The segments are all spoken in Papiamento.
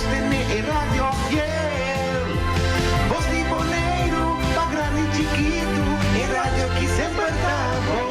Tene e radio fiel. Bos di Boneiru, pa grandi chikitu, e radio ki semper ta bon.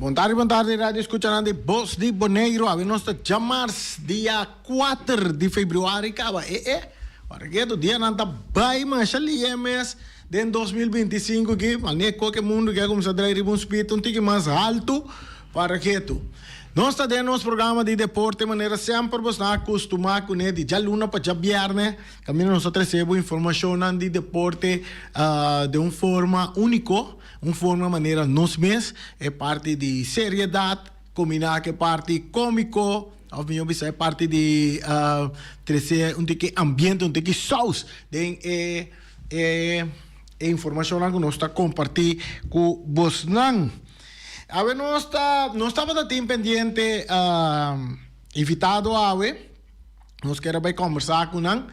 Bon tardi, bon tardi radio escuchanan di Bos di Boneiru. Awe nos ta djamars dia 4 di februari kaba. E e, ora ketu dianan ta bai masha lihe mes. Den 2025 aki, manera koke mundu ke a kuminsá drai riba un speed un tiki mas haltu para ketu. Nos ta den nos programa di deporte manera semper bosnan a kustumá kuné di djaluna pa djabièrnè kaminda nos ta trese bo informashonnan di deporte den un forma úniko, un forma manera nos mes, e parti di seriedat kombiná ku e parti kómiko òf mihó bisa e parti di trese un tiki ambiente, un tiki sous den e. E informashonnan ku nos ta kompartí ku bosnan. Awe nos ta nos tabata tin pendiente invitado awe. Nos kier a bai kombersá ku nan,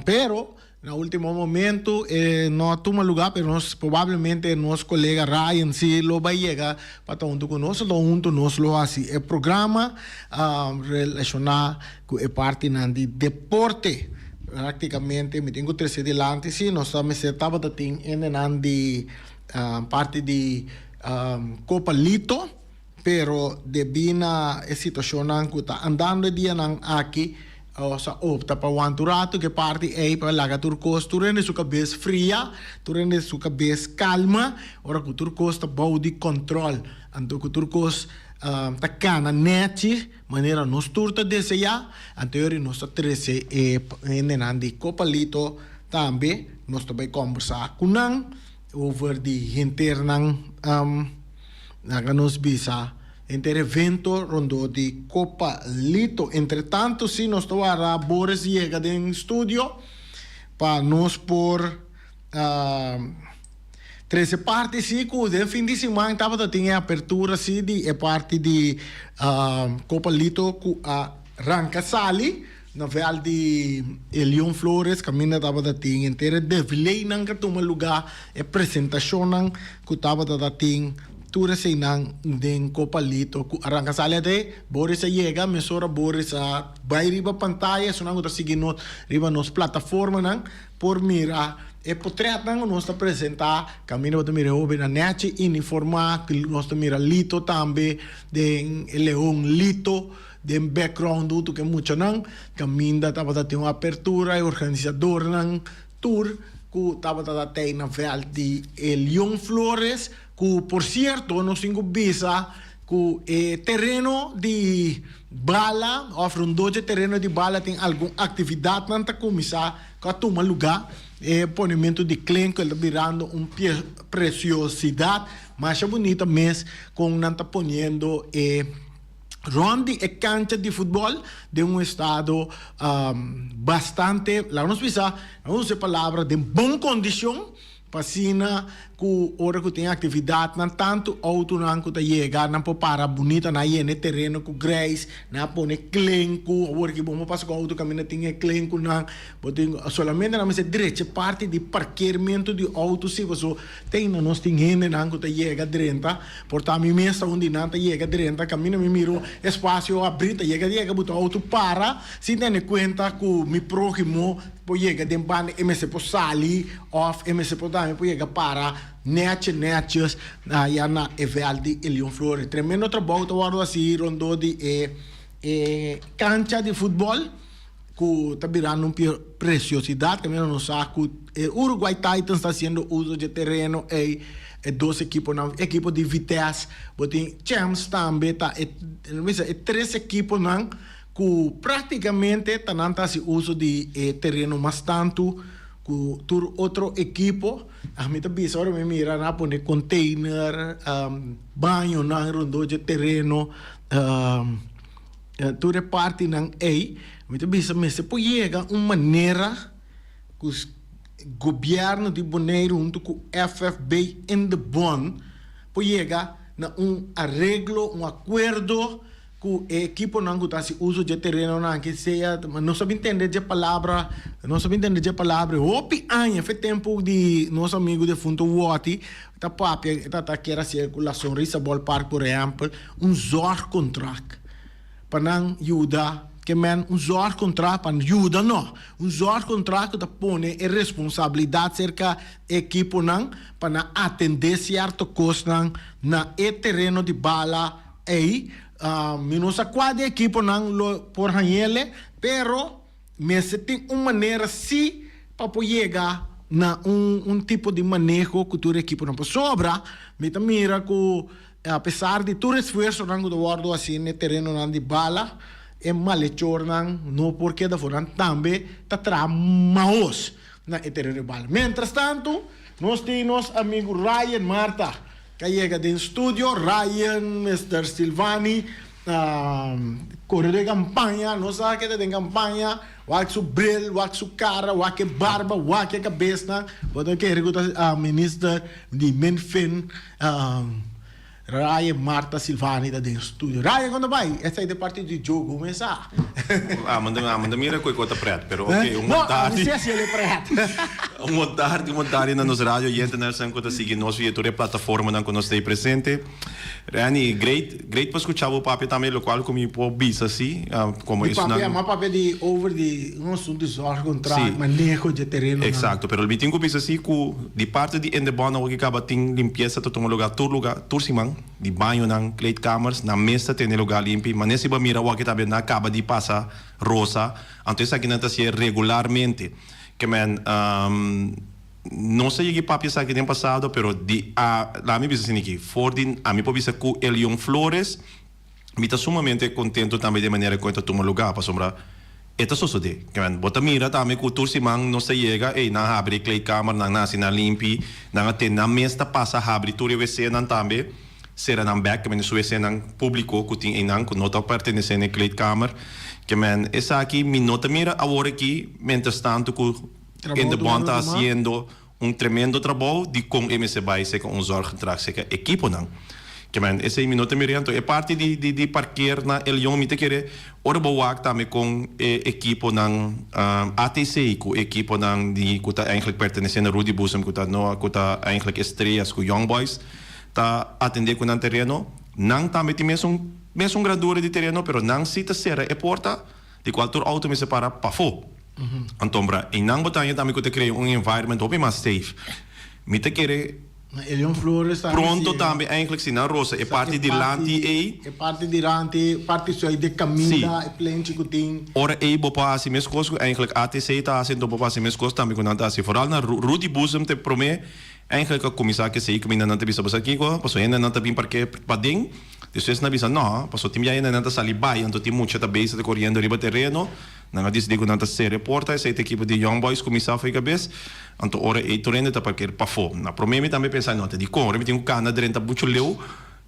pero na último momento e no a tuma lugá, pero nos probablemente nos kolega Ryan si lo bai yega pa ta huntu ku nos, lo huntu nos lo hasi e programa relashoná ku e partinan di deporte. Práktikamente mi tin ku trese dilanti si nos ta mester tabata tin hendenan di parti di Copa Lito, pero debí na e situashonnan ku ta andando e dianan aki nos a opta pa wanta un ratu ku e parti ei pa laga tur kos tur hende su kabes fria, tur hende su kabes kalma ora ku tur kos ta bou di kòntròl anto ku tur kos ta kana nèchi. Manera nos tur ta deseá, anterior nos ta trese e hendenan di Copalito tambe, nos ta bai kòmbersá ku nan over di henter nan, laga nos bisa, henter evento rondó di Copalito. Entretanto si nos ta wara Boris yega den studio pa nos por. Trese parti si ku den fin di siman tabata tin e apertura si di e parti di Copa Lito ku a ranka sali na vèlt di Elion Flores kaminda tabata tin henter e defilenan ku a tuma lugá, e presentashonnan ku tabata ta tin tur eseinan den Copa Lito ku a ranka sali. Ate Boris a yega mesora Boris a bai riba pantaya esunnan ku ta sigui nos riba nos plataformanan Por mira e potretnan ku nos ta presentá, kaminda bo ta mira e hóbennan nèchi uniformá, nos ta mira Lito tambe den e leon Lito den background huntu ku e muchanan, kaminda tabata tin un apertura e organisadornan tur ku tabata ta tei na vèlt di e Leon Flores, ku por sierto nos tin ku bisa ku e tereno di bala òf rondó dje tereno di bala tin algun aktividatnan ta kuminsá ku a tuma lugá. E ponementu di klenku el ta birando un presiosidat masha bunita mes kon nan ta poniendo e rònt di e kancha di futbòl den un estado bastante, laga nos bisa, laga nos usa e palabra den bon kondishon. Pa asina ku ora ku tin aktividatnan tantu outonan ku ta yega nan por para bunita, nan a yena e tereno ku greis, nan a pone klenku, awor ki bo no pasa ku outo kaminda tin e klenkunan, bo tin solamente nan mester drecha e parti di parkermentu di outo si paso te ainda nos tin hendenan ku ta yega drenta, por ta mi mes ta un di nan ta yega drenta kaminda mi mira un espasio abri ta yega yega bo ta outo para sin tene kuenta ku mi próhimo por yega den banda e mester por sali of e mester por tambe por yega para nechi neches aya na e veld di Elion Flores. Tremendo trabou ta wordo haci rondó di e e cancha di futbol cu ta birando un preciosidad caminda nos sa cu e Uruguay Titans ta haciendo uso dje tereno ey e dos ekiponan ekipo di Vitesse bo tin Champs tambe ta e e tres ekiponan ku práktikamente ta nan ta hasi uso di e tereno mas tantu ku tur otro ekipo. Ami ta bisa ora mi mira nan a pone container, bañonan rondó dje tereno, tur e partinan ei. Mi ta bisa mester por yega un manera ku gobièrnu di Boneiru huntu ku FFB Indebon por yega na un areglo, un akuerdo. Ku e ekiponan ku ta hasi uso dje terenonan aki sea, nos a bin tende dje palabra, nos a bin tende dje palabra hopi aña, fe tempu di nos amigu defuntu Wòti ta papia, e ta ta kier hasié ku La Sonrisa Ballpark por ehèmpel, un zorgcontract pa nan yuda ke men, un zorgcontract pa yuda no, un zorgcontract ku ta pone e responsabilidat serka e ekiponan pa nan atendé sierto kosnan na e tereno di bala. Ey, mi no sa cua di ekiponan lo por hañele, pero mester tin un manera si pa por yega na un un tipo di maneho ku tur ekiponan pasobra mi ta mira ku apesar di tur esfuersonan ku ta wòrdu hasi na e terenonan di bala e malechornan no por keda for nan tambe ta traha mahos na e tereno di bala. Mientras tanto nos tin nos amigu Ryan Marta ku a yega den studio. Ryan, Mister Silvani kore den kampaña, nos sa ke ta den kampaña, wak su bril, wak su kara, wak e barba, wak e kabesnan, bo ta kere ku ta minister di Minfin. Ryan Marta Silvani ta den studio. Ryan kon ta bai? Esei ta e parti di Joe Gomez sa. Amo ta mira ku e kos ta pret, pero ok, un bon tardi. No, ami si hasi el e pret. Un bon tardi, un bon tardi na nos radio oyentenan esnan ku ta sigui nos via tur e plataformanan ku nos ta ei presente. Renny, great, great pa skucha bo papia tambe, lokual ku mi por bisa si, komo Di esnan. papia, mi a papia di over di un asuntu di zorgcontract, maneho dje terenonan. Exacto, pero mi tin ku bisa si ku di parti di Indebon awor ki kaba tin limpiesa ta tuma lugar tur lugar, tur siman, di bañonan, kleedkamers, nan mes ta tene lugar limpi, manera si bo a mira awor ki tambe nan a kaba di pasa rosa, anto esakinan ta hacié regularmente. Ke men, no sa yegi papia esaki den pasado, pero di a, laga mi bisa asina aki, for di ami por bisa ku Elion Flores, Mi ta sumamente contento tambe di e manera cu e ta tuma lugar, pasobra e ta sosode. Bo ta mira tambe cu tur siman nos ta yega, ey, nan habri e kleedkamer, nan haci nan limpi, nan a tene nan mes ta pasa habri tur e wcnan tambe, cera nan bek, kimen su wcnan publico cu tin eynan cu no ta pertenece na e kleedkamer. Kimen esaki mi no ta mira awor aki, mientras tanto cu Indebon ta haciendo Un tremendo trabou di kon e mester bai seka un zorggedrag seka ekiponan. Ke men esei mi no ta mira anto e parti di di di parkeer na El Yon mi ta kere ora bo wak tambe kon e ekiponan ATC ku ekiponan di ku ta eigenlijk pertenese na Rudy Boezem ku ta no ku ta eigenlijk Estrellas ku Young Boys ta atende ku nan tereno nan tambe tin mesun mesun grandura di tereno pero nan si ta sera e porta di kual tur outo mester para pafó. Antombra, einan bo ta haña tambe ku ta krea un environment hopi mas safe. Mi ta kere Na Elion Flores tambe pronto si e. tambe eigenlijk si nan rosa e parti dilanti ei. E parti dilanti, parti sui de kaminda, e plenchi ku tin. Ora ei bo por hasi meskos ku eigenlijk ATC ta hasi, anto bo por hasi meskos tambe ku nan ta hasi. Vooral na Rudy Boezem ta e promé eigenlijk a kuminsá ku esei kaminda nan ta bisa bo sa kiko, pasobra hendenan ta bin parke paden, despues nan a bisa no, pasobra tin biaha hendenan ta sali bai anto tin mucha ta bezig ta koriendo riba tereno. Nan a disidí ku nan ta sera e porta, esei ta ekipo di Young Boys kuminsá fo'i kabes. Anto ora ei tur hende ta parker pafó. Na promé mi tambe pensa, no, ta dikon? Ora mi tin ku kana drenta muchu leu,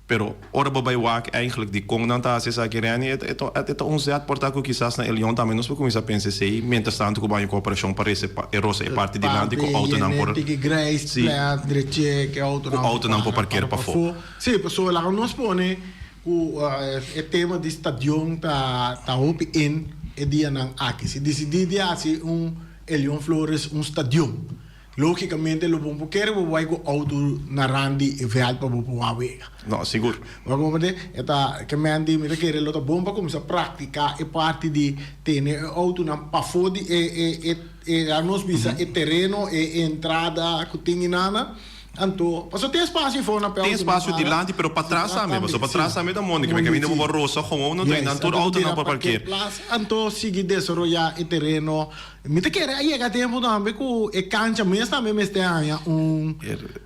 pero ora bo bai wak eigenlijk dikon nan ta hasi esaki, Renny, e ta e ta un zèt por ta ku kisas na e Leon tambe nos por kuminsá pensa esei, mientras tanto ku baño kooperashon pa rese e rosa e parti dilanti ku outonan por sí, ku outonan por parker pafó. Sí, pasobra laga nos pone Ku e tema di stadion ta ta hopi in e dianan aki. Si disidí di hasi un Elion Flores un stadion, lógikamente lo bo por kere bo bai ku outo na rand di e vèlt pa bo por wak wega. No, sigur. Bo a komprendé? E ta ke men di mi ta kere lo ta bon pa kuminsá praktiká e parti di tene e outonan pafó di e e e e a nos bisa e tereno, e entrada ku tin inana. Anto, pasobra tin espacio for na pe Tin auto nan espacio para. dilanti, pero Si patras tras tambe. tambe, Pasobra si. patras tambe ta mondi. Ke Mondi, kaminda bo si. por rosa gewoon anto Juist, einan tur anto autonan bira por parkeer. parkeerplaats, anto sigui desaroyá e tereno. Mi ta kere a yega tempu tambe ku e kancha mes tambe mester haña un,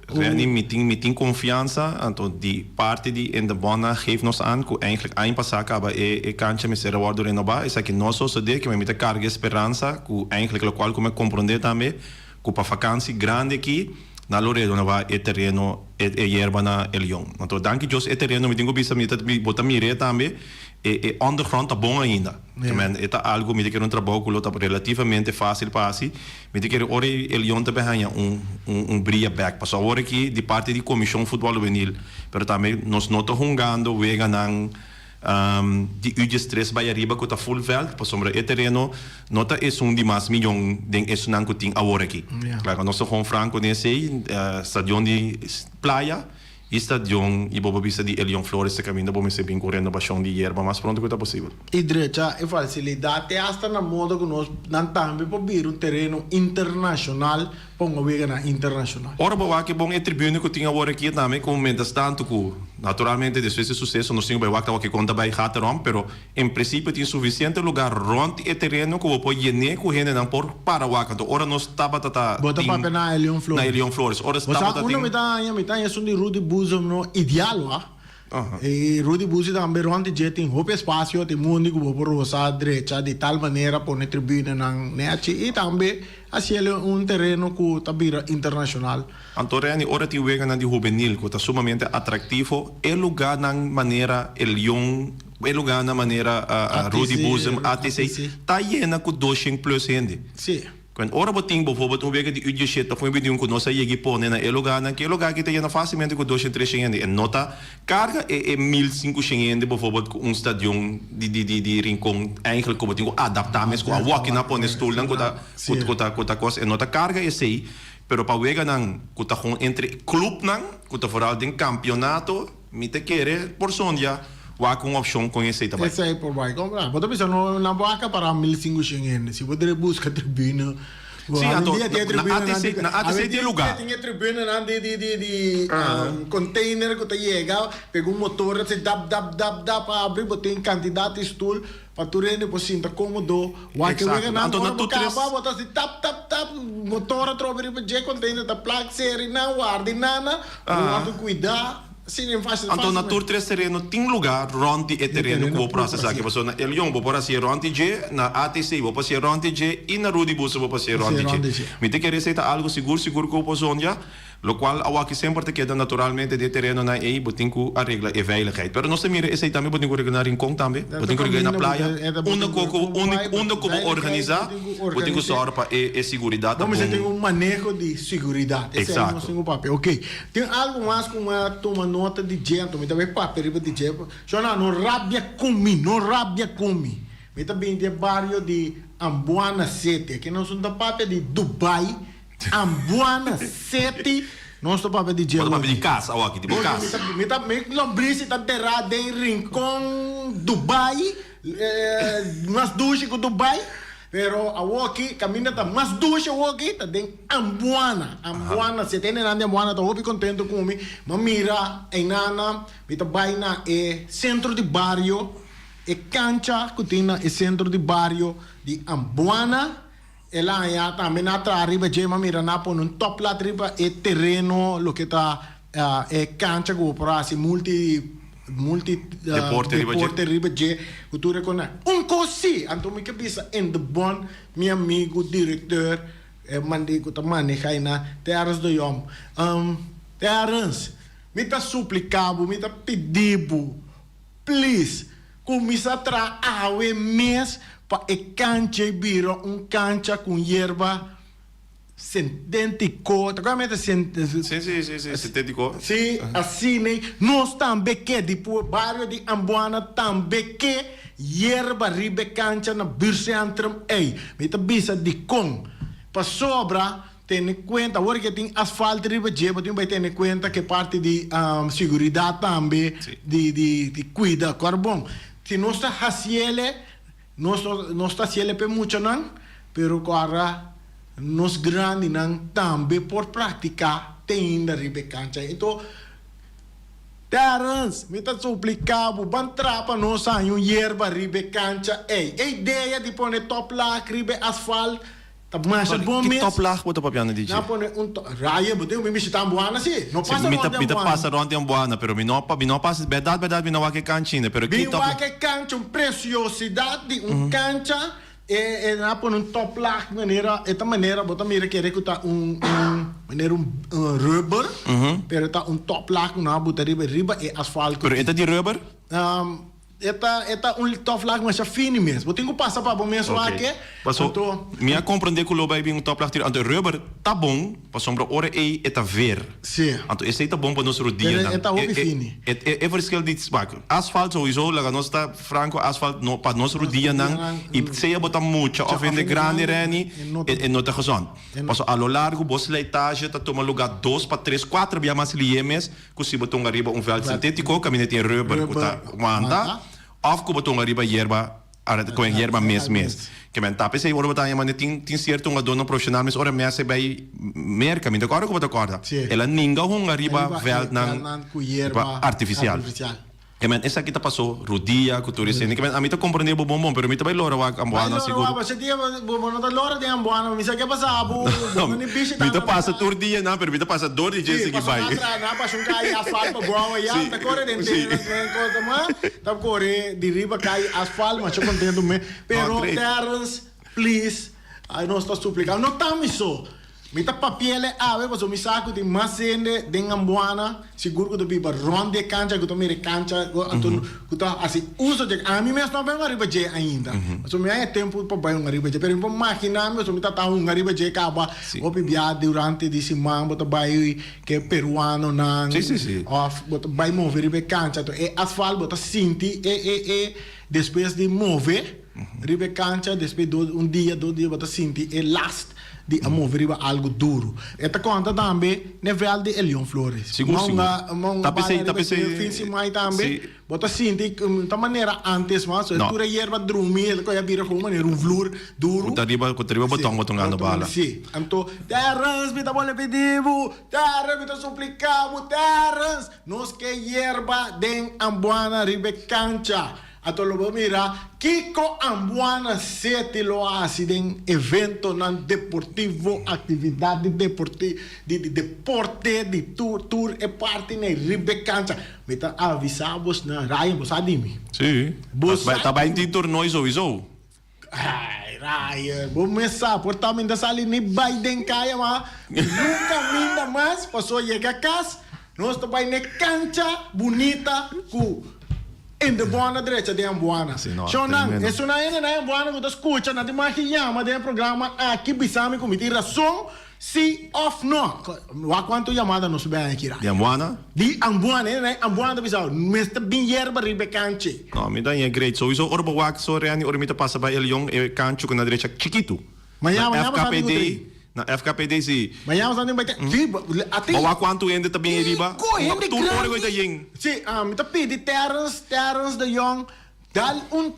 Renny, un. mi tin, mi tin konfiansa, anto di parti di Indebonna geeft nos aan ku eigenlijk aña pasá kaba e e kancha mester a wòrdu renobá. Esaki no a sosodé, ke mi ta karga e speransa ku eigenlijk lokual ku mi a komprondé tambe Ku pa fakansi grandi aki nan lo renova e tereno e e yerba na El Leon. Anto danki Dios e tereno mi tin ku bisa mi ta bo ta mir'é tambe e e ondergrond ta bon ainda. Ke men e ta algu mi ta kere un trabou ku lo ta relativamente fásil pa hasi. Mi ta kere ora e El Leon ta bin haña un un un bria bèk. Pasobra awor aki di parti di Komishon Futbòl Hubenil pero tambe nos no ta hungando weganan Di Uges tres bai ariba ku ta full veld pasobra e tereno no ta esun di mas miyon den esunnan ku tin awor aki. Klaro nos ta gewoon franko den esei, stadion di Playa i stadion i bo por bisa di Elion Flores ta kaminda bo mester bin ku renobashon di yerba mas pronto ku ta posibel. I drecha e fasilidat te asta na modo ku nos nan tambe por bira un tereno internashonal. Ponga weganan internashonal. Ora bo wak e bon e tribune ku tin awor aki tambe ku mientras tanto ku naturalmente despues di suseso nos tin ku bai wak awor kikon ta bai gata rond pero en principio tin suficiente lugar rond e tereno ku bo por yen'é ku hendenan por para wak anto ora nos tabata ta Bo ta tin papia na Elion Flores. na Elion Flores ora Bo sa tabata unda tin mi ta haña mi ta haña esun di Rudy Boezem no ideal wak. E Rudy Busi tambe rond di dje tin hopi espacio, tin mundi cu bo por rosa drecha di tal manera pone tribunenan nechi y tambe haciele un tereno cu ta bira internacional. Anto Renny, ora tin weganan di hubenil cu ta sumamente atractivo, e lugarnan manera e Leon, e lugarnan manera Rudy Boezem, ATC, ta yena cu doshen plus hende. Sí. Kwen ora bo tin bovorbeld un wega di u dieshete of un bintiun ku nos a yega i pone na e lugarnan, ki e lugar aki ta yena fásilmente ku doshen treshen hende. E no ta karga e e 1500 hende bovorbeld ku un stadion di di di di Rincon eigenlijk ku bo tin ku adaptá mes ku a wòki nan pone stulnan ku ta ku ku ta ku ta kos. E no ta karga esei, pero pa weganan ku ta gewoon entre klupnan ku ta vooral den kampionato, Mi ta kere por sondia wak un opcion con esey ta bay. Esey por bay compra. Bo ta bisa no nan por acapara 1500 hende. Si bo debe busca tribuna. Si, anto na ATC, na ATC tin lugar. Tin e tribunanan di di di di container cu ta yega pega un motor así dap dap dap dap abri bo tin cantidad di stoel pa tur hende por sinta comodo. Wak e weganan ora bo caba bo ta así tap tap tap motor atrobe riba dje container ta plak seri nan warda y nana bo wordo cuida. Anto na tur tres tereno tin luga rond di e tereno ku bo por hasi esaki. Pasobra na El Yon bo por hasié rond di dje, na ATC bo por hasié rond di dje i na Rudy Busse bo por hasié rond di dje. Mi ta kere esei ta algu sigur sigur ku bo por zondia, lokual awaki semper ta keda naturalmente den e terenonan ei bo tin ku aregla e veiligheid. Pero nos ta mira esei tambe bo tin ku regla na Rincon tambe, bo tin ku regla na Playa, unda ku unda ku bo organisá bo tin ku sòru pa e siguridat ta bon. Bo mester tin un maneho di siguridat. Esei nos tin ku papia. Oké. Tin algu mas ku mi a tuma nota di dje, anto mi ta bay papia riba di dje. Shona, no rabia ku mi, no rabia ku mi. Mi ta bini di e bario di Ambuana City. Aki nos no ta papia di Dubai, Ambuana City nos ta papia di dje Bo ta papia di kas awaki, di bo kas. Mi ta, mi lombrisi ta derá den Rincon, Dubai, mas dushi ku Dubai. Pero awoki kaminda ta mas dushi awoki ta den Ambuana. Ambuana, si e tendenan di Ambuana ta hopi kontento ku mi. Mi a mira einana, mi ta bai na e sentro di bario, e kancha ku tin na e sentro di bario di Ambuana. El a haña tambe nan a traha riba dje, mi a mira nan a pone un toplat riba e tereno loke ta E cancha cu bo por haci multi multi Deporte riba dje. deporte riba dje cu tur e cosnan. Un cos si, anto mi ke bisa in de bon mi amigo directeur e mandi cu ta maneha eynan Terrence de Jong, Terrence mi ta suplica bo mi ta pidi bo please cuminsa traha awe mes pa e cancha ey bira un cancha cu yerba Sintétiko, ta kua mester Sí, sí, sí, sí, sintétiko. Sí, asina nos tambe ke di bario di Ambuana tambe ke yerba riba e kancha na buurtcentrum ei. Mi ta bisa dikon, pasobra tene kuenta awor ke tin asfalt riba dje bo tin bai tene kuenta ke parti di siguridat tambe di di kuida kòrbon. Si nos ta hasiele Nos nos ta haciele p'e muchanan, pero cu ara nos grandinan tambe por practica te inda riba e cancha. Enton, Terrence, mi ta suplica bo, ban traha pa nos haña un yerba riba e cancha ey. E idea di pone toplaag riba e asfalt Ta masha bon Ki mes. toplaag bo ta papiando di dje? Nan pone un to, Ryan, bo tin ku bin bishita Ambuana si? No Si, pasa mi rond ta, di mi ta Ambuana. pasa rond di Ambuana, pero mi no, mi no pasa, bèrdat bèrdat mi no wak e kancha ainda, pero ki Bin top. wak e kancha, un presiosidat di un kancha, e, e nan a pone un toplaag manera, e ta manera, bo ta mira kere ku ta un, un, manera un, un rubber, pero ta un toplaag ku nan a buta riba, riba e asfalt ku Pero e tin. ta di rubber? E ta e ta un toplag masha fini mes. Bo tin ku pasa pa bo mes wak e. Paso Anto. mi a komprendé ku lo bai bin un toplag tira. Anto e rubber ta bon pasobra ora ei e ta ver. Sí. Anto esei ta bon pa nos rudianan. Pero e ta hopi fini. E e e verschil di wak asfalt souiso laga nos ta franko asfalt no pa nos rudianan i sea bo ta mucha òf hende grandi Renny e no ta gezond. Paso a lo largo bo slijtage ta tuma luga dos pa tres kuater bia mas lié mes Ku si bo tonga riba un vèlt sintétiko kaminda tin rùber ku ta wanta òf ku bo tonga riba yerba Ku e yerba mes mes. Ke men ta p'esei ora bo ta haña mane tin tin sierto hungadónan profeshonal mes ora Messi bai Merka mi ta kòrda ku bo ta kòrda el a ninga hunga riba vèldnan artifisial. Ke men esaki ta pasó rudia ku tur esei. Ke men ami ta komprendé bo bon bon pero mi ta bai lora wak Ambuana sigur. Mi ta pasa tur dia nan pero mi ta pasa dor di dje sigui bai. Ta kore di riba kai asfalt masha contento me pero Terrence please ay nos ta suplica no ta mi so mi ta papiele awe pasobra mi sa cu tin mas hende den Ambuana sigur cu ta biba rond di e cancha cu ta mira e cancha anto cu ta haci uso dje ami mes no a bay un ariba dje ainda pasobra mi haña tempo pa bay un ariba dje pero mi por magina mi pasobra mi ta ta hunga riba dje caba hopi bia durante di siman bo ta bay Ke peruanonan Sí, sí, sí. of bo ta bai move riba e kancha anto e asfalt bo ta sinti e e e despues di move riba e kancha despues do un dia dos dia bo ta sinti e last di a move riba algu duru. E ta konta tambe n'e vèlt di Elion Flores. Sigur, M'a sigur. hunga m'a hunga Ta bala p'esei, ta riba p'esei, e fin siman tambe. sí. Bo ta sinti ta manera antes mas, No. tur e yerba drumi, el koe a bira komo manera un vloer duru. Ku ta riba, ku ta riba boton bo ta gana bala. Si. Anto, Terrence, mi ta bolbe pidi bo, Terrence, mi ta suplika bo, Terrence, nos ke yerba den Ambuana riba e kancha. Anto lo bo mira kiko Ambuana City lo hasi den eventonan deportivo, aktividat di deporti, di di deporte, di tur tur e partinan riba e kancha. Mi ta avisa bos na Ryan, bo sa di mi. Sí. Bo sa Ta bai tin tornooi sowieso. Ay, Ryan, bo mes sa, por ta mi ta sali ni bai den kaya ma nunka minda mas, paso yega kas, nos ta bai n'e kancha bunita ku Indebona drecha den Ambuana. Sí, no, Shownan, tremendo. esun hende na Ambuana ku ta skucha, nan tin mag di yama den e programa aki bisa mi ku mi tin rason. Si of no. Wak cuanto yamada nos ben aki ra. Di Ambuana? Di Ambuana, e na Ambuana ta bisa mester bin yerba riba e canchi. No, mi ta ñe great. Sowieso ora bo wak so Renny ora mi ta pasa bay e Leon e cancho cu na derecha chikitu. Mañana, Na mañana bo sa FKPD, tin cu tri. na FKPD si. Mañana bo sa tin bay te, si, a tin. Bo wak cuanto hende ta bin ariba. Kiko hende Tur ora cu e ta grandi. yen. Si, mi ta pidi Terrence, Terrence de Jong, dal un.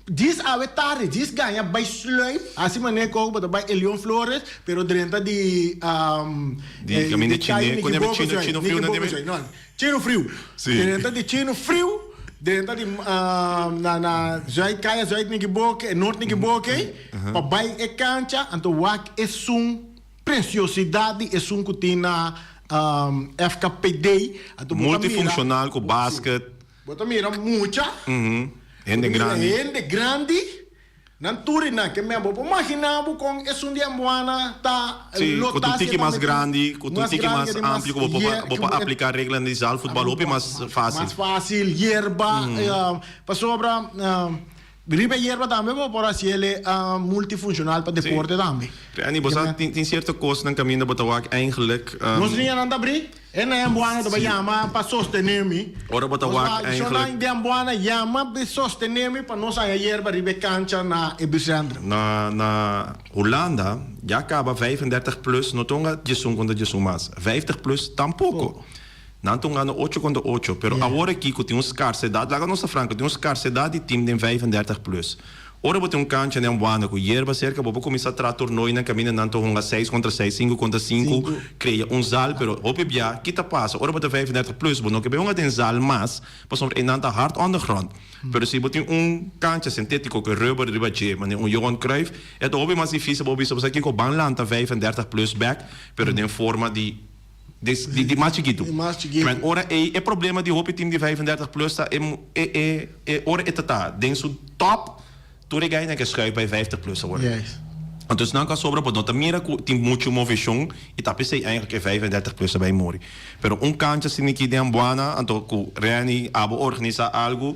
Djis awe tardi, djis gaña bai sluip, hasi manera ku bo ta bai Elion Flores, pero drenta di Di kaminda di kaya chine, Nicky ku nebe Bobo chino, Joy, chino Nicky friu nan Bobo debe. Joy, no, Chino Friu. Si. Drenta di Chino Friu, drenta di na na Zuid kaya Zuid Nicky Boke, Noord Nicky Boke, pa bai e kancha, anto wak esun preciosidad di esun ku tin na FKPD, anto bo ta mira. Multifunctional ku basket. Bo ta mira mucha, Hende bo ta mira grandi. hende grandi, nan tur i nan ke men. Bo por magina bo kon esun di Ambuana ta Sí, lo ku ta ta un si e tiki ta mas meti grandi, ku ta un mas tiki grandi, mas ke tin mas amplio ku bo por ye, bo ku por e apliká reglanan di zaalvoetbal hopi mas fásil. Mas fásil, yerba, pasobra riba e yerba tambe bo por hasi el multifunshonal pa Sí. deporte tambe. Andy, bo Ke sa men. tin tin sierto kosnan kaminda bo ta wak eigenlijk. Nos liñanan ta abrí. E na Ambuana ta bai yama pa sostené mi. Ora bo ta wak Nos eigenlijk. di Ambuana yama pa sostené mi pa nos haña yerba riba e kancha na e buscentrum. Na na Hulanda ya kaba 35 plus no tonga diesun kontra diesun mas. 50 plus tampoko. Nan tongando ocho kontra ocho. Pero awor aki ku tin un skarsedat, laga nos ta franko, tin un skarsedat di tim den 35 plus. Ora bo tin un kancha den Ambuana ku yerba serka bo por kuminsá traha tornoinan kaminda nan ta hunga seis kontra seis, sinku kontra sinku, krea un zal, pero hopi bia ki ta pasa ora bo ta 35 plus bo no ke bai hunga den zal mas pasobra einan ta hard on de grond. Pero si bo tin un kancha sintétiko ku rubber riba dje manera un Johan Cruijff e ta hopi mas difísil pa bo bisa bo sa kiko ban lanta 35 plus bèk pero den forma di Di di mas chikitu. Di mas chikitu. Men ora ei e problema di hopi team di 35 plus ta e e e e ora e ta ta den su top tur e gainan ke schuif bai 50 plus awor. Juist. Anto esnan ku a sobra bo no ta mira ku tin muchu moveshon i ta p'esei eigenlijk e 35 plus ta bai muri. Pero un kancha asina aki den Ambuana anto ku Renny abo organisa algu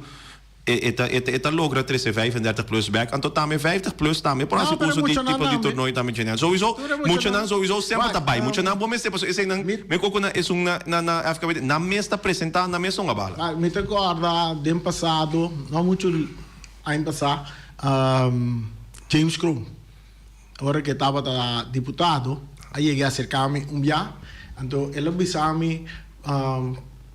E ta e ta logra trese 35 plus bek, anto tambe 50 plus tambe por No, hasi pero uso di muchanan tipo di tambe. torneo tambe genial. Sowieso Tur e muchanan. muchanan sowieso semper ta Wak, bai. Muchanan bo mester pasobra eseinan mi mi koko na esun na na na FKBT nan mes ta presenta nan mes hunga bala. Wak, mi ta kòrda den pasado, no muchu aña pasá, James Kroon, ora ku e tabata diputado, a yega aserká mi un bia, anto el a bisa mi.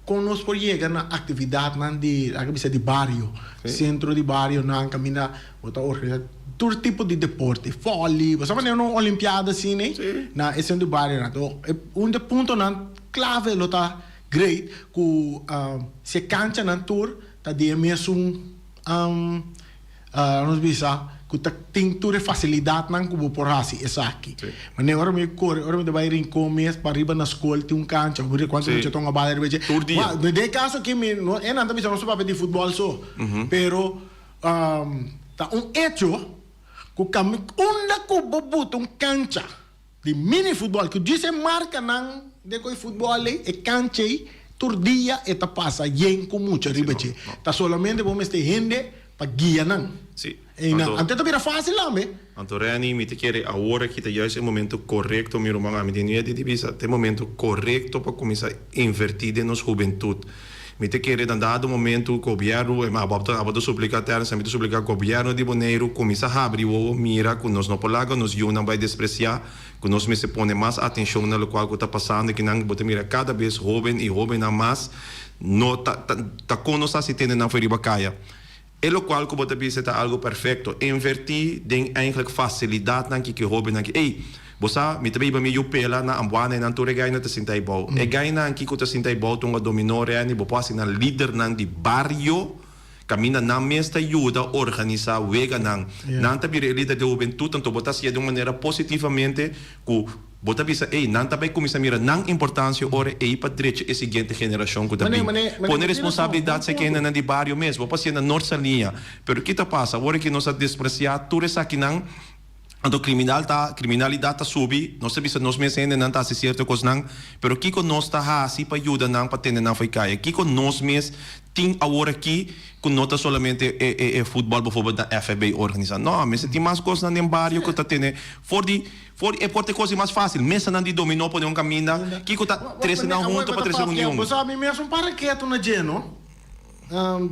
Kon nos por yega na aktividatnan di, laga bisa, di bario, sentro di barionan kaminda bo ta organisá tur tipo di deporte, vòli, bo sa manera un olimpiada asina ei na e sentro di barionan. Anto e un di e puntonan klave lo ta great ku si e kanchanan tur ta di e mesun Nos bisa ku ta tin tur e fasilidatnan ku bo por hasi esaki. Manera ora mi kore, ora mi ta bai Rincon mes pa riba na skol tin un kancha, bo mira kuantu mucha tonga bala riba dje. Tur dia. Den e kaso aki mi no e nan ta bisa nos ta papia di futbòl so, pero ta un echo ku kami unda ku bo buta un kancha Di mini futbol ku djis e markanan den ku e futbol ei, e kancha ei, tur dia e ta pasa yen ku mucha riba dje. Ta solamente bo mester hende pa guia nan. Sí. Einan. Anto e ta bira fásil tambe. Anto Renny, mi ta kere awor aki ta juist e momento korekto, mi ruman, ami tin miedu di bisa, ta e momento korekto pa kuminsá invertí den nos hubentut. Mi ta kere na dado momento gobièrnu, e abo ta abo ta supliká Terence, ami ta supliká gobièrnu di Boneiru kuminsá habri wowo mira ku nos no por laga nos yunan bai despresiá, ku nos mester pone mas atenshon na lokual ku ta pasando akinan, bo ta mira kada bes hóben i hóbennan mas no ta ta ta kon nos ta hasi tende nan for riba kaya. E lokual ku bo ta bisa ta algu perfekto. Invertí den eindelijk fasilidatnan ki ki hóbennan ki. Ey, bo sa, mi ta biba mi yu pela na Ambuana i nan tur e gainan ta sinta ei bou. E gainan aki ku ta sinta ei bou ta un dominó rèni, bo por hasi nan lidernan di bario kaminda nan mes ta yuda organisá weganan. Nan ta bira e lider di hubentut, anto bo ta hasié di un manera positivamente ku. Bo ta bisa, ey, nan ta bay cuminsa mira nan importancia ora ey pa drecha e siguiente generacion cu ta bin. Pone responsabilidad seca hendenan di bario mes. Bo pasia na Noord Saliña. Pero ki ta pasa? Ora ki nos a desprecia tur esakinan, anto criminal ta, criminalidad ta subi. Nos ta bisa nos mes hendenan ta haci cierto cosnan, pero kico nos ta haci pa yuda nan pa tene nan fo'i caya? Kico nos mes tin awor aki ku no ta solamente e e e futbòl bijvoorbeeld na FFB organisá. No, mester tin mas kosnan den bario ku ta tene for di for di e por ta e kos di mas fásil. Mesanan di dominó pone un kaminda, kiko ta trese nan huntu pa trese union. Bo sa mi mes un paraketu na dje no.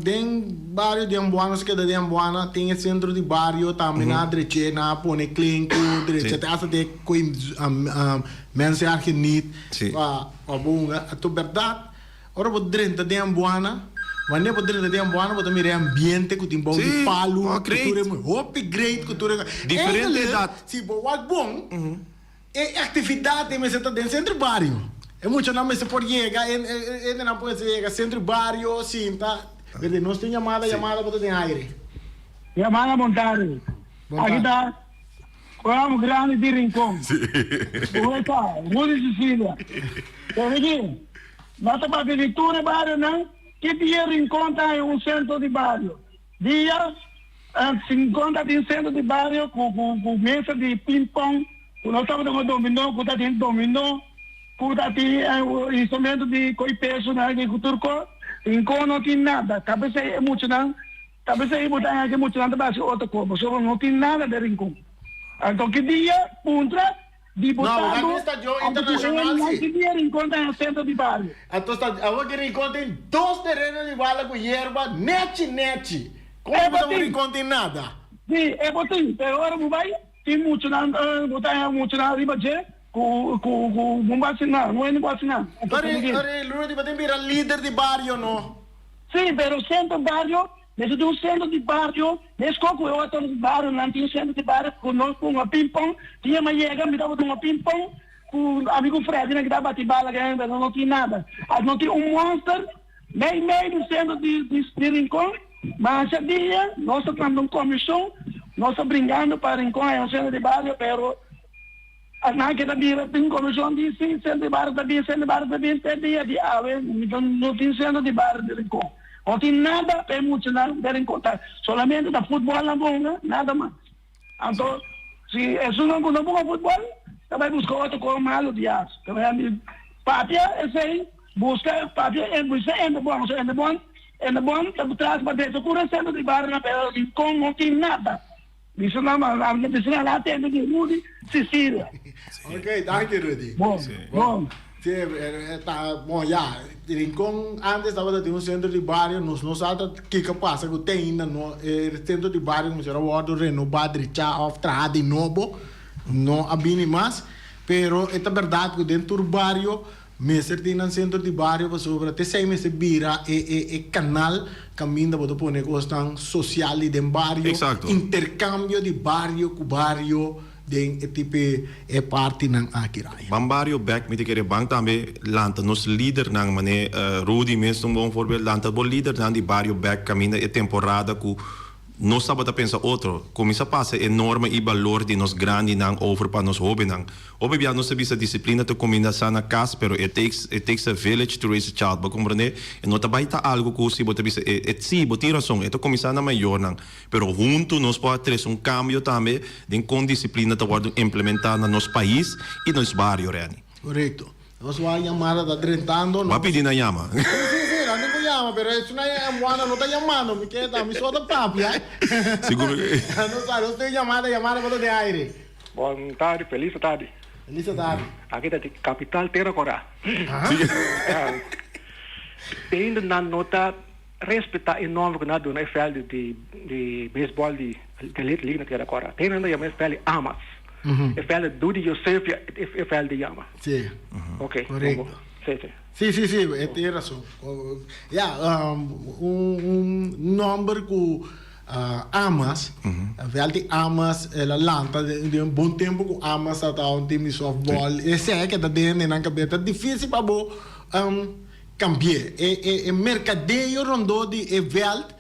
Den bario di Ambuana nos a keda den Ambuana tin e sentro di bario tambe nan a dreché nan a pone klenku drecha te asta te koe mensen argeniet pa pa bo hunga. Anto bèrdat. Ora bo drenta den Ambuana, wanneer bo drenta den Ambuana bo ta mira e ambiente ku tin bou di palu, ku tur e hopi great ku tur e Diferente edat. Si bo wak bon, e aktividat ei mester ta den sentro di bario. E muchanan mester por yega, e hendenan por mester yega sentro di bario, sinta. Berde nos tin yamada, yamada bo ta den aire. Yamada bon tardi. Aki ta Programa grandi di Rincon. Bo ta Rudy Cecilia. Pero aki no ta papia di tur e barionan. Ki dia Rincon ta haña un sentro di bario? Dia Rincon ta tin sentro di bario ku ku mesa di ping pong, ku nos tabata ku dominó, ku ta tin dominó, ku ta tin instrumento di koi peso nan ku tur kos. Rincon no tin nada. Ta p'esei e muchanan. Ta p'esei bo ta haña ku e muchanan ta bai hasi otro kos, pasobra no tin nada den Rincon. Anto ki dia puntra diputado anto ku el ki dia Rincon ta haña sentro di bario? Anto sta awor ki Rincon tin dos tereno di bala ku yerba nechi nechi. Kon bo ta un Rincon tin nada? Si, e bo tin, pero ora bo bai tin muchanan bo ta haña muchanan riba dje ku ku ku bo hasi nada, no hende bo hasi nada. Ora ora Rudy bo tin bira lider di bario no? Sí, pero centro bario, mester tin un centro di bario, mesco cu e otro barionan tin centro di bario cu nos hunga ping pong, dia mi a yega mi tabata hunga ping pong cu ami cu Freddy nan kita bati bala cu pero no tin nada, a no tin un monster mei mei di centro di di Rincon, masha dia nos ta trahando un comision, nos ta bringando pa Rincon haya un centro di bario pero. Asina ke ta bira tin komishon di si sentro di bario ta bin, sentro di bario ta bin te dia di awe mi ta no tin sentro di bario di Rincon. No tin nada pa e muchanan den Rincon ta solamente ta futbol nan por hunga nada mas. Anto si esunnan ku no por hunga futbol ta bai buska otro kos malo di hasi. Ta bai ami papia esei buska papia e bisa Endebon so Endebon Endebon ta tras pa drecha tur e sentro di bario na pero Rincon no tin nada. Bisa nan ma nan bisa nan a tende di Rudy Cecilia. Ok, danki Rudy. Bon, bon. Si, ta bon ya. Rincon antes tabata tin un centro di bario, nos no sa ta kiko pasa ku te ainda no e centro di bario mester a wordo renoba, drecha of traha di nobo, no a bini mas. Pero e ta berdad ku den tur bario. Mester tin nan sentro di bario pasobra te esei mester bira e e e kanal kaminda bo ta pone kosnan sosial di den bario, Exacto. interkambio di bario ku bario den e tipo e partinan aki Ryan. Ban bario bek mi ta kere ban tambe lanta nos lidernan mane Rudy mes ta un bon voorbeeld lanta bo lidernan di bario bek kaminda e temporada ku Nos tabata pensa otro. Kuminsá pasa e norma i balor di nos grandinan over pa nos hóbennan. Hopi bia nos ta bisa disiplina ta kuminsá na kas, pero it takes it takes a village to raise a child. Bo komprendé? E no ta bai ta algu ku si bo ta bisa e e sí, bo tin rason, e ta kuminsá na mayornan. Pero huntu nos por a trese un kambio tambe den kon disiplina ta wòrdu implementá na nos pais i nos bario, Renny. Korekto. Nos wak yamada ta drentando. Bo a pidi nan yama. Sí, sí, sí, nan tin ku yama, pero esun nan Juana no ta yamando, mi ke ta mi so ta papia. Sigur. No sa, nos tin yamada, yamada bo ta den aire. Bon tardi, felis tardi. Felis tardi. Aki ta di Capital Tera Cora. Tende nan no ta respeta e nomber ku nan a duna e veld di di baseball di di Little League na Tera Cora. Tende nan ta yama e veld di Amas. E veld di Dudy Josefia e veld di yama. Sí. Ok. Correcto. Sí, sí. Sí, sí, sí, e tin razon. Ya, un un nomber ku Amas, veld di Amas, el a lanta den un bon tempo ku Amas a ta un team di softball. Esei ke ta den nan kabes. Ta dificil pa bo Cambi'é. E e e mercadeo rondó di e veld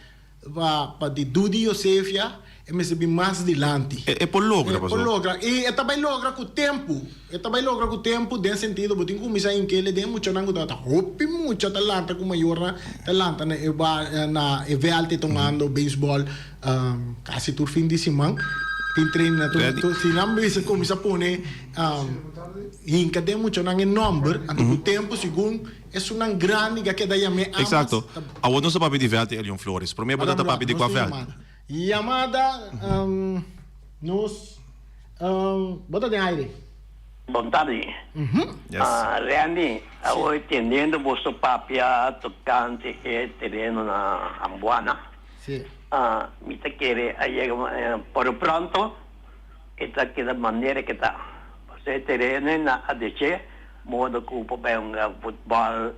pa pa di Dudy Josefia e mester bin mas dilanti. E e por logra E por paso. logra. I e ta bai logra cu tempu. E ta bai logra cu tempu den sentido bo tin cu cuminsa hink'el den muchanan cu tabata hopi mucha ta lanta cu mayornan ta lanta na e bar na e veld e tomando baseball casi tur fin di siman. Tin training na tur Ready. tur si nan bisa cuminsa pone Hinka den muchanan e nomber, anto ku tempu segun esunnan grandi ke a keda yam'é amas. Exacto. Awor nos ta papia di veld di Elion Flores. Prome bo ta ta papia di kua veld? Yamada nos bo ta den aire. Bon tardi. Yes. Randy, awor tendiendo boso papia tocante e tereno na Ambuana, Sí. mi ta kere a yega por lo pronto E ta keda manera ke ta. Pasobra e tereno na ADC, modo ku por bai hunga futbòl,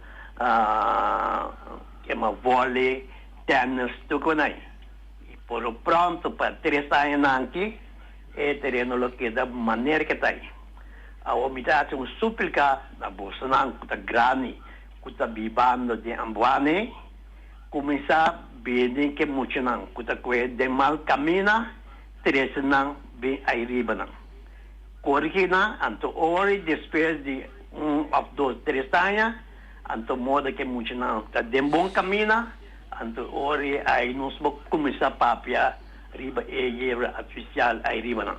kema vòlei, tènis, tur konai. I por lo pronto pa tres añanan aki e tereno lo keda manera ke ta ei. Awor mi ta hasi un súplika na bosonan ku ta grandi ku ta bibando den Ambuane, kuminsá bini ke muchanan ku ta kohe den mal kamina. Trese nan bin ayriba nan. Corigi nan, anto ora y despues di un of dos, tres aña, anto moda ke muchanan ta den bon camina, anto ora y ay nos bo cuminsa papia riba e yebra artificial ayriba nan.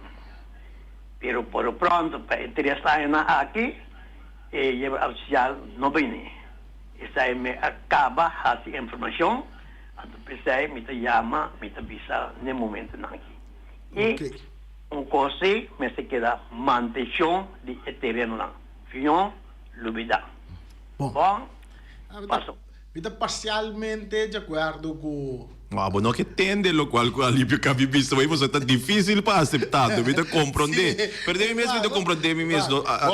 Pero por lo pronto pa e tres añanan aki e yebra artificial no bini. Esai me a caba haci informacion. Anto p'esei mi ta yama, mi ta bisa n'e momentunan aki. I un kos si mester keda mantenshon di e terenonan. Fion lubidá. Bon, paso. Mi ta parsialmente di akuerdo ku. Wou, bo no ke tende lokual ku Alipio kabi bisa wey, pasobra ta difisil pa aseptá. Mi ta komprondé. Pero den mi mes mi ta komprondé mi mes.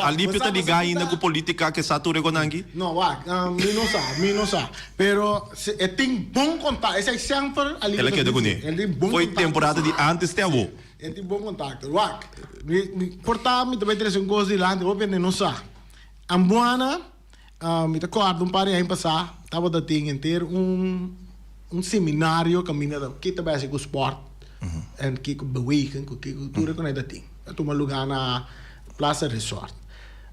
Alipio ta ligá ainda ku politika ke sa tur e konan aki? No, wak, mi no sa, mi no sa. Pero e tin bon kontakto, esei semper El a keda kuné. El tin bon Foi kontakto. temporada di antes te awo. El tin bon kontakto. Wak, mi mi por ta mi ta bai trese un kos dilanti, hopi hende no sa. Ambuana, mi ta kòrda un par di aña pasá tabata tin henter un un seminario kaminda ta ke ta bai hasi ku spòrt en ke ku beweging ku ke ku tur e konai ta tin. A tuma lugá na Plaza Resort.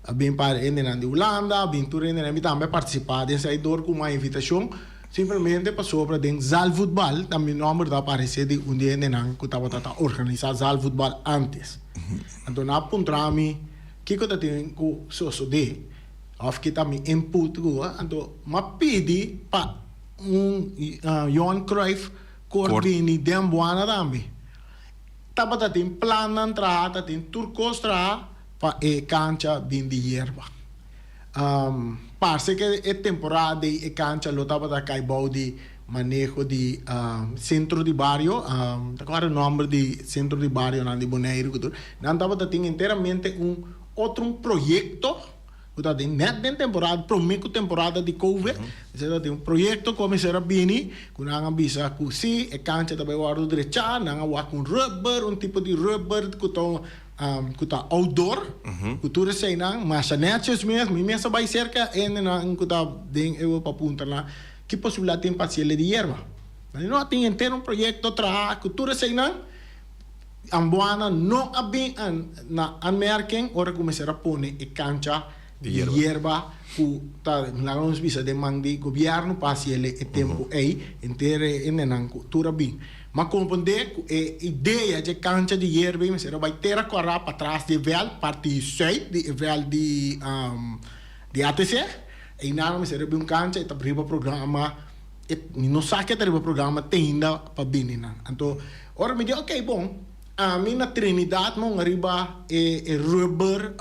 A bin par hendenan di Hulanda, a bin tur hendenan. Mi tambe a partisipá den esei dor ku un invitashon, simplemente pasobra den zaalvoetbal ta mi nòmber ta aparesé di un di e hendenan ku tabata ta organisá zaalvoetbal ántes. Anto nan a puntra mi kiko ta tin ku sosodé òf ki ta mi input ku anto mi a pidi pa un Johan Cruijff kor bini den Buana tambe. Tabata tin plannan traha, ta tin tur kos traha pa e kancha bin di yerba. Parse ke e temporada di e kancha lo tabata kai bou di maneho di sentro di bario, ta kòrda e nòmber di sentro di barionan di Boneiru ku tur. Nan tabata tin enteramente un otro un proyekto. Ku ta den nèt den temporada, promé ku temporada di Covid, mester ta tin un proyekto ku a mester a bini, ku nan a bisa ku si e kancha ta bai wòrdu drechá, nan a wak un rubber, un tipo di rubber ku ta ku ta outdoor, ku tur eseinan masha nètjes mes, mi mes a bai serka hendenan ku ta den e pa puntra nan ki posibilidat tin pa hasi el di yerba. Nan di no, tin henter un proyekto traha ku tur eseinan. Ambuana no a bin na aanmerking ora ku mester a pone e kancha di yerba ku ta laga nos bisa den man di gobièrnu pa hasi el e tempu ei henter e hendenan ku tur a bin. M'a komprendé ku e idea dje kancha di yerba ei mester a bai tera kòrá patras di e vèlt parti sùit di e vèlt di di ATC einan mester a bin un kancha e ta riba programa e mi no sa ke ta riba programa te ainda pa bini nan. Anto Ora mi di ok bon, ami na Trinidad mon ariba e e rubber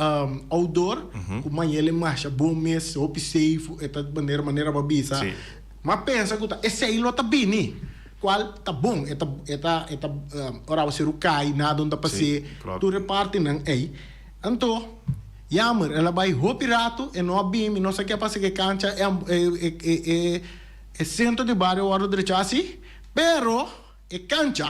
outdoor ku mañele masha bon mes, hopi safe, e ta manera manera bo a bisa. Ma pensa ku ta esei lo ta bini, kual ta bon, e ta e ta e ta ora bo seru kai nada no ta pas'é, tur e partinan ei. Anto jammer el a bai hopi rato e no a bini, mi no sa ke a pasa ku e kancha e e e e sentro di bario a wòrdu drechá si, pero. E cancha,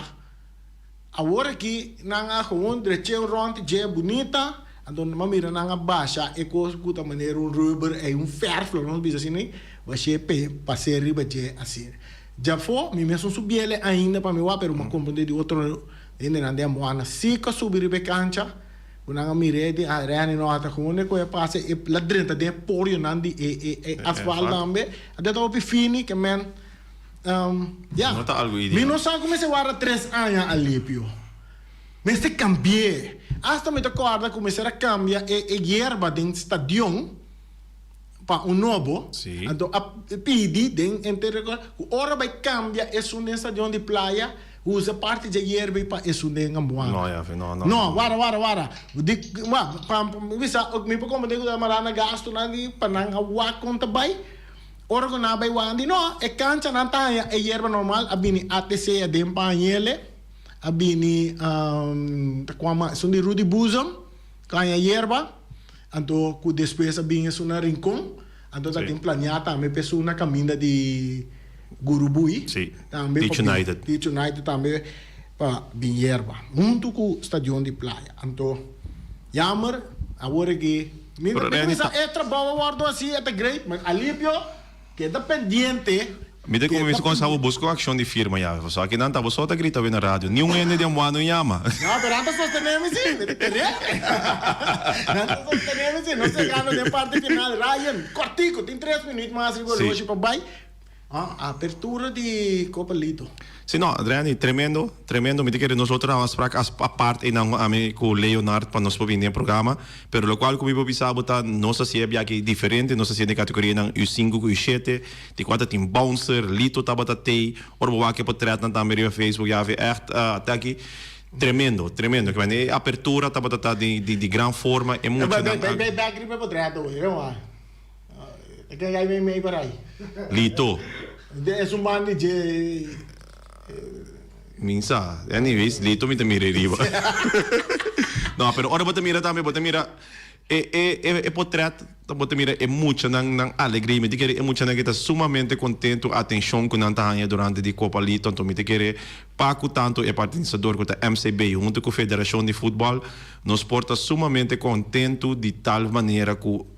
awor aki nan a gewoon dreche un rond dje bunita, anto nan a mira nan a basha e cos cu ta manera un rubber ey, un verf lo nos bisa asina, bashe pe pase riba dje asina. Djafo mi mes no subiele ainda pa mi wak pero mi a comprende di otro hendenan den Amboana si cu a subi riba e cancha cu nan a mira e di a Renny no a ta gewoon e cu e pasa e la drenta den e porionan di e e asfalt tambe, a ta hopi fini ke men. Ya. No ta algo ideal. Mi no sa ku mester warda tres aña Alipio. Mester kambi'é. Asta mi ta kòrda ku mester a kambia e e yerba den stadion pa un nobo. Sí. Anto a pidi den enter ku ora bai kambia esun den stadion di Playa, usa parti dje yerba ei pa esun den Amboana. No, ya, no, no. No, wara, wara, wara. Di, wa, pa, mi bisa, mi por komprendé ku ta mará na gastunan di pa nan a wak kon ta bai. Ora ku nan a bai wak di no, e kanchanan ta haña e yerba normal, a bini ATC aden pa hañ'ele, a bini ta kua esun di Rudy Boezem ku haña yerba, anto ku despues a bini esun na Rincon, anto ta tin planeá tambe pa esun na kaminda di Gurubui, tambe pa bin Beach United tambe pa bin yerba, huntu ku stadion di Playa. Anto jammer awor aki. Mi Pero ta Renny bisa ta. e trabou a wordo haci e ta great, maar Alipio keda pendiente. Mi ta Keda cuminsa con sa bo pendiente. busca un accion di firma ya. Pasobra aki nan ta bo so ta grita awe na radio. Ni un hende den wano yama. No, pero nan ta sostene mi si. Mi ta kere. Nan ta sostene mi si. Nos yegando den parti final. Ryan, cortico, tin tres minuut mas riba Sí. horloshi pa bay. Ah, apertura di Copa Lito. Si no, Adriani, tremendo, tremendo. Mi ta kere nos lo traha un afspraak as apart einan ku ami ku Leonard pa nos por bini den e programa. Pero lokual ku mi por bisa bo ta nos a hasié biaha aki diferente, nos a hasié den kategorianan U sinku ku U shete, di kua ta tin bouncer, Lito tabata tei, ora bo wak e potretnan tambe riba Facebook ya hafi ègt te aki tremendo, tremendo. Ke manera e apertura tabata ta di di gran forma, e muchanan a. Bai bai bek riba e potret awe, E ken gai mei mei por ai. Lito. Es un man di dje. Mi sa. Anyways, Lito mi ta mira riba. No, pero ora bo ta mira tambe, bo ta mira e e e e potret, bo ta mira e muchanan nan alegria. Mi ta kere e muchanan ke ta sumamente contento, atencion ku nan ta haña durante di Copa Lito. Anto mi ta kere pa ku tanto e participador ku ta MCB hunto ku Federacion di Futbol, nos por ta sumamente contento di tal manera ku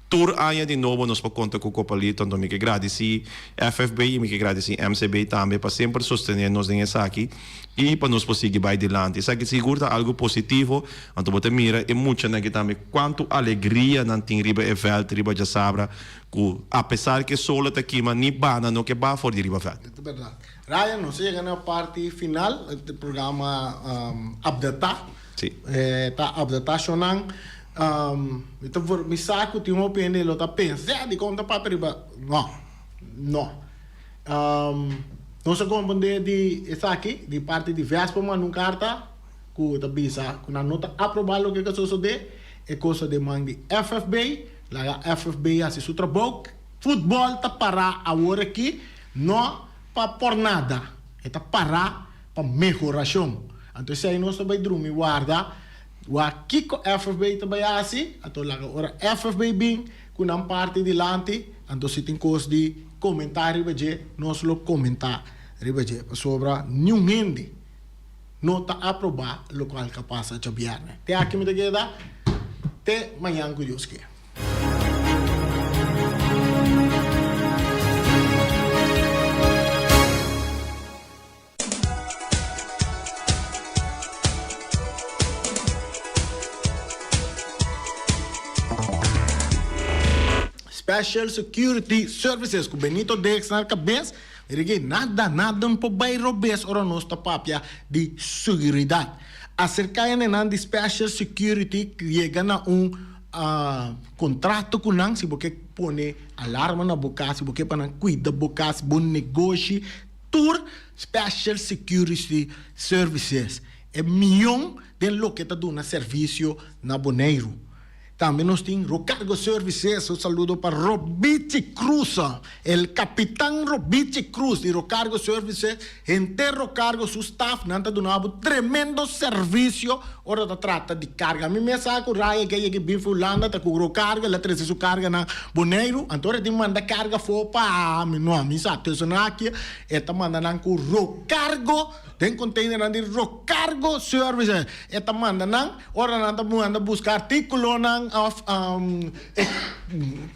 Tur aña di nobo nos por konta ku Copa Lito, anto mi ke gradisí FFB i mi ke gradisí MCB tambe pa semper sostené nos den esaki i pa nos por sigui bai dilanti. Esaki sigur ta algu positivo, anto bo ta mira e muchanan aki tambe kuantu alegria nan tin riba e vèlt riba djasabra ku apesar ku e solo ta kima ni bana no ke ba for di riba vèlt. Ta bèrdat. Ryan, nos a yega na parti final di programa Updatá. Sí. Ta updatá shownan. Mi ta mi sa ku tin hopi hende lo ta pensa, ya dikon ta papia riba. No, no. Nos a komprendé di esaki, di parti di Vespa manda un karta ku ta bisa ku nan no ta aprobá loke ku a sosodé, e kos ta den man di FFB, laga FFB hasi su trabou. Futbòl ta pará awor aki, no pa por nada, e ta pará pa mehorashon. Anto esei nos ta bai drumi warda. Wak kiko FFB ta bai hasi, anto laga ora FFB bin, ku nan parti dilanti, anto si tin kos di komentá riba dje, nos lo komentá riba dje, pasobra niun hende no ta aprobá lokual ka pasa djabièrnè. Te aki mi ta keda, te mañan ku Dios ke. Special Security Services ku Benito Dix na kabes, mira aki nada nada no por bai robes ora nos ta papia di seguridat. Aserka hendenan di Special Security yega na un kontrato ku nan si bo ke pone alarma na bo kas, si bo ke pa nan kuida bo kas, bo negoshi. Tur Special Security Services e mion den loke ta duna servisio na Boneiru. Tambe nos tin Rocargo Services, un saludo pa Robichi Cruz, el Capitan Robichi Cruz di Rocargo Services, henter Rocargo su staff nan ta duna bo tremendo servisio ora ta trata di carga. Mi mes sa cu Raya ke yega bin for Hulanda ta cu Rocargo, el a trece su carga na Boneiru, anto ora e tin manda carga afo pa mi no a mi sa tussen aki e ta manda nan cu Rocargo den containernan di Rocargo Services e ta manda nan ora nan ta manda busca articulonan of e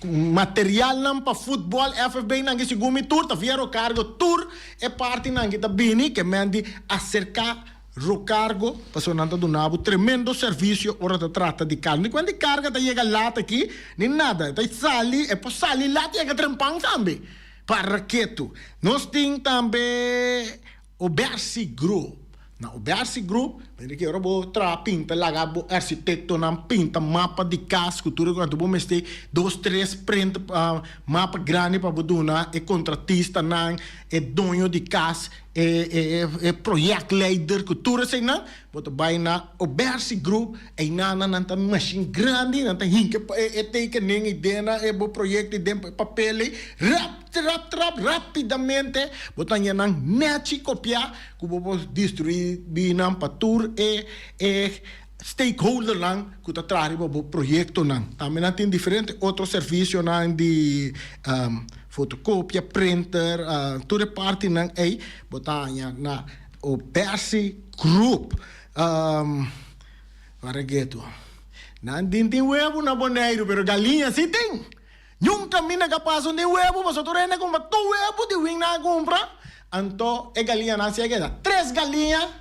materialnan pa futbol FFB nan ki segun mi tur ta via Rocargo tur e partinan ki ta bini ke men di acerca Rocargo, pasobra nan ta duna bo tremendo servicio ora ta trata di carga. Ni cuenta di carga ta yega laat aki, ni nada. E ta sali, e por sali laat yega trempan tambe. Para ketu. Nos tin tambe Obersi Group. Na Obersi Group, mira ki ora bo traha pinta laga bo architectonan pinta mapa di cas cu tur e cuanto bo mester dos tres print mapa grandi pa bo duna e contratistanan, e doño di cas. E e projectleider cu tur eseinan, bo ta bay na Obersi Group, einan nan ta machine grandi, nan ta hinca e tekening ei den na e bo proyecto ei den e papel ei, rap rap rap rapidamente bo ta haña nan nechi copia cu bo por distribuí nan pa tur e e stakeholdernan cu ta traha riba bo proyectonan. Tambe nan tin diferente otro servicionan di fotocopia, printer, tur e partinan ey bo ta haña na Obersi Group. Waragetu. Nan tin tin webu na Boneiru pero galiña si tin. Niun caminda ka pasa un tin webu pasobra tur hende a cumpra tur webu di win nan a cumpra anto e galiñanan si a keda tres galiña.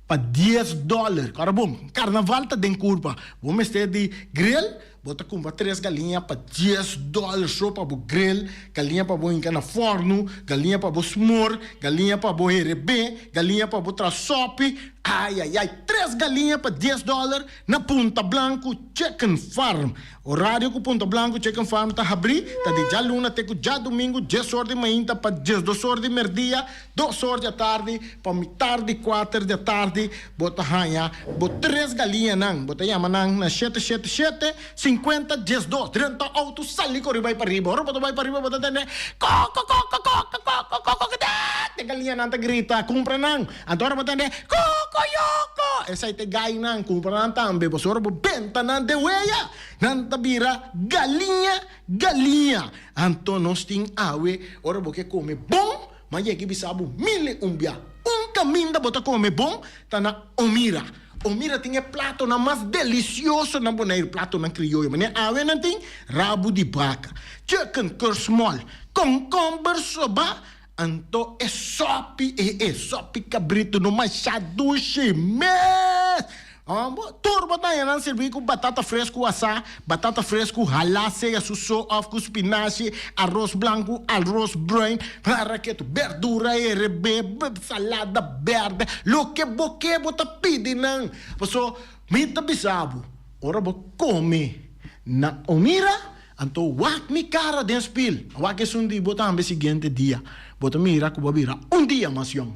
Pa dies dòler. Ora bon, karnaval ta den kurpa. Bo mester di grill, bo ta kumpra tres galiña pa dies dòler so pa bo grill, galiña pa bo hinka na fòrnu, galiña pa bo smor, galiña pa bo herebé, galiña pa bo tra sòpi. Ai, ai, ai, tres galiña pa dies dòler na Punta Blanku Chicken Farm. Orario ku Punta Blanku Chicken Farm ta habrí ta di djaluna te ku djadumingu dies or di mainta pa diesdos or di merdia. Dos or di atardi pa mitar di kuater di atardi bo ta haña bo tres galiñanan. Bo ta yama nan na shete shete shete, sinkuenta diesdos. Drenta outo sali kore bai pariba. Ora bo ta bai pariba bo ta tende koko koko koko koko koko kdek! E galiñanan ta grita, Kumpra nan! Anto ora bo tende koko yoko! Esei ta e gainan, kumpra nan tambe. Pasobra ora bo benta nan den weya, nan ta bira galiña galiña. Anto nos tin awe ora bo ke kome bon. Ma yegi bisa bo mil e un bia, un kaminda bo ta kome bon ta na Omira. Omira tin e platonan mas delisioso na Boneiru, platonan krioyo. Manera awe nan tin rabu di baka, chicken kersmol, konkomber soba, anto e sopi, e e sopi kabritu no masha dushi mes! Tur bo ta haña nan sirbí ku batata fresku asá, batata fresku halá sea su so òf ku spinashi, aros blanku, aros bruin, raketu, berdura herebé, salada bèrdè, loke bo ke bo ta pidi nan. Paso mi ta bisa bo, ora bo kome na Omira, anto wak mi kara den spil, wak esun di bo tambe siguiente dia, bo ta mira ku bo a bira un dia mas yòn.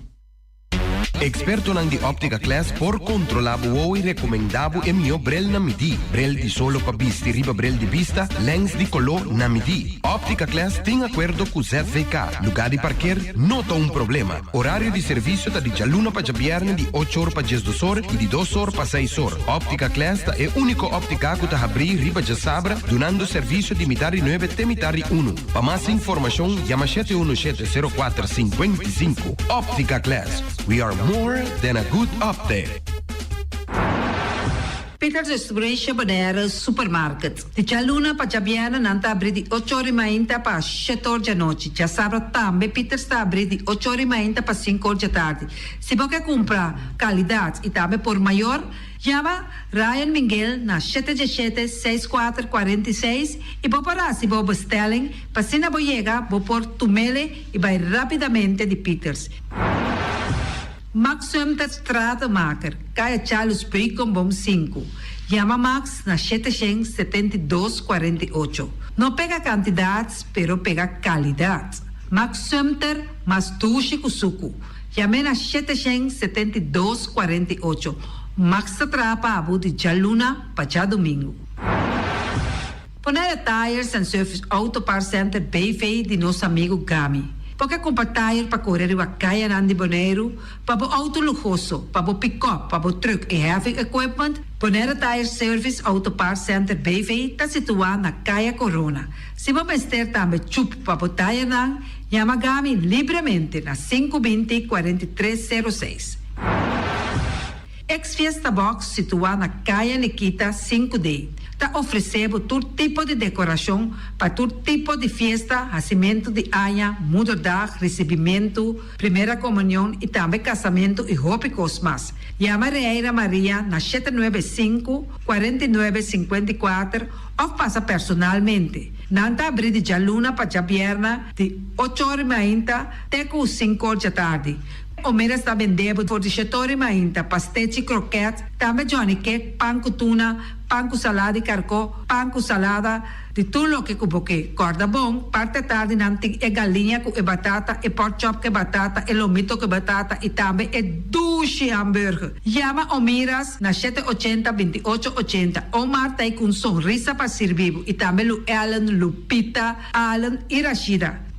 Ekspertonan di Optica Class por kontrolá bo wowo i rekomendá bo e mihó brel na midí. Brel di solo pa bisti riba brel di bista, lèns di koló na midí. Optica Class tin akuerdo ku ZVK. Lugá di parker no ta un problema. Orario di servisio ta di djaluna pa djabièrnè di ocho or pa diesdos or i di dos or pa seis or. Optica Class ta e úniko óptika ku ta habrí riba djasabra dunando servisio di mitar di nuebe te mitar di unu. Pa mas informashon yama shete unu shete sero kuater sinkuenta i sinku. Optica Class, we are more than a good optic. Peter Distribution Bonaire Supermarket. Di djaluna pa djabièrnè nan ta abrí di ocho or di mainta pa shete or djanochi. Djasabra tambe Peters ta abrí di ocho or di mainta pa sinku or djatardi. Si bo ke kumpra kalidat i tambe por mayor, yama Ryan Minguel na shete djeshete seis kuater 46 i bo por hasi bo bestelling pa asina bo yega bo por tumele i bai rápidamente di Peters. Max Sumter Stratenmaker, Kaya Charles Beukenboom sinku. Yama Max na 772 48. No pega kantidat, pero pega kalidat. Max Sumter mas dushi ku suku. Yam'é na 772 48. Max ta traha pa bo di djaluna pa djadumingu. Bonaire Tires and Service Auto Parts Center BV di nos amigu Gami. Bo ke kumpra tire pa kore riba kayanan di Boneiru, pa bo outo luhoso, pa bo pikòp, pa bo trùk i heavy equipment? Bonaire Tire Service Auto Parts Center BV ta situá na Kaya Korona. Si bo mester tambe chup pa bo tayernan, yama Gami libremente na sinku 20 43 06. Ex Fiesta Box situá na Kaya Nikita sinku D ta ofresé bo tur tipo di dekorashon pa tur tipo di fiesta, hasimentu di aña, moederdag, risibimentu, primera komunion i tambe kasamentu i hopi kos mas. Yama Reira Maria na 795, 49, 54 òf pasa personalmente. Nan ta abrí di djaluna pa djabièrnè di ocho or i mainta te ku sinku or djatardi. Omera sta bende bo for di shetori mainta, pastechi, kroket, tambe johnny cake, pan ku tuna, pan ku salada di karkó, pan ku salada, di tur loke ku bo ke. Kòrda bon, parti atardi nan tin e galiña ku e batata, e pork chop ku e batata, e lomito ku e batata i tambe e dushi hamburger. Yama Omiras na shete 80 28 80. Omar ta ei ku un sonrisa pa sirbi bo i tambe Lu Ellen, Lupita, Allen i Rashida.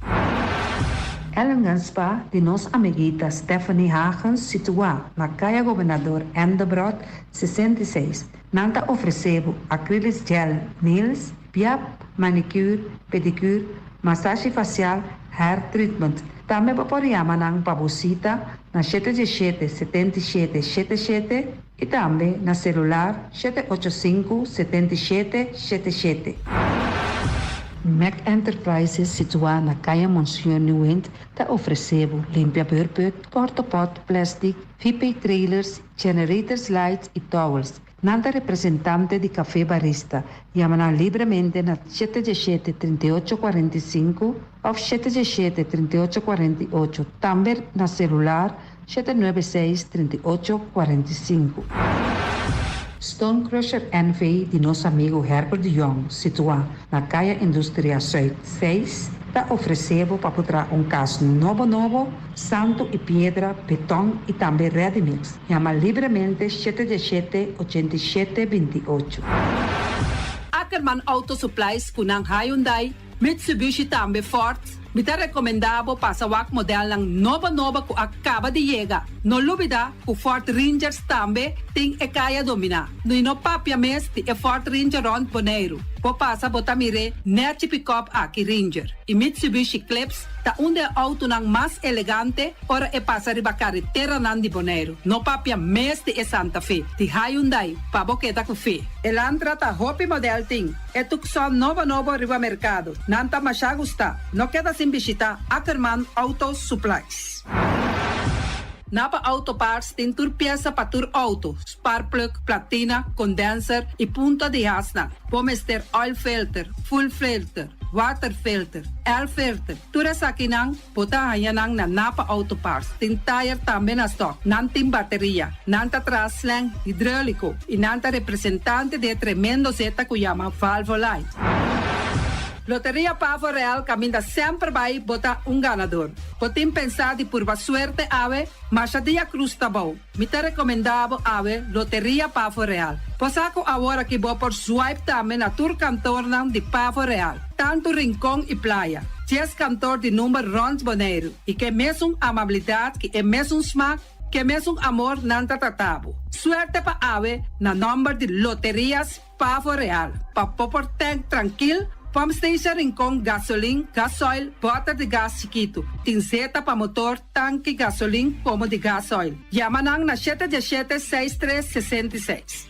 Ellingen Spa di nos amiguita Stephanie Hagens situá na Kaya Gobernador Endebrot 66. Nan ta ofresé bo acrylic gel nails, piap, manicure, pedicure, masashi fasial, hair treatment. Tambe bo por yama nan pa bo sita na 717 77 77 i tambe na selular 785 77 77. Mac Enterprises situá na Kaya Monsieur Nieuwind ta ofresé bo limpia beurput, porta-pot, plastic, VP trailers, generators lights i towels. Nan ta representante di Café Barista. Yama nan libremente na 717 38 45 òf 717 38 48. Tambe na selular 796 38 45. Stone Crusher NV di nos amigu Herbert de Jong, situá na Kaya Industria Zuid 6, ta ofresé bo pa traha un kas nobo nobo, santu i piedra, beton i tambe ready mix. Yama libremente 717 87 28. Ackerman Auto Supplies ku nan Hyundai, Mitsubishi tambe Ford, mi ta rekomendá bo pasa wak modelnan nobo nobo ku a kaba di yega. No lubidá ku Ford Rangers tambe tin e kaya dominá. No no papia mes di e Ford Ranger rònt Boneiru. Bo pasa bo ta mir'é nèchi pick-up aki Ranger. I Mitsubishi Eclipse ta un di e outonan mas elegante ora e pasa riba kareteranan di Boneiru. No papia mes di e Santa Fe, di Hyundai, pa bo keda ku fe. Elantra ta hopi model tin. E Tucson nobo nobo riba merkado. Nan ta masha gusta. No keda sin bishitá Ackerman Auto Supplies. Napa Auto Parts tin tur piesa pa tur outo, spark plug, platina, condenser i punta di hasnan. Bo mester oil filter, fuel filter, water filter, air filter. Tur esakinan bo ta haña nan na Napa Auto Parts. Tin tire tambe na stock. Nan tin bateria. Nan ta traha slang hidráuliko i nan ta representante di e tremendo zeta ku yama Valvoline. Loteria Pavo Real kaminda semper bai bo ta un ganador. Bo tin pensá di purba suerte awe? Masha dia krus ta bou. Mi ta rekomendá bo awe Loteria Pavo Real. Bo sa ku awor aki bo por swipe tambe na tur kantornan di Pavo Real, tantu Rincon i Playa. Dies kantor di number rònt Boneiru i ke mesun amabilidat ki e mesun smak, ke mesun amor nan ta trata bo. Suerte pa awe na nòmber di Loterias Pavo Real, pa bo por tank trankil, pump station Rincon, gasolin, gasoil, bòter di gas chikitu, tin zeta pa motor, tanki gasolin komo di gasoil. Yama nan na shete diesshete seis tres 66.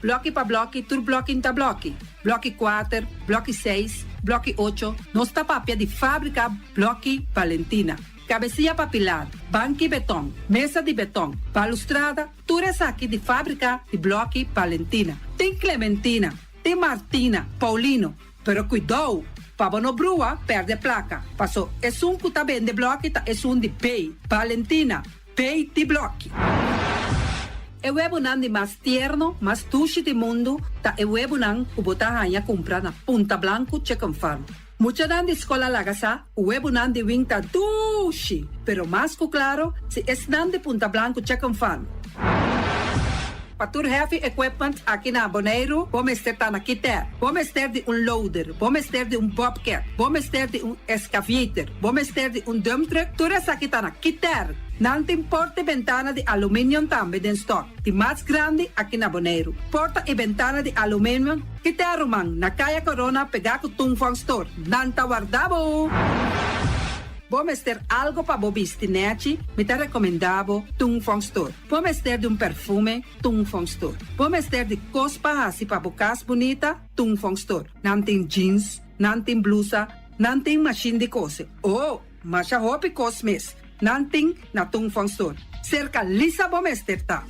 Blòki pa blòki, tur blòki n'ta blòki. Blòki kuater, blòki seis, blòki ocho, nos ta papia di fábrika Blòki Valentina. Kabesia pa pilar, banki beton, mesa di beton, balustrada, Tur esaki di fábrika di blòki Valentina. Tin Clementina, tin Martina, Paulino, pero kuidou pa bo no brua pèrdè plaka, paso esun ku ta bende blòki ta esun di B, Valentina, B di blòki. E webunan di mas tierno, mas dushi di mundu ta e webunan ku bo ta haña kumpra na Punta Blanku Chicken Farm. Muchanan di skol a laga sa ku webunan di wing ta dushi, pero mas ku klaro si esnan di Punta Blanku Chicken Farm. Pa tur heavy equipment aki na Boneiru bo mester ta na Kiter, bo mester di un loader, bo mester di un bobcat, bo mester di un excavator, bo mester di un dump truck, tur esaki ta na Kiter. Nan tin porta i bentana di aluminium tambe den stock, di mas grandi aki na Boneiru. Porta i bentana di aluminium. Kita ruman, na Kaya Corona pegá ku Tung Fong Store. Nan ta warda bo! Bo mester algo pa bo bisti nèchi? Mi ta rekomendá bo Tung Fong Store. Bo mester di un perfume? Tung Fong Store. Bo mester di kos pa hasi pa bo kas bunita? Tung Fong Store. Nan tin jeans, nan tin blusa, nan tin mashin di kose. Oh! Masha hopi kos mes nan tin na Tung Fong Store. Serka Lisa bo mester ta.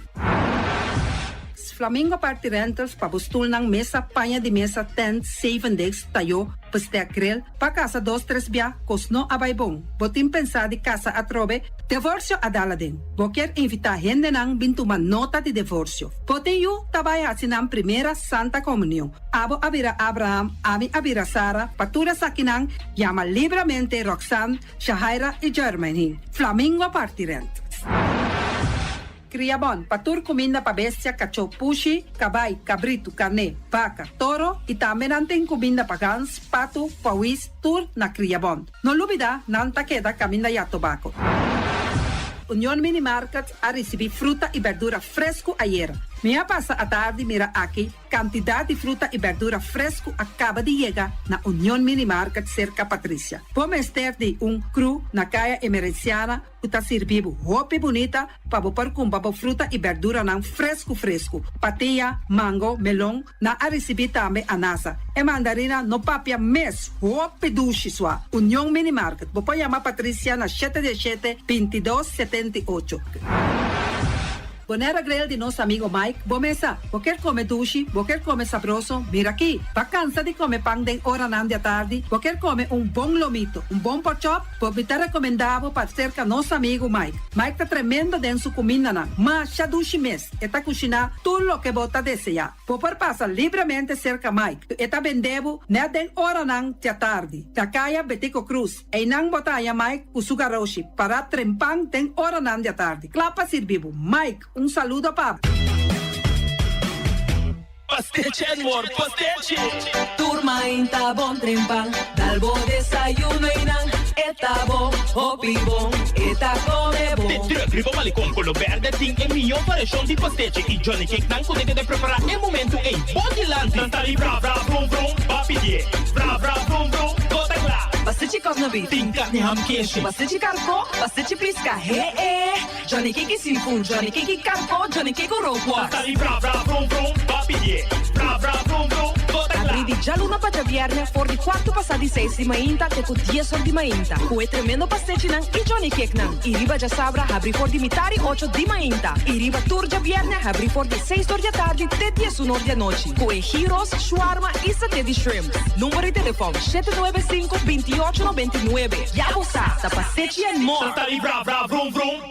Flamingo Party Rentals pa bo stulnan, mesa, paña di mesa, tent, zevendegs, tayo, bestek, grill, pa kasa dos tres bia, kos no a bai bon. Bo tin pensa di kasa atrobe? Devorsio a dal aden. Bo kier invita hendenan bin tuma nota di devorsio. Bo tin yu ta bai haci nan primera Santa Comunion. Abo a bira Abraham, ami a bira Sara, pa tur esakinan yama libramente Roxanne, Shahaira i Jermaine. Flamingo parti rent. Kria bon, pa tur kuminda pa bestia, kachó, pushi, kabai, kabritu, karné, baka, toro i tambe nan tin kuminda pa gans, patu, pawis, tur na Kria Bon. No lubida, nan ta keda kaminda ya tobako. Union Mini Market a risibí fruta i berdura fresku ayera. Mi a pasa atardi mira aki Kantidat di fruta i bèrdura fresku a kaba di yega na Union Mini Market serka Patricia. Bo mester di un kru na Kaya Emerenciana ku ta sirbi bo hopi bunita pa bo por kumpra bo fruta i bèrduranan fresku fresku. Patia, mango, melon, nan a risibí tambe anasa. E mandarina no papia mes, hopi dushi sua. Union Mini Market, bo por yama Patricia na shete diesshete, 22, 78. Bonera Grill di nos amigo Mike, bo mesa. Bo kier come dushi, bo kier come sabroso, mira aki. Bo a cansa di come pan den oranan di atardi, bo kier come un bon lomito, un bon pork chop, bo mi ta recomenda bo pa cerca nos amigo Mike. Mike ta tremendo den su cumindanan, masha dushi mes, e ta cushina tur loke bo ta desea. Bo por pasa libremente cerca Mike, e ta bende bo net den oranan di atardi. Na caya Betico Cruz. Einan bo ta haña Mike ku su garoshi pará trempan den oranan di atardi, kla pa sirbi bo. Mike, un saludo pa bo. Pastechi and more, pastechi! Tur mainta bon trempan, dal bo desayuno einan, e ta bon, hopi bon, e ta come bon. De truck riba Malecon Colo Berde tin e mihó variashon di pastechi i Johnny Cake nan ku ta keda prepará e momentu ei bo dilanti. Nan ta di bra bra brum brum, ba pidié bra bra brum brum. Bo ta kla. Pastechi kòs na beef. Tin karni ham keshi. Pastechi karkó, pastechi piska, he e. Johnny Cake seafood, Johnny Cake karkó, Johnny Cake rookworst. Nan ta di bra bra brum brum, ba pidié bra bra brum brum. Bo ta kla. Abrí di djaluna pa djabièrnè for di kuartu pasá di seis di mainta te ku dies or di mainta ku e tremendo pastechinan i Johnny Cakenan. I riba djasabra habrí for di mitari ocho di mainta i riba tur djabièrnè habrí for di seis or di atardi te diesun or di anochi ku e gyros, shawarma i saté di shrimp. Number di telefòn, 795 28 99. Ya bo sa, ta Pastechi and More! Santa di bra bra vrum vrum.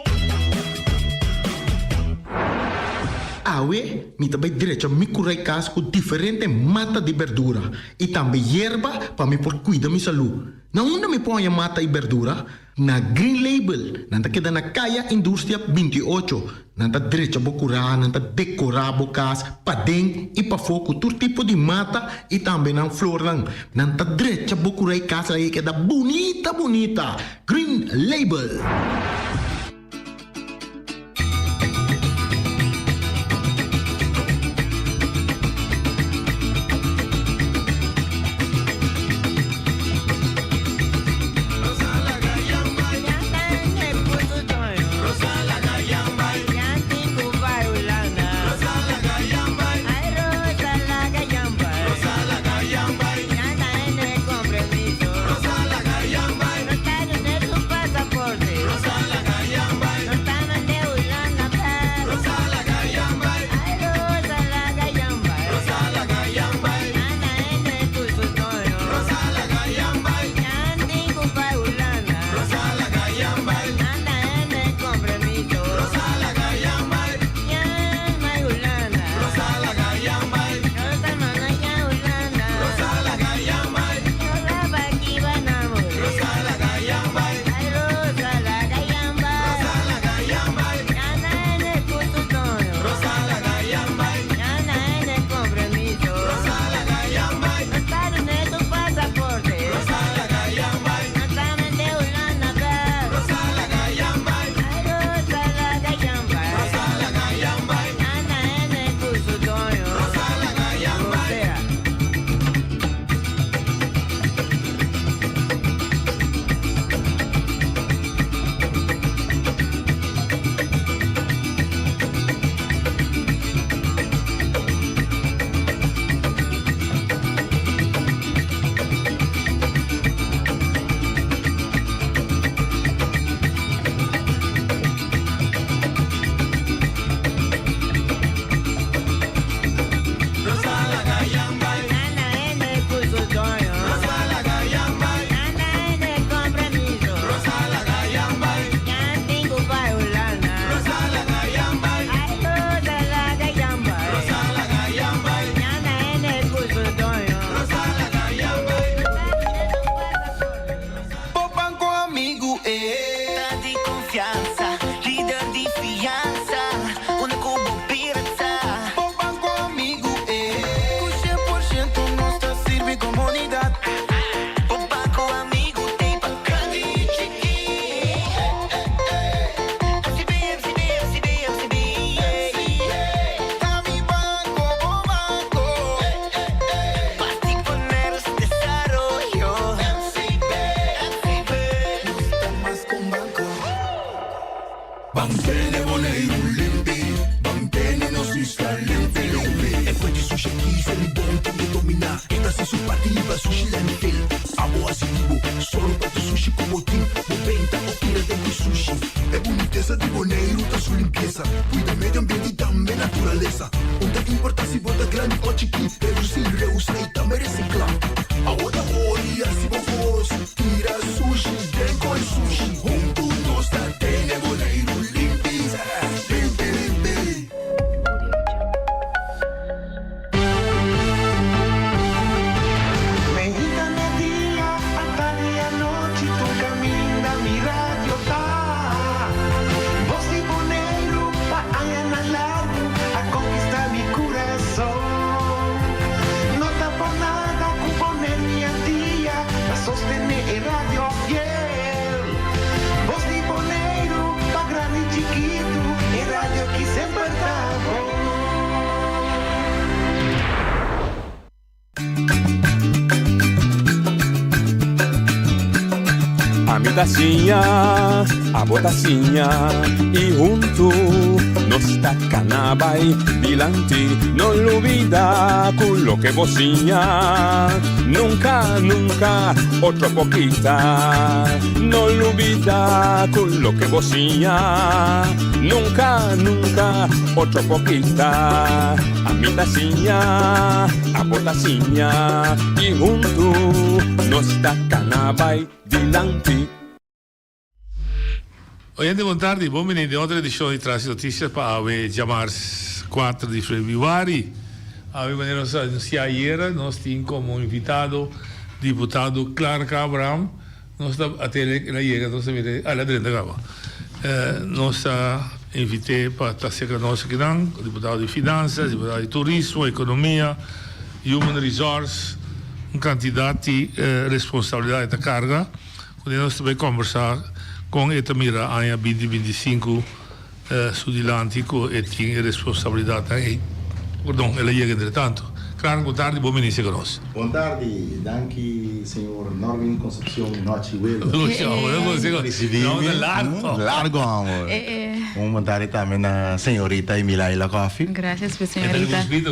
Awe mi ta bai drecha mi kurai kas ku diferente mata di berdura i tambe yerba pa mi por kuida mi salú. Na unda mi por haña mata i berdura? Na Green Label. Nan ta keda na Kaya Industria 28. Nan ta drecha bo kurá, nan ta dekorá bo kas paden i pafó ku tur tipo di mata i tambe nan flornan. Nan ta drecha bo kurá i kas ei keda bunita bunita. Green Label. Bo banco amigu e ta di confiansa, lider di fiansa, unda cu bo bira ta. Bo banco amigu e. Cu 100% nos ta sirbi comunidad. Bo banco amigu t'ey pa grandi y chiki. MCB, MCB, MCB, MCB, yeah. Ta mi banco, bo banco. Pa ti poner su desaroyo. MCB, MCB. Nos ta mas cu un banco. Ban tene Boneiru limpi, ban tene nos isla limpi limpi. E fuente sushi aki Selibon tin ke dominá. E ta hasi su parti liba sushi landfill. Abo hasi di bo, solo pa tu sushi ku bo tin. Bo benta o tira den ku sushi. E bunitesa di Boneiru ta su limpiesa. Kuida medio ambiente i tambe naturalesa. Un ta importá si bo ta grandi o chikí, redusí, reusá i tambe resiklá. Awo ta ori hasi bo kos, tira sushi den koi sushi. Huntu nos ta tene Boneiru limpi, limpi, limpi. Meinta media, atardi anochi, tur caminda mi radio ta. Bos di Boneiru pa añanan largu a conquista mi curason. No ta por nada cu Boneiru y Antia ta sostene e radio fiel. Bos di Boneiru pa grandi y chikitu, e radio ki semper ta bon. Ami ta siña, abo ta siña y huntu nos ta cana bay dilanti. No lubida cu loke bo siña nunca, nunca otro por kita. No lubida cu loke bo siña nunca, nunca otro por kita. Ami ta siña, abo ta siña i huntu nos ta kana bai dilanti. Oyente bon tardi, bon bini den otro edicion di Tras di Noticias pa awe djamars. 4 di febrüari. Awe manera nos a anunsiá ayera, nos tin komo invitado diputado Clark Abraham. Nos ta atende el a yega, nos ta mira el a drenta kaba. Nos ta invit'é pa ta serka nos akinan, diputado di Finansa, diputado di Turismo, Ekonomia, Human Resource, un kantidat di responsabilidat e ta karga. Kuné nos ta bai kombersá kon e ta mira aña binti 25 su dilanti ku e tin e responsabilidatnan ei. Perdon, el a yega entretantu. Klaar, bon tardi, bon bini serka nos. Bon tardi, danki señor Norwin Concepcion Nochi Welo. Nomber ta largo. Largo homber. Un bon tardi tambe na señorita Emilaila Coffie. Gracias pues señorita. Si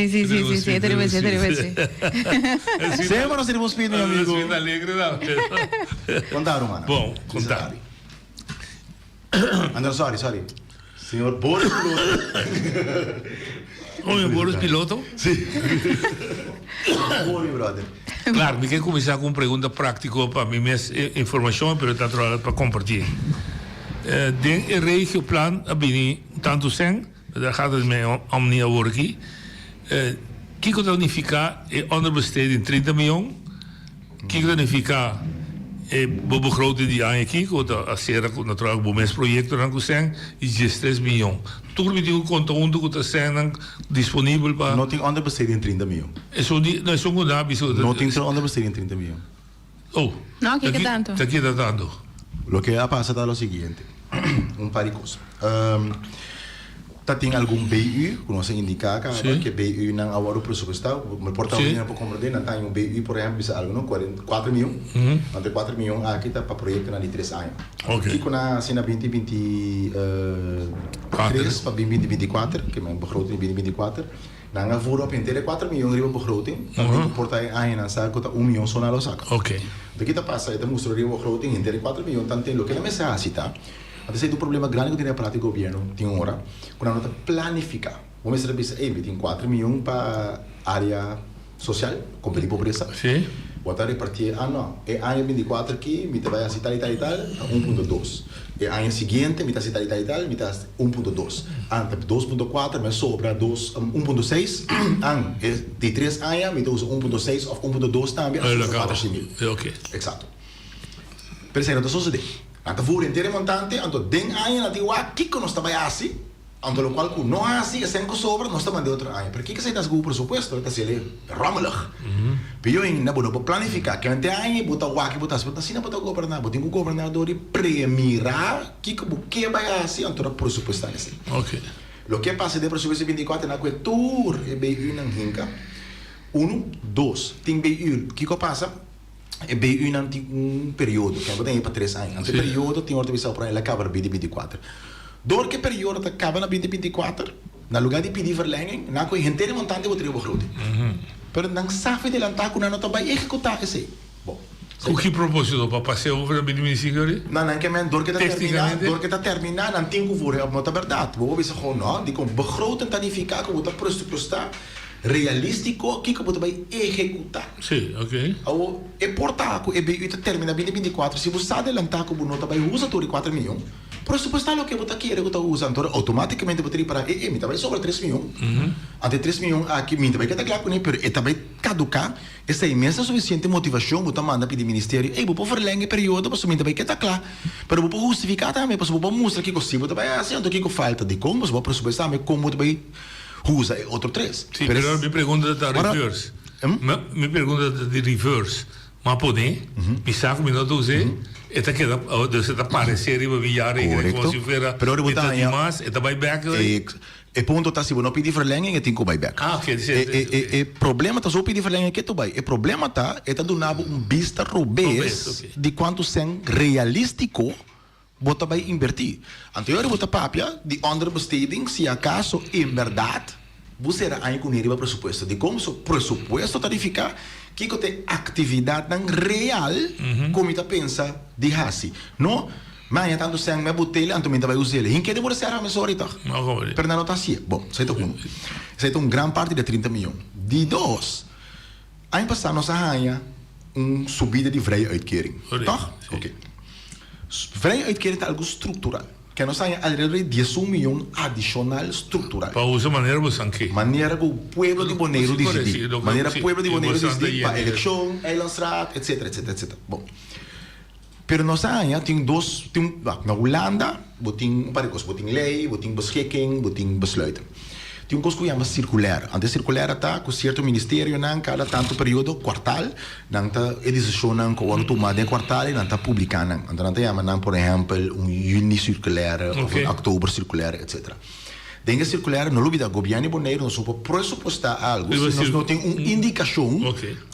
si si si si, e ta riba dje, e ta riba dje. Semper nos ta riba un speed mi amigo. Con ta rumannan? Bon, con ta. Andor sorry sorry. Señor Boris Piloto. Oye, Boris Piloto? Si. Boris brother. Claro, mi ke kuminsá ku un pregunta práktiko pa mi mes informashon, pero ta natural pa kompartí. Den e regioplan a bini tantu sèn, daar gaat het mij om ni awor aki. Kiko ta nifiká e onderbesteding 30 mion? Kiko ta nifiká e bo begroting di aña aki ku ta a sera ku natural ku bo mes proyektonan ku sèn i diestres mion? Tur mi tin ku konta huntu ku ta sènnan disponibel pa. No tin onderbesteding 30 mion. Esun di, no esun ku nan a bisa ku ta. No tin onderbesteding 30 mion. Oh. No, kiko tantu? Ta kita tantu? Loke a pasa ta lo siguiente, un par di kos. Ta tin algun BU ku nos a indiká kaba ku e BU-nan a wòrdu presupuestá. Mi por ta hopi por komprendé, nan ta haña un BU por ehèmpel bisa algu no, kuater mion. Anto e kuater mion aki ta pa proyektonan di tres aña. Kiko nan a hasi na binti 2023 pa bin 2024, ke men begroting di 2024, nan a voer op henter e kuater mion riba begroting, nan tin ku por ta e añanan sa ku ta un mion so nan lo saka. Anto ki ta pasa? E ta mustra riba begroting henter e kuater mion tanten loke nan mester hasi ta. Anto esei ta un problema grandi ku tin den aparato di gobièrnu tin ora ku nan no ta planifiká. Bo mester a bisa, ey, mi tin kuater mion pa área sosial, kombatí pobresa. Bo ta repartié, ah no, e aña 24 aki mi ta bai hasi tal i tal i tal, ta 1.2. E aña siguiente mi ta hasi tal i tal i tal, mi ta hasi 1.2. An ta 2.4, mi a sobra dos, 1.6. An e di tres aña mi ta usa 1.6 òf 1.2 tambe, a sobra 400 mil. Eksakto. Pero esei no ta sosodé. Nan ta voer henter e montante, anto den aña nan tin wak kiko nos ta bai hasi, anto lokual ku no hasi esei ku sobra nos ta mand'é otro aña. Pero kiko esei ta hasi ku bo presupuesto? E ta hasiel rommelig. Pio ainda bo no por planifiká kende aña bo ta wak i bo ta hasi, bo asina bo ta goberná. Bo tin ku goberná dor di premirá kiko bo ke bai hasi anto ta presupuestá esei. Loke a pasa den presupuesto di 24 nan ku e tur e BU-nan hinka, unu, dos, tin BU, kiko a pasa? E BU-nan tin un periodo, kende bo ta hei pa tres aña. Anto e periodo tin ora ta bisa por el a kaba na binti 24. Dor ku e periodo ta kaba na binti 24, na lugá di pidi verlenging, nan a kohe henter e montante bo triba begroting. Pero nan sa fi delantá ku nan no ta bai ehekutá esei. Bon. Ku ki propósito? Pa pas'é over na binti 25 ori? Nan nan ke men dor ke ta terminá, dor ke ta terminá nan tin ku voer op. No ta bèrdat. Bo por bisa gewoon no, dikon begroting ta nifiká ku bo ta presupuestá Realístiko, kiko bo ta bai ehekutá? Sí, oké. Awor, e por ta ku e BU ta terminá binti 24, si bo sa adelantá ku bo no ta bai usa tur e kuater mion, presupuestá loke bo ta kere ku ta usa, anto outomátikamente bo ta ripará, e, e, mi ta bai sobra tres mion, anto e tres mion aki mi ta bai keda kla kuné, pero e ta bai kaduká, esei mes ta sufisiente motivashon bo ta manda pidi ministerio, ey, bo por verlèng e periodo pasobra mi ta bai keda kla, pero bo por hustifiká tambe, pasobra bo por mustra kiko si bo ta bai hasi, anto kiko falta, dikon, pasobra bo a presupuestá tambe kon bo ta bai. Usa e otro tres. Sí, pero mi pregunta ta reverse. Mi pregunta ta di reverse. M'a pone, mi sa ku mi no ta us'é, e ta keda, dus e ta paresé riba mi jaarrekening komo si fuera e ta di mas, e ta bai bèk. E punto ta si bo no pidi verlenging e tin ku bai bèk. Ah, oké. E problema ta si bo pidi verlenging e ke tur bai. E problema ta e ta duna bo un bista robes di kuantu sèn realístiko Bo ta bai inbertí. Anto e ora bo ta papia di onderbesteding si acaso en berdad bo sera aña cu ne riba presupuesto. Dicon? So presupuesto ta nifica kico ta e actividadnan real cu mi ta pensa di haci. No, mi haña tanto cen mi a botele anto mi ta bai usele. Hin kende bo reserva mesora y toch? Pero nan no ta hacié. Bon, esey ta uno. Esey ta un gran parti di e 30 miyon. Di dos, aña pasa nos a haña un subida di vrije uitkering. Toch? Oké. Vrije uitkering ta algu struktural. Ke nos haña alrededor di 11 mion adishonal struktural. Pa usa manera bo san ke. Manera ku pueblo di Boneiru disidí. Manera pueblo di Boneiru disidí pa elekshon, eilandsraad, etsetera, etsetera, etsetera. Bon. Pero nos a haña tin dos, tin, wak, na Hulanda bo tin un par di kos. Bo tin lei, bo tin beschikking, bo tin besluiten. Tin un kos ku yama sirkulèr. Anto e sirkulèr ta ku sierto ministerionan kada tantu periodo, kuartal, nan ta e desishonnan ku a wòrdu tumá den e kuartal i nan ta publiká nan. Anto nan ta yama nan por ehèmpel un yüni sirkulèr òf un òktober sirkulèr etsetera. Den e sirkulèr no lubidá gobièrnu di Boneiru nos no por presupuestá algu si nos no tin un indikashon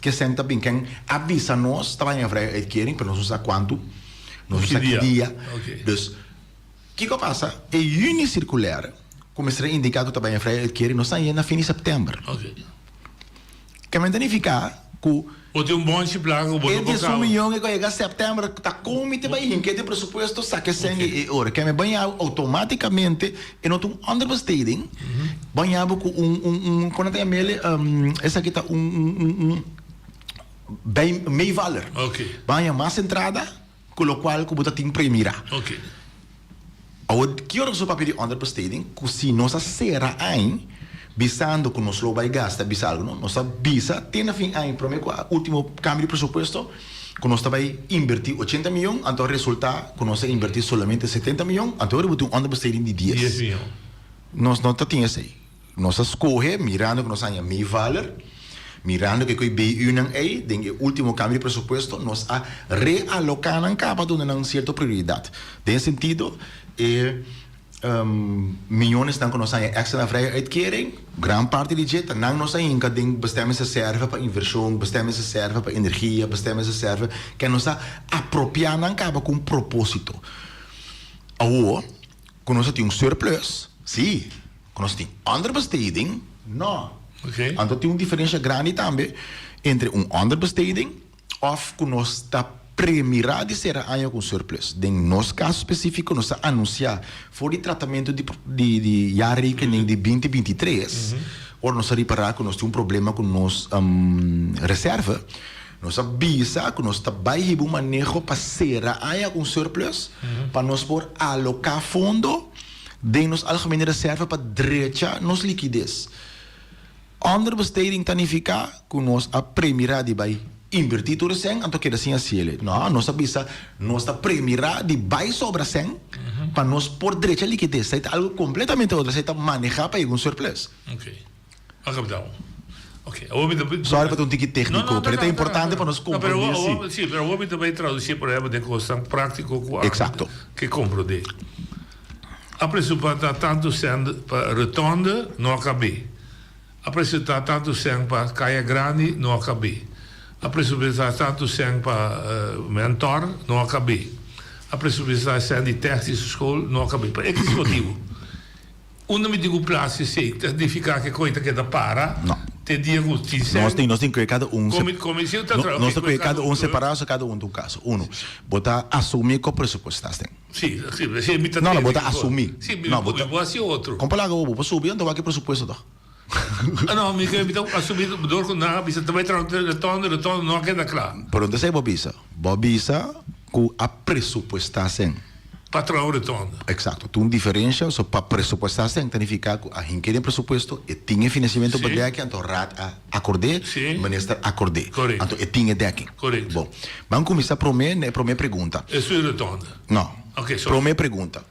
ke sèn ta bin. Ken a bisa nos ta baña vrije uitkering pero nos no sa kuantu, nos no sa ki dia. Dus Kiko a pasa? E yüni sirkulèr ku mester a indiká ku ta bai en vrije uitkering no sa yena fin di sèptèmber. Kèmen ta nifiká ku Bo tin un bonchi plaka ku bo e no por diesun kaba. miyon ku a yega sèptèmber ta kon mi ta bai hinka den presupuesto saka e sèn e ora. Kèmen baña bo outomátikamente e no ta un onderbesteding, baña bo ku un un un kon nan ta yam'el esaki ta un un un un bij meevaller. Baña mas entrada. Ku lokual ku bo ta tin premirá. Awor, ki ora ku papia di onderbesteding? Ku si nos a sera añ bisando ku nos lo bai gasta, bisa algu, no? Nos a bisa te na fin añ, promé ku a último kambio di presupuesto, ku nos ta bai inbertí ochenta mion, anto a resultá ku nos a inbertí solamente setenta mion, anto ora bo tin un onderbesteding di dies. Dies mion. Nos no ta tin esei. Nos a skohe mirando ku nos haña meevaller, mirando ku e koe BU-nan ei den e último kambio di presupuesto nos a realoká nan kaba duna nan sierto prioridat. Den e sentido e miyonesnan ku nos haña èkstra na vrije uitkering, gran parti di dje ta nan nos a hinka den bestemmingsreserve pa invershon, bestemmingsreserve pa energia, bestemmingsreserve ke nos a apropiá nan kaba ku un propósito. Awor ku nos a tin un surplus, sí. Ku nos tin onderbesteding? No. Anto tin un diferensha grandi tambe entre un onderbesteding òf ku nos ta premirá di sera aña ku un surplus. Den nos kaso spesífiko nos ta anunsiá for di tratamentu di di jaarrekening di binti 23, ora nos a ripará ku nos tin un problema ku nos reserve, nos a bisa ku nos ta bai hiba un maneho pa sera aña ku un surplus pa nos por aloká fondo. Den nos algemene reserva pa drecha nos likides. Onderbesteding ta nifiká ku nos a premirá di bai invertí tur e sèn anto keda sin hasiel. No, nos a bisa nos ta premirá di bai sobra sèn pa nos por drecha likides. Esei ta algu kompletamente otro. Esei ta manehá pa yega un surplus. A captao. Ok, awor mi ta. Sorry pa ta un tiki técnico, pero e ta importante pa nos comprende si. Sí, pero awor mi ta bay traduci por ehempel den cosnan práctico cu ami ke comprende. A presupuesta tanto cent pa rotonde, no a cabé. A presupuesta tanto cent pa Caya Grandi, no a cabé. A presupuesta tanto cent pa Mentor, no a cabé. A presupuesta cent di Technische School, no a cabé. Pa X motibo. Unda mi tin ku plasi esei ta nifiká ku e koi ta keda para te dia ku tin sèn? Nos tin nos tin kue kada un Komi komisión ta tra nos ta kue kada un separá so kada un ta un kaso. Uno, bo ta asumí ku presupuestas den. Sí, sí, esei mi ta No, no, bo ta asumí. Sí, mi bo ta hasi otro. Kon palabra bo bo subi anto wak e presupuesto tòg. Ah no, mi ke mi ta asumí dor ku nan a bisa ta bai traha retondo, retondo no a keda kla. Pero no ta esei bo bisa. Bo bisa ku a presupuestá sèn. Pa traha un retondo. Exacto. Tin un diferencia. So pa presupuesta sèn ta nifica cu a hinke den presupuesto, e tin e financiamento pa dèki, anto Raad a acord'é, Minister acord'é. Anto e tin e dèking. Bon. Ban cuminsa prome na e prome pregunta. Esun e retondo? No. Prome pregunta.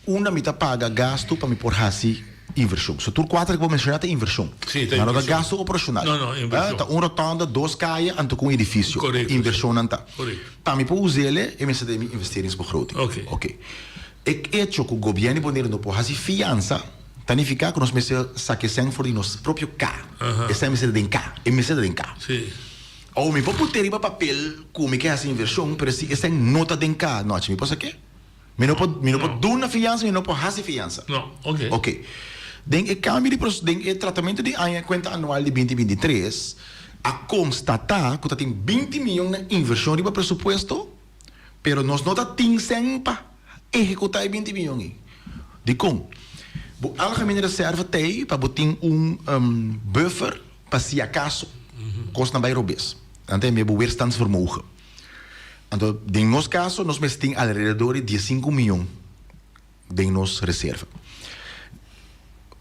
Unda mi ta paga gastu pa mi por haci inversion? So tur cuater cu bo menciona ta inversion. Sí, ta Ma no ta inversion. gastu operacional. No, no, inversion. Ta un rotonda, dos caya, anto cu un edificio. Correcto, sí. Inversionnan ta. Correcto. Pa mi por us'ele, e mester den mi investeringsbegroting. Oké. Oké. E hecho cu gobierno di Boneiru no por haci fiansa, ta nifica cu nos mester saca e cen for di nos propio ca. Aha. E cen mester ta den ca. E mester ta den ca. Sí. Awor mi por put'e riba papel cu mi ke haci inversion, pero si e cen no ta den ca, nochi mi por sak'e? Mi no por, mi no por duna fiansa, mi no por hasi fiansa. No, oké. Oké. Den e kambio di pros, den e tratamentu di aña kuenta anual di binti 23, a konstatá ku ta tin 20 mion na invershon riba presupuesto, pero nos no ta tin sèn pa ehekutá e 20 mion ei. Dikon? Bo algemene reserva t'ei pa bo tin un buffer pa si akaso kosnan bai robes. Nan ta yam'é bo weerstandsvermogen. Anto den nos kaso nos mester tin alrededor di diesinku mion. den nos reserva.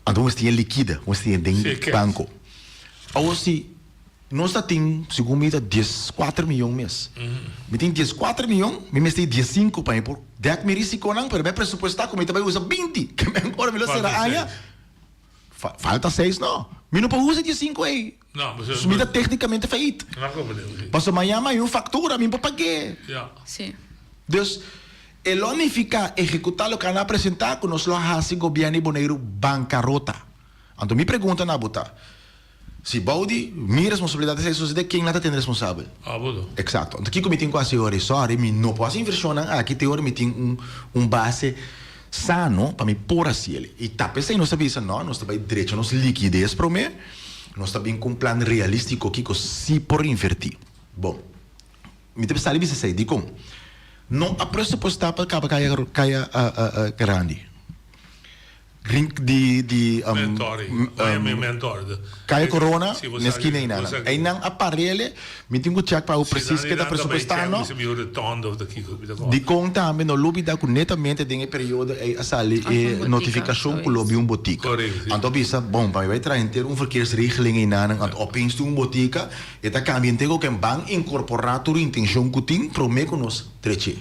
Anto bo mester tin e likide, bo mester tin e den banko. Awor si nos ta tin, segun mi ta dieskuater miyon mes. Mi tin dieskuater miyon, mi mester tin diesinku pa mi por dèk mi risikonan, pero mi a presupuestá ku mi ta bai usa binti. Ke men ora mi lo sera aña, falta seis no. Mi no por usa diesinku ei. Mi ta téknikamente fayit. Pasobra mañana mi hay un faktura, mi por pag'é. Dus. E lo nifiká ehekutá loke nan a presentá ku nos lo hasi gobièrnu di Boneiru bankarota. Anto mi pregunta na bo ta, si bou di mi responsabilidat esei sosodé, ken nan ta tene responsabel? Abo no. Eksakto. Anto kiko mi tin ku hasi ora? Sòri, mi no por hasi invershonnan aki te ora mi tin un un base sano pa mi por hasi el. I ta p'esei nos ta bisa, no, nos ta bai drecha nos likides promé, nos ta bin ku un plan realístiko kiko si por invertí. Bon. Mi ta sali bisa esei, dikon? No a presupuestá pa kaba kaya kaya grandi. Rin di di Mentori. Oye mi mentor. Kaya Corona na eskina einan. Einan a parele, mi tin ku chèk pa awo presis ke ta presupuestá no. Dikon tambe no lubida ku netamente den e periodo ei a sali e notifikashon ku lo bin un botika. Anto a bisa, bon, pa mi bai traha henter un verkeersregeling einan, anto opeens tin un botika. E ta cambia henter cu ken ban incorpora tur intencion cu tin prome cu nos trece.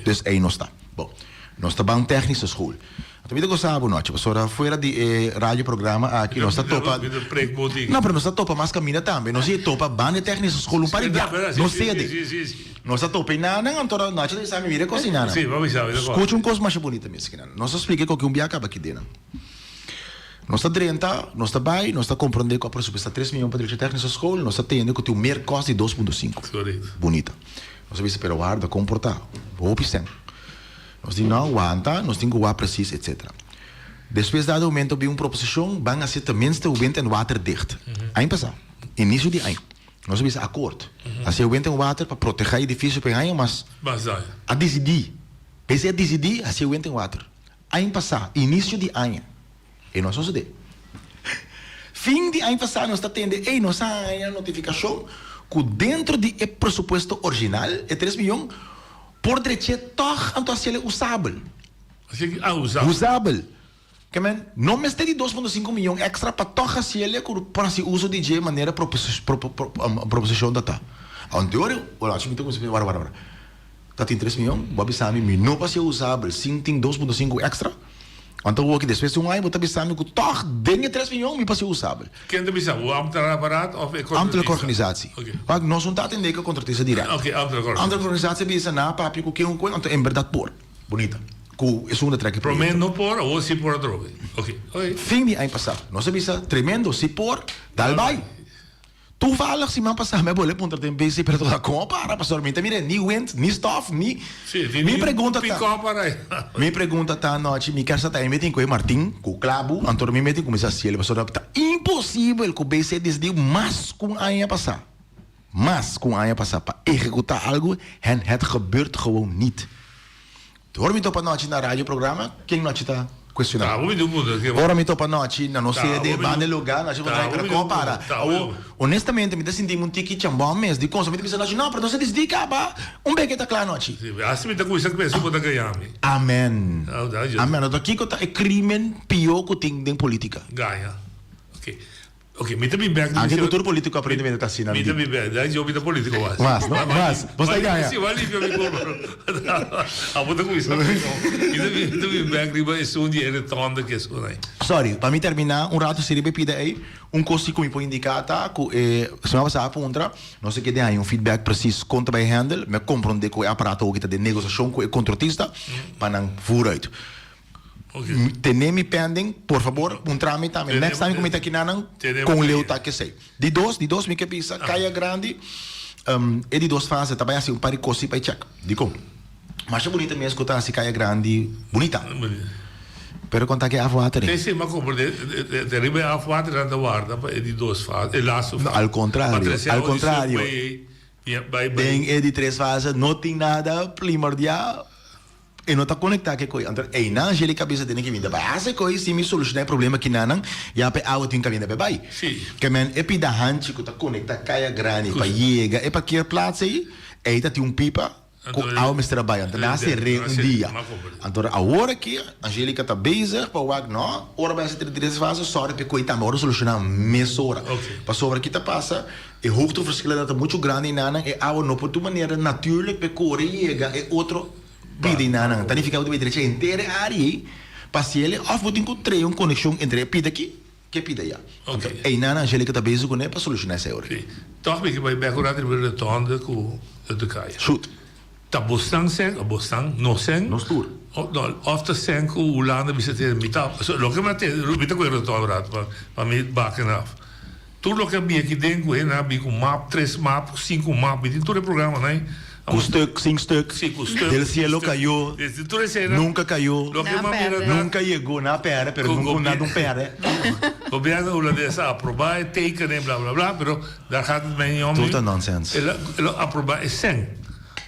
Dus ey nos ta. Bon, nos ta ban technische school. Anto mi ta goza bo nochi, pasobra fuera di e radio programa aki nos ta topa. No, pero nos ta topa mas caminda tambe. Nos e topa ban e technische school un par di bia. Nos sede. Nos ta topa enanan, anto nochi ta bisa mi mira e cos enanan. Scucha un cos masha bunita mes kinan. Nos ta splica cu un bia caba aki denan. Nos ta drenta, nos ta bai, nos ta komprondé ku a presupuestá tres mion pa drecha tèknische skol, nos ta tende ku tin un meerkost di dos punto sinku. Bunita. Nos a bisa, pero warda, kon por ta? Hopi sèn. Nos di, no, wanta, nos tin ku wak presis, etsetera. Despues dado momento bin un proposishon, ban hasi tenminste wind en waterdicht. Aña pasá, inisio di aña. Nos a bisa akort. Hasi wind en water pa protehá edifisio pa e aña, mas a disidí, p'esei a disidí hasi wind en water. Aña pasá, inisio di aña, e no a sosodé. Fin di aña pasá nos ta tende, ey, nos a haña notifikashon ku dentro di e presupuesto original, e tres miyon, por drech'é tòg anto hasiel e usabel. Ah, usabel. Usabel. Ke men, no mester di dos punto sinku miyon èkstra pa tòg hasiel e ku por hasi uso di dje manera proposishon ta ta. Anto, ora, mi ta kuminsá pensa, wara, wara, wara. Ta tin tres miyon, bo a bisa mi, mi no por hacié usabel sin tin dos punto sinku extra. Anto awor ki despues di un aña bo ta bisa mi ku tòg den e tres miyon mi por hacié usabel. Ken ta bisa bo? Ambtenaar apparaat of e contratista? Ambtelijke organisatie. Wak, nos no ta atendé ku e contratista dirèkt. Oké, ambtelijke organisatie. Ambtelijke organisatie a bisa nan a papia ku ken ku kuen, anto en bèrdat por. Bunita. Ku esun ta trèk e proyekto. Promé no por, awor si por atrobe. Oké, oké. Fin di aña pasá nos a bisa, tremendo, si por, dal bai. Toevallig siman pasá mi a bolbe puntra den BC pero ta kon a para pasobra mi ta mira ni wind ni stof ni mi pregunta ta mi pregunta ta anochi mi kier sa ta e metin ku e Martin ku klabu anto mi metin kuminsá hasiel pasobra ta imposibel ku BC desdi mas ku un aña pasá mas ku un aña pasá pa ehekutá algu en het gebeurt gewoon niet. Ora mi topa nochi na radio programa, ken nochi ta cuestiona? Ora mi topa nochi na nos sede, banda e lugar, nochi puntra, pero con a para? Awor, honestamente mi ta sinti mi un tiki chambon mes, dicon? So mi ta bisa nochi, no, pero nos a dicidi caba, un beke ta cla nochi. Hasta mi ta cuminsa pensa cu bo ta gaña mi. Amen. Amen. Anto kico ta e crimen pio cu tin den politica? Gaña. Ok. Ok, mi ta bin bek. Anke ku tur politiko aparentemente ta asina. Mi ta bin bek. Dai yo mi ta politiko mas. Mas, no? Mas. Bo sta gaña. Si, bo limpia mi kurpa. Abo ta kuminsa mi no. Mi ta bin, mi ta bin bek riba esun di e rotonde ku esun ei. Sorry, pa mi terminá un ratu si riba e pida ei, un kos si ku mi por indiká ta ku e siman pasá a puntra, no se kede haña un feedback presis kon ta bai handle, mi a komprondé ku e aparato awoki ta den negosiashon ku e kontratista pa nan vooruit. Tene mi pending, por fabor, puntra mi tambe. Next time ku mi ta kinanan, kon leu ta kesei. Di dos, di dos mi ke bisa, Kaya Grandi, e di dos fase ta bai hasi un par di kos si pa e check. Dikon? Masha bunita mes ku ta hasi Kaya Grandi bunita. Pero kon ta ke afwater ei? Sí, sí, m'a komprende. Te riba e afwater nan ta warda pa e di dos fase, e laatste fase. No, al kontrario, al kontrario. Den e di tres fase no tin nada primordial. E no ta konektá ku e koi. Anto einan Angelica a bisa tene ke binta bai hasi e koi si mi solushoná e problema kinanan ya pa e awa tin kaminda pa e bai. Ke men e pida hanchi ku ta konektá Kaya Grandi pa yega e parkeerplaats ei, ei ta tin un pipa. Ku awa mester a bai anto nan a ser'é un dia. Anto awor aki Angelica ta bezig pa wak no ora bai hasi 33 fase sòri p'e koe tambe ora solushoná mesora. Pasobra ki ta pasa e hoogteverschillen ta muchu grandi einan e awa no por tur manera natuurlijk p'e kore yega e otro pida einan. Ta nifiká bo ta bai drecha henter e área ei pa hasiel òf bo tin ku trea un konekshon entre e pida aki Ke pida ya. Anto einan Angelica ta bezig kuné pa solushoná esei ora. Sí. Tòg mi ke bai bèk un rato riba e rotonde ku de kaya. Shoot. Ta bosnan sèn òf bosnan no sèn? Nos tur. No, òf ta sèn ku Hulanda bisa tene mi ta loke mi a tene mi ta ku e rotonde un rato pa pa mi baken af. Tur loke a bini aki den ku hende a bini ku map, tres map, sinku map, mi tin tur e programanan ei. Ku stuk, sin stuk, Sí, ku stuk, del sin cielo stuk. cayó, Tur esei nunca cayó, Loke mi a mira ta nunca yegó, nan a perde, pero ku nunca nada un perde. Gobierno hulandes a aproba e tekenen bla bla bla, pero daar gaat het mij niet om Tur nu. ta nonsens. El a el a aproba e sèn.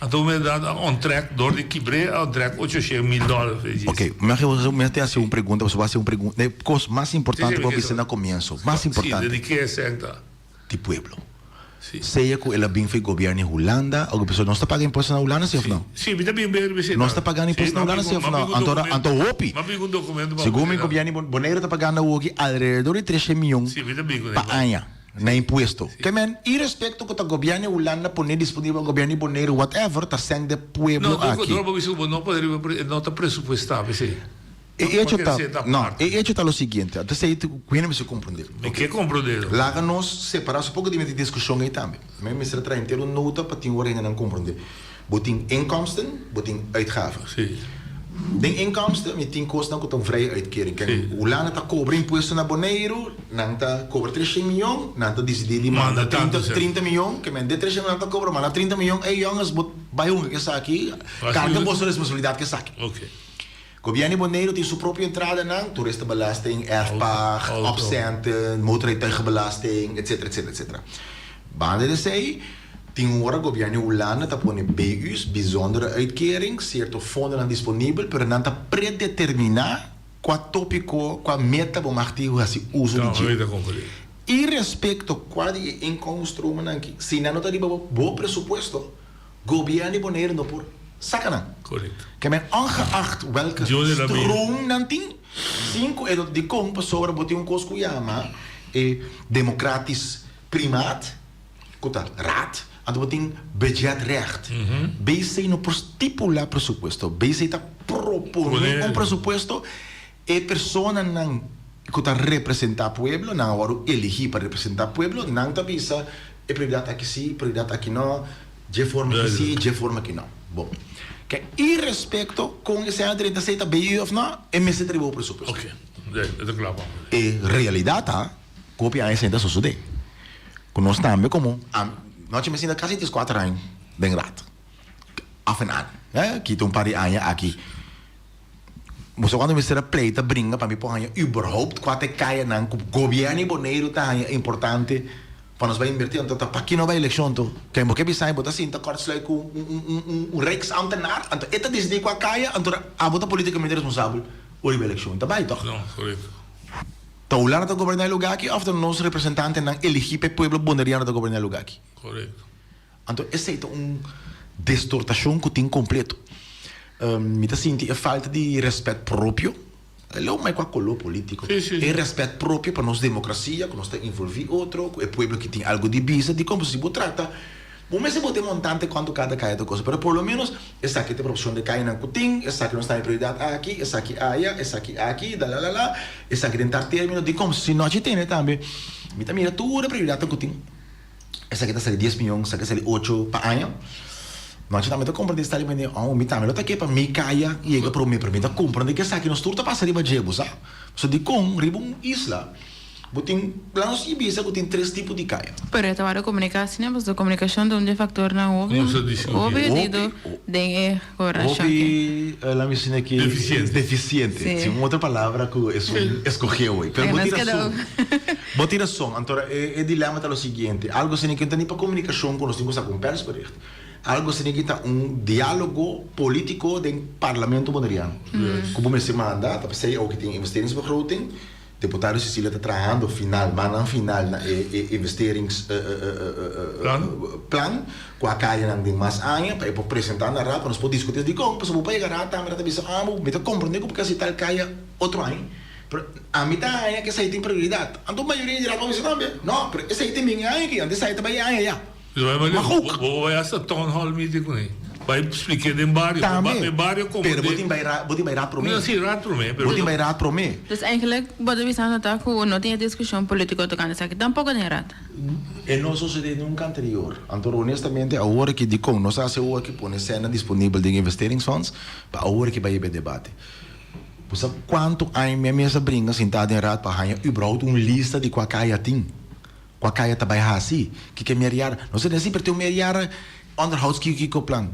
Anto mi a dado a onttrek door di kibr'é a onttrek ocho shen mil dòler. Ok, mi a mi a te hasi un pregunta, pasobra bo hasi un pregunta, e kos mas importante ku bo a bisa na komienso, mas Sí, importante. di ke e sèn ta? Di pueblo. Sea ku el a bin for e gobierno di Hulanda o pasobra nos ta paga impuesto na Hulanda si of no? Sí, mi ta bin ber bisita. Nos ta pagando impuesto na Hulanda si of no? Anto anto hopi. Mi a bin ku un documento pa Segun mi gobierno di Boneiru ta pagando awoki alrededor di treshe miyon pa aña na impuesto. Ke men irespekto ku ta gobierno di Hulanda pone disponibel pa gobierno di Boneiru whatever ta sèn de pueblo aki. No, dor bo bisa ku bo no por riba no ta presupuestá p'esei. E hecho ta, no, e hecho ta lo siguiente, anto esei ku hende mester komprondé. Mi ke komprondé. Laga nos separá su poko di mester diskushon ei tambe. Mi mester a traha henter un nota pa tin ora hendenan komprondé. Bo tin inkomsten, bo tin uitgaven. Sí. Den inkomsten mi tin kosnan ku ta un vrije uitkering. Ken Hulanda ta kobra impuesto na Boneiru, nan ta kobra treshen miyon, nan ta disidí di manda 30, 30 miyon, ke men de treshen miyon nan ta kobra, manda 30 miyon, ey yonges bo bai hunga ku esaki, karga boso responsabilidat ku esaki. Oké. Gobierno di Boneiru tin su propio entradanan, toeristenbelasting, erfpacht, opcenten, motorrijtuigenbelasting, etc. Etc. Etc. Banda di esei, tin un ora gobierno di Hulanda ta pone BU's, bijzondere uitkering, cierto fondonan disponibel, pero nan ta predetermina cua topico, cua meta bo mag tin haci uso di dje. Irrespecto cua di e inkomenstromennan aki, si nan no ta riba bo presupuesto, Gobierno di Boneiru no por saca nan. Correcto. Ke men ongeacht welke stroom nan tin, sin cu e lo dicon pasobra bo tin un cos cu yama e democratisch primaat, cu ta raad, anto bo tin budgetrecht. BC no por stipula presupuesto, BC ta propone un presupuesto, e personanan cu ta representa pueblo, nan a wordo eligi pa representa pueblo, nan ta bisa e prioridad aki si, prioridad aki no, dje forma aki si, dje forma aki no. Bon. Ke irespecto con esei a drenta esei ta BU of no, e mester ta riba bo presupuesto. Ok. E ta cla pa mi. E realidad ta cu hopi aña esei ta sosode. Cu nos tambe como, nochi mi sinta casi diescuater aña den raad. Af en aan. Kita un par di aña aki. Bo sa cuando mester a pleita bringa pa mi por haña überhaupt cua ta e cayanan cu gobierno di Boneiru ta haña importante pa nos bay inverti anto ta paki no bay eleccion anto ken bo ke bisa bo ta sinta kortsluit cu un rijksambtenaar anto e ta dicidi cua caya anto abo ta politicamente responsabel ora riba eleccion ta bay toch? No, correcto. Ta Hulanda ta goberna e lugar aki of ta nos representantenan eligi pa e pueblo boneriano ta goberna e lugar aki? Correcto. Anto esei ta un destortashon ku tin kompleto. Mi ta sinti e falta di rèspèt propio, lo mai kua koló polítiko, e rèspèt propio pa nos demokrasia, ku nos ta involví otro, ku e pueblo ki tin algu di bisa. Dikon? Pasobra si bo trata, bo mester bo ta e montante kuantu kada kaya ta kosta, pero por lo ménos esaki ta e proporshon di kayanan ku tin, esaki nos ta e prioridat aki, esaki aya, esaki aki, dalalala, esaki den tal término. Dikon? Si no a tene tambe, mi ta mira tur e prioridatnan ku tin. Esaki ta sali dies miyon, esaki ta sali ocho pa aña. Nochi tambe ta comprende esta riba mi, oh, mi tambe lo ta ke pa mi kaya yega prome, pero mi ta comprende ke esaki nos tur ta pasa riba dje, bo sa. So dikon riba un isla bo tin, laat nos bisa ku tin tres tipo di kaya. Pero e tabata komuniká asina pasobra komunikashon ta un di e faktornan hopi, hopi dido den e gobernashon aki. Hopi, laat mi sina ki. Defisiente. Defisiente. Si un otro palabra ku esun eskoge hoy. Pero bo tin rason. Bo tin rason. Anto e dilema ta lo siguiente, algo asina ki no ta ni pa komunikashon ku nos tin ku saka un persbericht. Algo asina ki ta un dialogo politiko den parlamento boneriano. Ku bo mester manda, ta p'esei awo ki tin investeringsbegroting. Deputado Cecilia ta trahando final, manan final na e e investerings plan ku a kayanan den mas aña pa e por presentá na raad pa nos por diskutí. Dikon? Pasobra bo pa yega raad tambe nan ta bisa, ah bo mi ta komprendé ku bo ke hasi tal kaya otro aña, pero ami ta haña ku esei tin prioridat. Anto mayoria di raad por bisa tambe, no, pero esei tin bin e aña aki, anto esei ta bai e aña ya. Mag ook. Bo bai hasta town hall meeting kuné. Bai spliké den bario. Tambe. E bario komprendé. Pero bo tin bai raad, bo tin bai raad promé. No, si, raad promé, pero. Bo tin bai raad promé. Dus eigenlijk bo ta bisando ta ku no tin e diskushon politiko tokante esaki tampoko den raad. E no sosodé nunka anterior. Anto honestamente awor aki dikon nos a hasi awor aki pone sènnan disponibel den investeringsfonds pa awor aki bai hebe debate. Bo sa kuantu aña mi a mester bringa sintá den raad pa haña überhaupt un lista di kua kaya tin? Kua kaya ta bai hasi? Kiko e meriara? Nos ta den si pero tin un meriara onderhouds kiko kiko plan.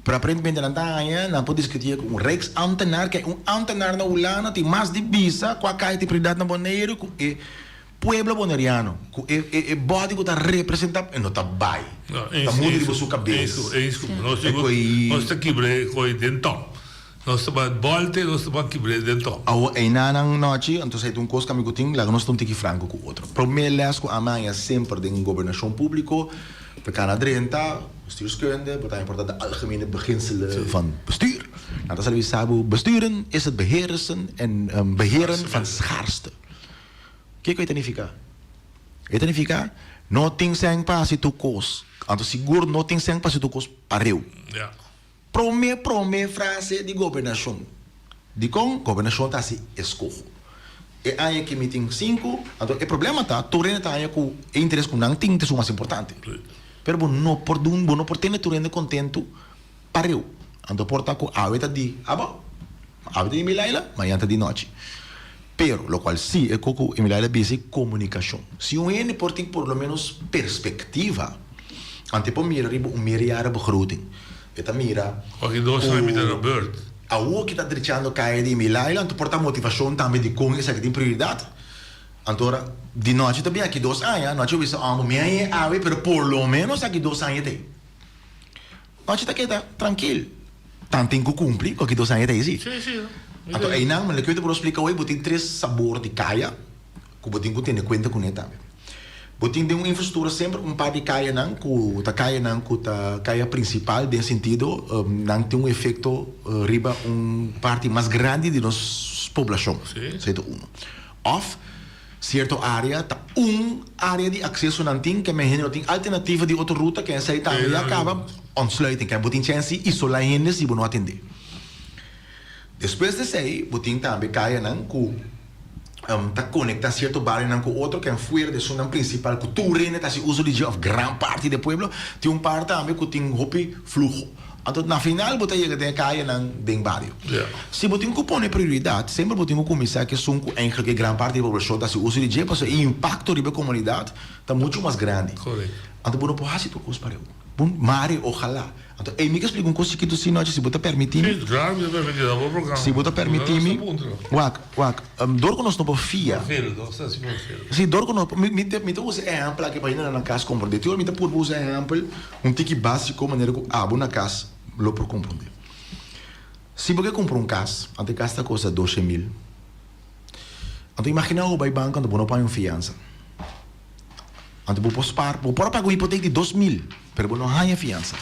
Pero aparentemente nan ta haña, nan por diskutié ku un rijksambtenaar, ke un ambtenaar na Hulanda tin mas di bisa kua kaya tin prioridat na Boneiru ku e pueblo boneriano, ku e e e body ku ta representá e no ta bai. Ta mundo riba su kabes. Eens, eens, eens. Nos ta kibra e koi den tòp. Nos ta ban bolte, nos ta ban kibr'é den top. Awor einanan nochi, anto esei ta un kos ku ami ku tin, laga nos ta un tiki franko ku otro. Promé lès ku ami haña semper den gobernashon públiko, ta kana drenta, bestuurskunde, bo ta haña por ta de algemene beginselen van bestuur. Nan ta sali bisa bo, besturen is het beheersen en beheren van schaarste. Kiko e ta nifiká? E ta nifiká, no tin sèn pa hasi tur kos, anto sigur no tin sèn pa hasi tur kos pareu. Prome prome frase di gobernashon. Dikon gobernashon ta hasi eskoho? E aña ki mi tin sinku, anto e problema ta tur hende ta haña ku e interes ku nan tin ta esun mas importante. Pero bo no por dun, bo no por tene tur hende kontentu pareu. Anto por ta ku awe ta di abo, awe ta di Milaila, mañan ta di nochi. Pero lokual si e ku Milaila bisa e komunikashon. Si un hende por tin por lo menos perspektiva, anto e por mira riba un meerjarenbegroting. E ta mira Aki dos aña mi ta na beurt. Awor ki ta drechando kaya di Milaila, anto por ta motivashon tambe dikon esaki tin prioridat. Anto ora di nochi ta bin aki dos aña, nochi bo bisa amo mi aña e awe pero por lo menos aki dos aña ta ei. Nochi ta keda trankil. Tan tin ku kumpli ku aki dos aña ta ei si. Anto einan loke mi ta por splika hoy bo tin tres sabor di kaya. Ku bo tin ku tene kuenta kuné tambe. Bo tin den un infrastruktura semper un par di kayanan ku ta kayanan ku ta kaya prinsipal den sentido nan tin un efekto riba un parti mas grandi di nos poblashon. Esei ta uno. Òf sierto área ta un área di akseso nan tin ke men hende no tin alternativa di otro ruta ke esei tambe ya kaba ontsluiting ke bo tin chèns di isolá hende si bo no atendé. Despues di esei bo tin tambe kayanan ku ta konektá sierto barionan ku otro ken fuera di esunnan prinsipal ku tur hende ta hasi uso di dje òf gran parti di e pueblo. Tin un par tambe ku tin hopi fluho. Anto na final bo ta yega den e kayanan den bario. Si bo tin ku pone prioridat semper bo tin ku kuminsá ku esun ku eigentlik e gran parti di e poblashon ta hasi uso di dje pasobra e impakto riba e komunidat ta muchu mas grandi. Anto bo no por hasi tur kos pareu. Bon mari ojalá. Anto ey mi ke splika un kos chikitu si nochi si bo ta permiti mi. Si, claro mi ta permiti, ta bo programa. Si bo ta permiti mi, wak, wak, dor ku nos no por fia. Vervelend, nos ta hasi vervelend. Si, dor ku nos, mi, mi ta, mi ta usa ehèmpel aki pa hende na kas komprondé. Tin ora mi ta purba usa ehèmpel un tiki básiko manera ku abo na kas lo por komprondé. Si bo ke kumpra un kas, anto e kas ta kosta doshe mil. Anto imaginá bo bai banko anto bo no paña un fiansa. Anto bo por spar, bo por a paga un hipotek di 2000, pero bo no haña fiansa.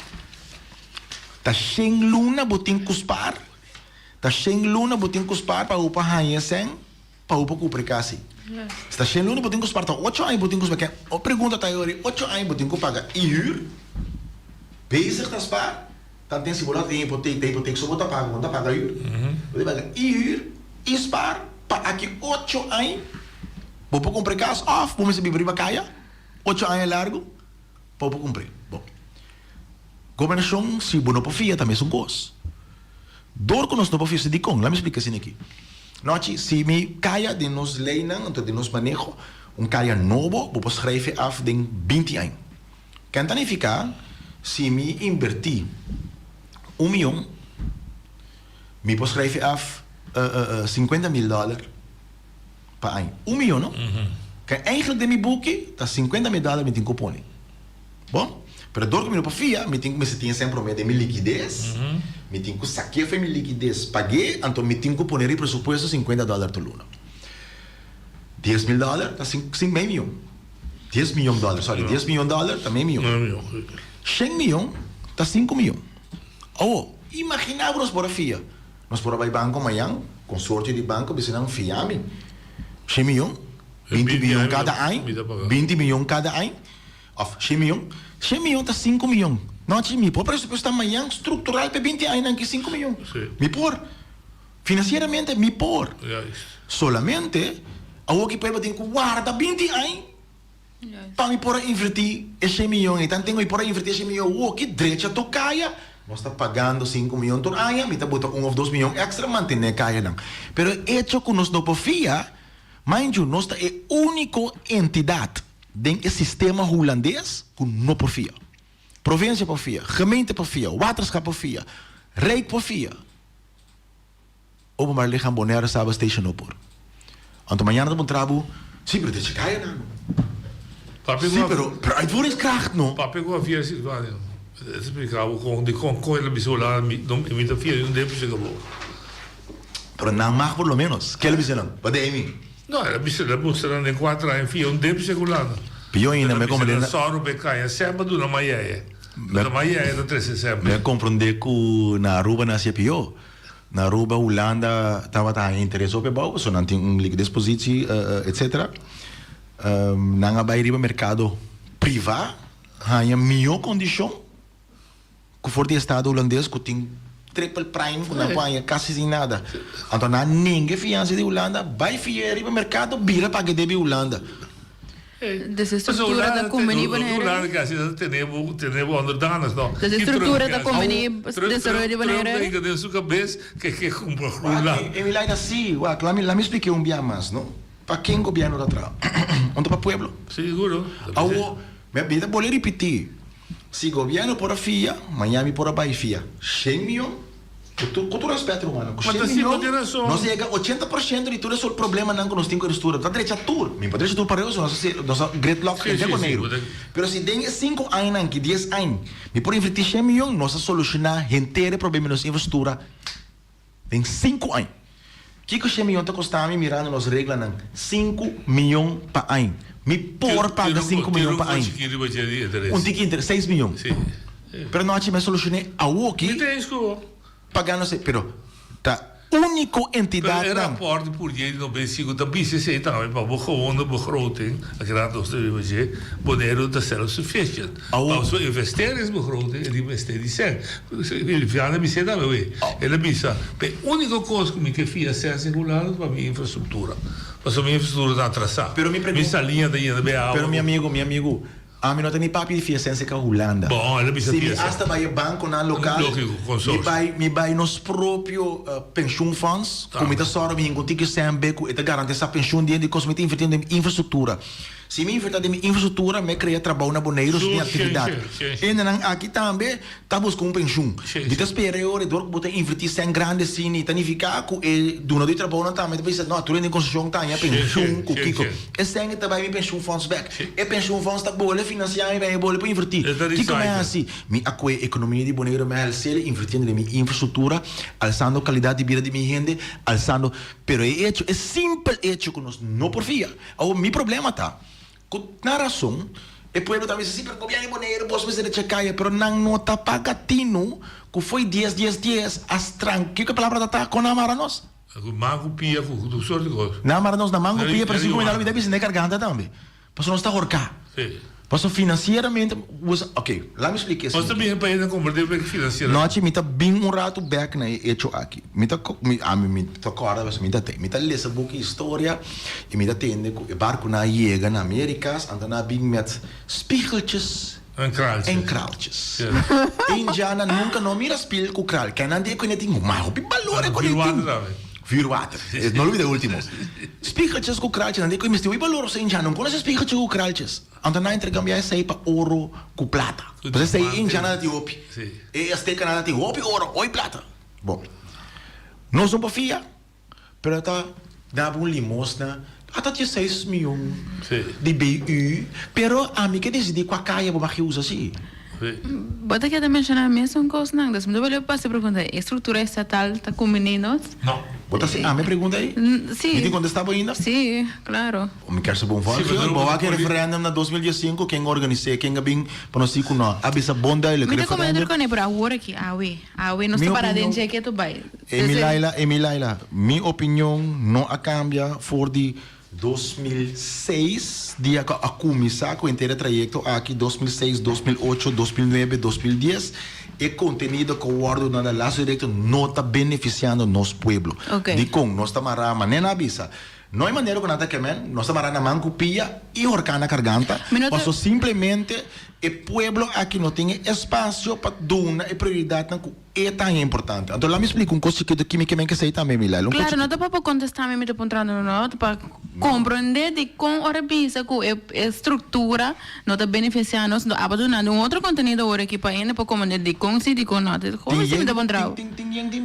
Ta shen luna bo tin ku spar, ta shen luna bo tin ku spar pa bo por haña esèn pa bo por kumpra e kas ei. Si ta shen luna bo tin ku spar, ta ocho aña bo tin ku spar. Ke o pregunta ta e ocho aña bo tin ku paga i hür, bezig ta spar, tanten si bo no tin hipotek, ta hipotek so bo ta paga, bo no ta paga hür. Bo tin paga i hür i spar pa aki ocho aña. Bo por kumpra e kas òf bo mester biba riba kaya ocho aña largu pa bo por kumpr'é. Bon, gobernashon si bo no por fia ta mesun kos. Dor ku nos no por fia, dikon? Lami splika asina aki. Nochi, si mi kaya den nos leinan, anto den nos maneho, un kaya nobo bo por schrijf e af den binti aña. Ken ta nifiká si mi inbertí un mion, mi por schrijf e af sinkuenta mil dòler. Pa aña. Un miyon no. Ke eigenlijk den mi buki ta sinkuenta mil dòler mi tin ku pone. Bon? Pero dor ku mi no por fia, mi tin ku mester tin esei promé den mi likides, mi tin ku saké for mi likides pag'é, anto mi tin ku pone riba presupuesto sinkuenta dòler tur luna. 10.000 dòler ta sink mei mion. 10 mion dòler, sorry, 10 mion dòler ta mei mion. Shen mion ta sinku mion. Awo, imaginá bo nos por a fia. Nos por a bai banko mañan, konsortio di banko bisa nan fia mi shen mion, 20 mion kada aña, 20 mion kada aña, òf shen mion. Shen mion ta sinku mion. Nochi mi por presupuestá mañan struktural pa e 20 añanan aki sinku mion. Mi por. Financieramente mi por. Solamente awor ki pueblo tin cu warda 20 aña pa mi por a inverti e shen miyon ey. Tanten mi por a inverti e shen miyon awor ki drecha tur caya. Nos ta pagando sinku miyon tur aña, mi ta bota un of dos miyon extra mantene cayanan. Pero e hecho cu nos no por fia, mind you, nos ta e unico entidad den e sistema Hulandes cu no por fia. Provincia por fia, gemeente por fia, waterschap por fia, Rijk por fia. Openbaar Lichaam Bonaire Saba Station no por. Anto mañana ta puntra bo, si pero ta checaya nan. Si pero pero uitvoeringskracht no. Papia cu a fia Silvania. E ta splica bo con dicon con el a bisa Hulanda mi no mi ta fia di un depo se cabo. Pero nan mag por lo menos. Ke el a bisa nan? Wat de mi? No el a bisa el a mustra nan den cuater aña fia un depo se Hulanda. Pio ainda me comprende. El a bisa nan sòru pa e caña semper duna mayeye. Duna mayeye ta trece semper. Me comprende cu na Aruba nan hacia pio. Na Aruba, Hulanda tabata haña interes hopi abou pasobra nan tin un liquidez-positie etcetera. Nan a bai riba merkado privá haña mihó kondishon ku for di estado hulandes ku tin triple prime ku nan por haña kasi sin nada. Anto nan a nenga e fiansa di Hulanda bai fia riba merkado bira paga e debe Hulanda. Dus e structura ta conveni Bonaire? Hulanda ke asina ta tene bo tene bo onderdanig no. Dus e structura ta conveni desaroyo di Bonaire? Trump ta hinka den su kabes ke ke kumpra Groenland. E mi ta si, wak, laat mi laat mi splike un bia mas no. Pa ken gobierno ta traha? Un ta pa pueblo? Siguro. Awo, mi ta bolbe ripiti, si gobierno por a fia, mañana mi por a bai fia shen miyon. Ku tur ku tur respet rumannan, ku Ma ta shen si bo miyon tin rason. nos a yega 80% di tur e sort problemanan ku nos tin ku infrastruktura. Ta drecha tur. Mi por drecha tur pareu, so nos a se nos a gridlock Sí, henter sí, sí, Boneiru. bo ta. Pero si den e sinku añanan ki dies aña mi por invertí shen miyon, nos a solushoná henter e problema di nos infrastruktura den sinku aña. Kiko shen miyon ta kosta mi mirando nos reglanan? Sinku miyon pa aña. Mi por paga Tira un sinku tira miyon un pa aña. kochi ki riba dje di interes. Un tiki interes, seis miyon. Sí. Pero nochi mi a solushoné awoki. Mi ta eens ku bo. Pagando se, pero ta úniko Pero e entidatnan. rapòrt di Purdier di 95 ta bisa esei tambe pa bo gewone begroting, aki rato nos ta biba dje, Boneiru ta self-sufficient. Awo. Pa su investeringsbegroting e di mester di sèn. Viviana a bis'é tambe wei. El a bisa, pa e úniko kos ku mi ke fia sèn sekulando ta pa mi infrastruktura. Pasobra mi infrastruktura ta atrasá. Pero mi Mi pregunta. saliña ta yena be awa. Pero mi amigo, mi amigo, Ami no ta ni papia di fiesta en ka Hulanda. Bon, el a bisa Si mi fiesta. hasta bai e banconan local, Lógico, mi consorcio. bai, mi bai nos propio pensioenfonds, cu mi ta sòru mi hende un tiki cmb cu e ta garantisa pensioen di hende, cos mi ta inverti den mi infrastructura. Si mi inverta den mi infrastructura, mi a crea trabou na Boneiru, si tin actividad. Hendenan aki tambe ta busca un pensioen. Mi ta spera e ora, dor cu bo ta inverti cen grandi asina, ta nifica cu e dunador di trabounan tambe ta bisa, no, tur hende den construccion ta haña pensioen cu kico. E cen e ta bai mi pensioenfonds bek. E pensioenfonds ta bole financia mi bai bole pa inverti. Kico mi a haci? Mi a coe economia di Boneiru mi a halsele invertiendo den mi infrastructura, alsando calidad di bida di mi hende, alsando, pero e hecho, e simpel hecho cu nos no por fia. Awor mi problema ta cu na razon e pueblo ta bisa si pero gobierno di Boneiru bos mester echa caya pero nan no ta paga tinu cu fo'i dies dies dies a stran kico e palabra ta ta con nan a mara nos? Ku man ku pia ku tur sort di kos. Nan mara nos na man ku pia pero si kuminda lo bida bisa den garganta tambe. Pasobra nos ta horká. Sí. Pasobra finansieramente ok, laat mi splika Nos ta esaki. bin pa hende komprendé bek finansieramente. Nochi mi ta bin un ratu bek na e echo aki. Mi ta mi ami mi ta kòrda pasobra mi ta te mi ta lesa buki historia i mi ta tende ku e barkunan a yega na Amerikas anto nan a bin met spiegeltjes En kraaltjes. En kraaltjes. Indianan nunka no mira spiel ku kraal. Kenan di e kone tin mas hopi balor e kone tin. Vuurwater tambe. Vuurwater. No lubida e ultimo. Spiegeltjes ku kraaltjes. Nan di e kone mester hopi balor pasobra indianan no konosé spiegeltjes ku kraaltjes. Anto nan a interkambiá esei pa oro ku plata. Pasobra esei e indianan ta tin hopi. E aztecanan ta tin hopi oro, hopi plata. Bon. Nos no por fia. Pero ta daba un limosna ata dieseis mion di BU, pero ami ke desidi kua kaya bo mag usa si. Bo ta keda menshona mesun kosnan, dus mi ta bolbe pasa e pregunta, e struktura estatal ta kumbiní nos? No. Bo ta hasi ami e pregunta ei? Si. Mi tin kontestá bo ainda? Si, klaro. Mi kier sa bon volgio. Bo wak e referendum na 2015, ken a organis'é, ken a bin pa nos di ku no. A bisa bon duidelijk, Mi ta referendum. komenter kuné, pero awor aki, awe, awe nos Mi ta para den opinion. dje ke ta bai. Emi Laila, Emi Laila, mi opinion no a kambia for di 2006, dia ku a kuminsá ku henter e trayekto aki, 2006, 2008, 2009, 2010, e kontenido ku wòrdu duna na Lazo Direkto no ta benefisiando nos pueblo. Ok. Dikon? Nos ta mará, manera nan a bisa, no e manera ku nan ta kemen, nos ta mará na man ku pia i horká na karganta, Mi no ta. paso simplemente e pueblo aki no tin e espasio pa duna e prioridatnan ku E tan importante. Anto laat mi splika un kos chikitu ki mi ke men ke sei tambe mi Laila. Un kos Claro, no chikitu. ta pa bo contesta mi, mi ta puntrando no, no, ta pa comprende dicon ora bisa cu e e structura no ta beneficia nos, no aba dunando un otro contenido ora aki pa hende por comprende dicon si dicon no. Tin Hopi si mi yen ta puntra tin bo. tin tin yen tin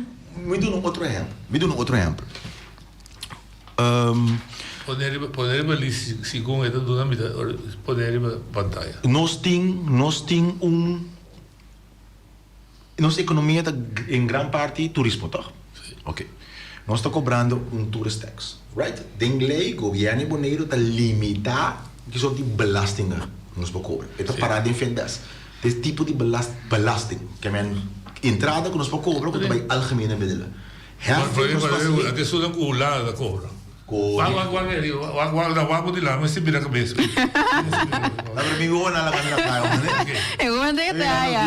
mi duna un otro ehempel. Mi duna un otro ehempel. Pone riba pone riba list segun e ta duna mi ta pone riba pantaya. Nos tin nos tin un. Nos economia ta en gran parti turismo toch? Sí. Ok. Nos ta cobrando un tourist tax, right? Den ley gobierno di Boneiru ta limita ki soort di belastingen nos por cobra. E ta para den FNDES. Des tipo di belast belasting, ke men entrada ku nos por cobra ku ta bay algemene middelen. Heffing nos por hasi. Ate esun ku Hulanda ta cobra. Correcto. Wak wak wak wak wak wak wak bo di lama mester bira cabes. La pero mi wowo na laga na playa man eh. E wowo ta keda aya.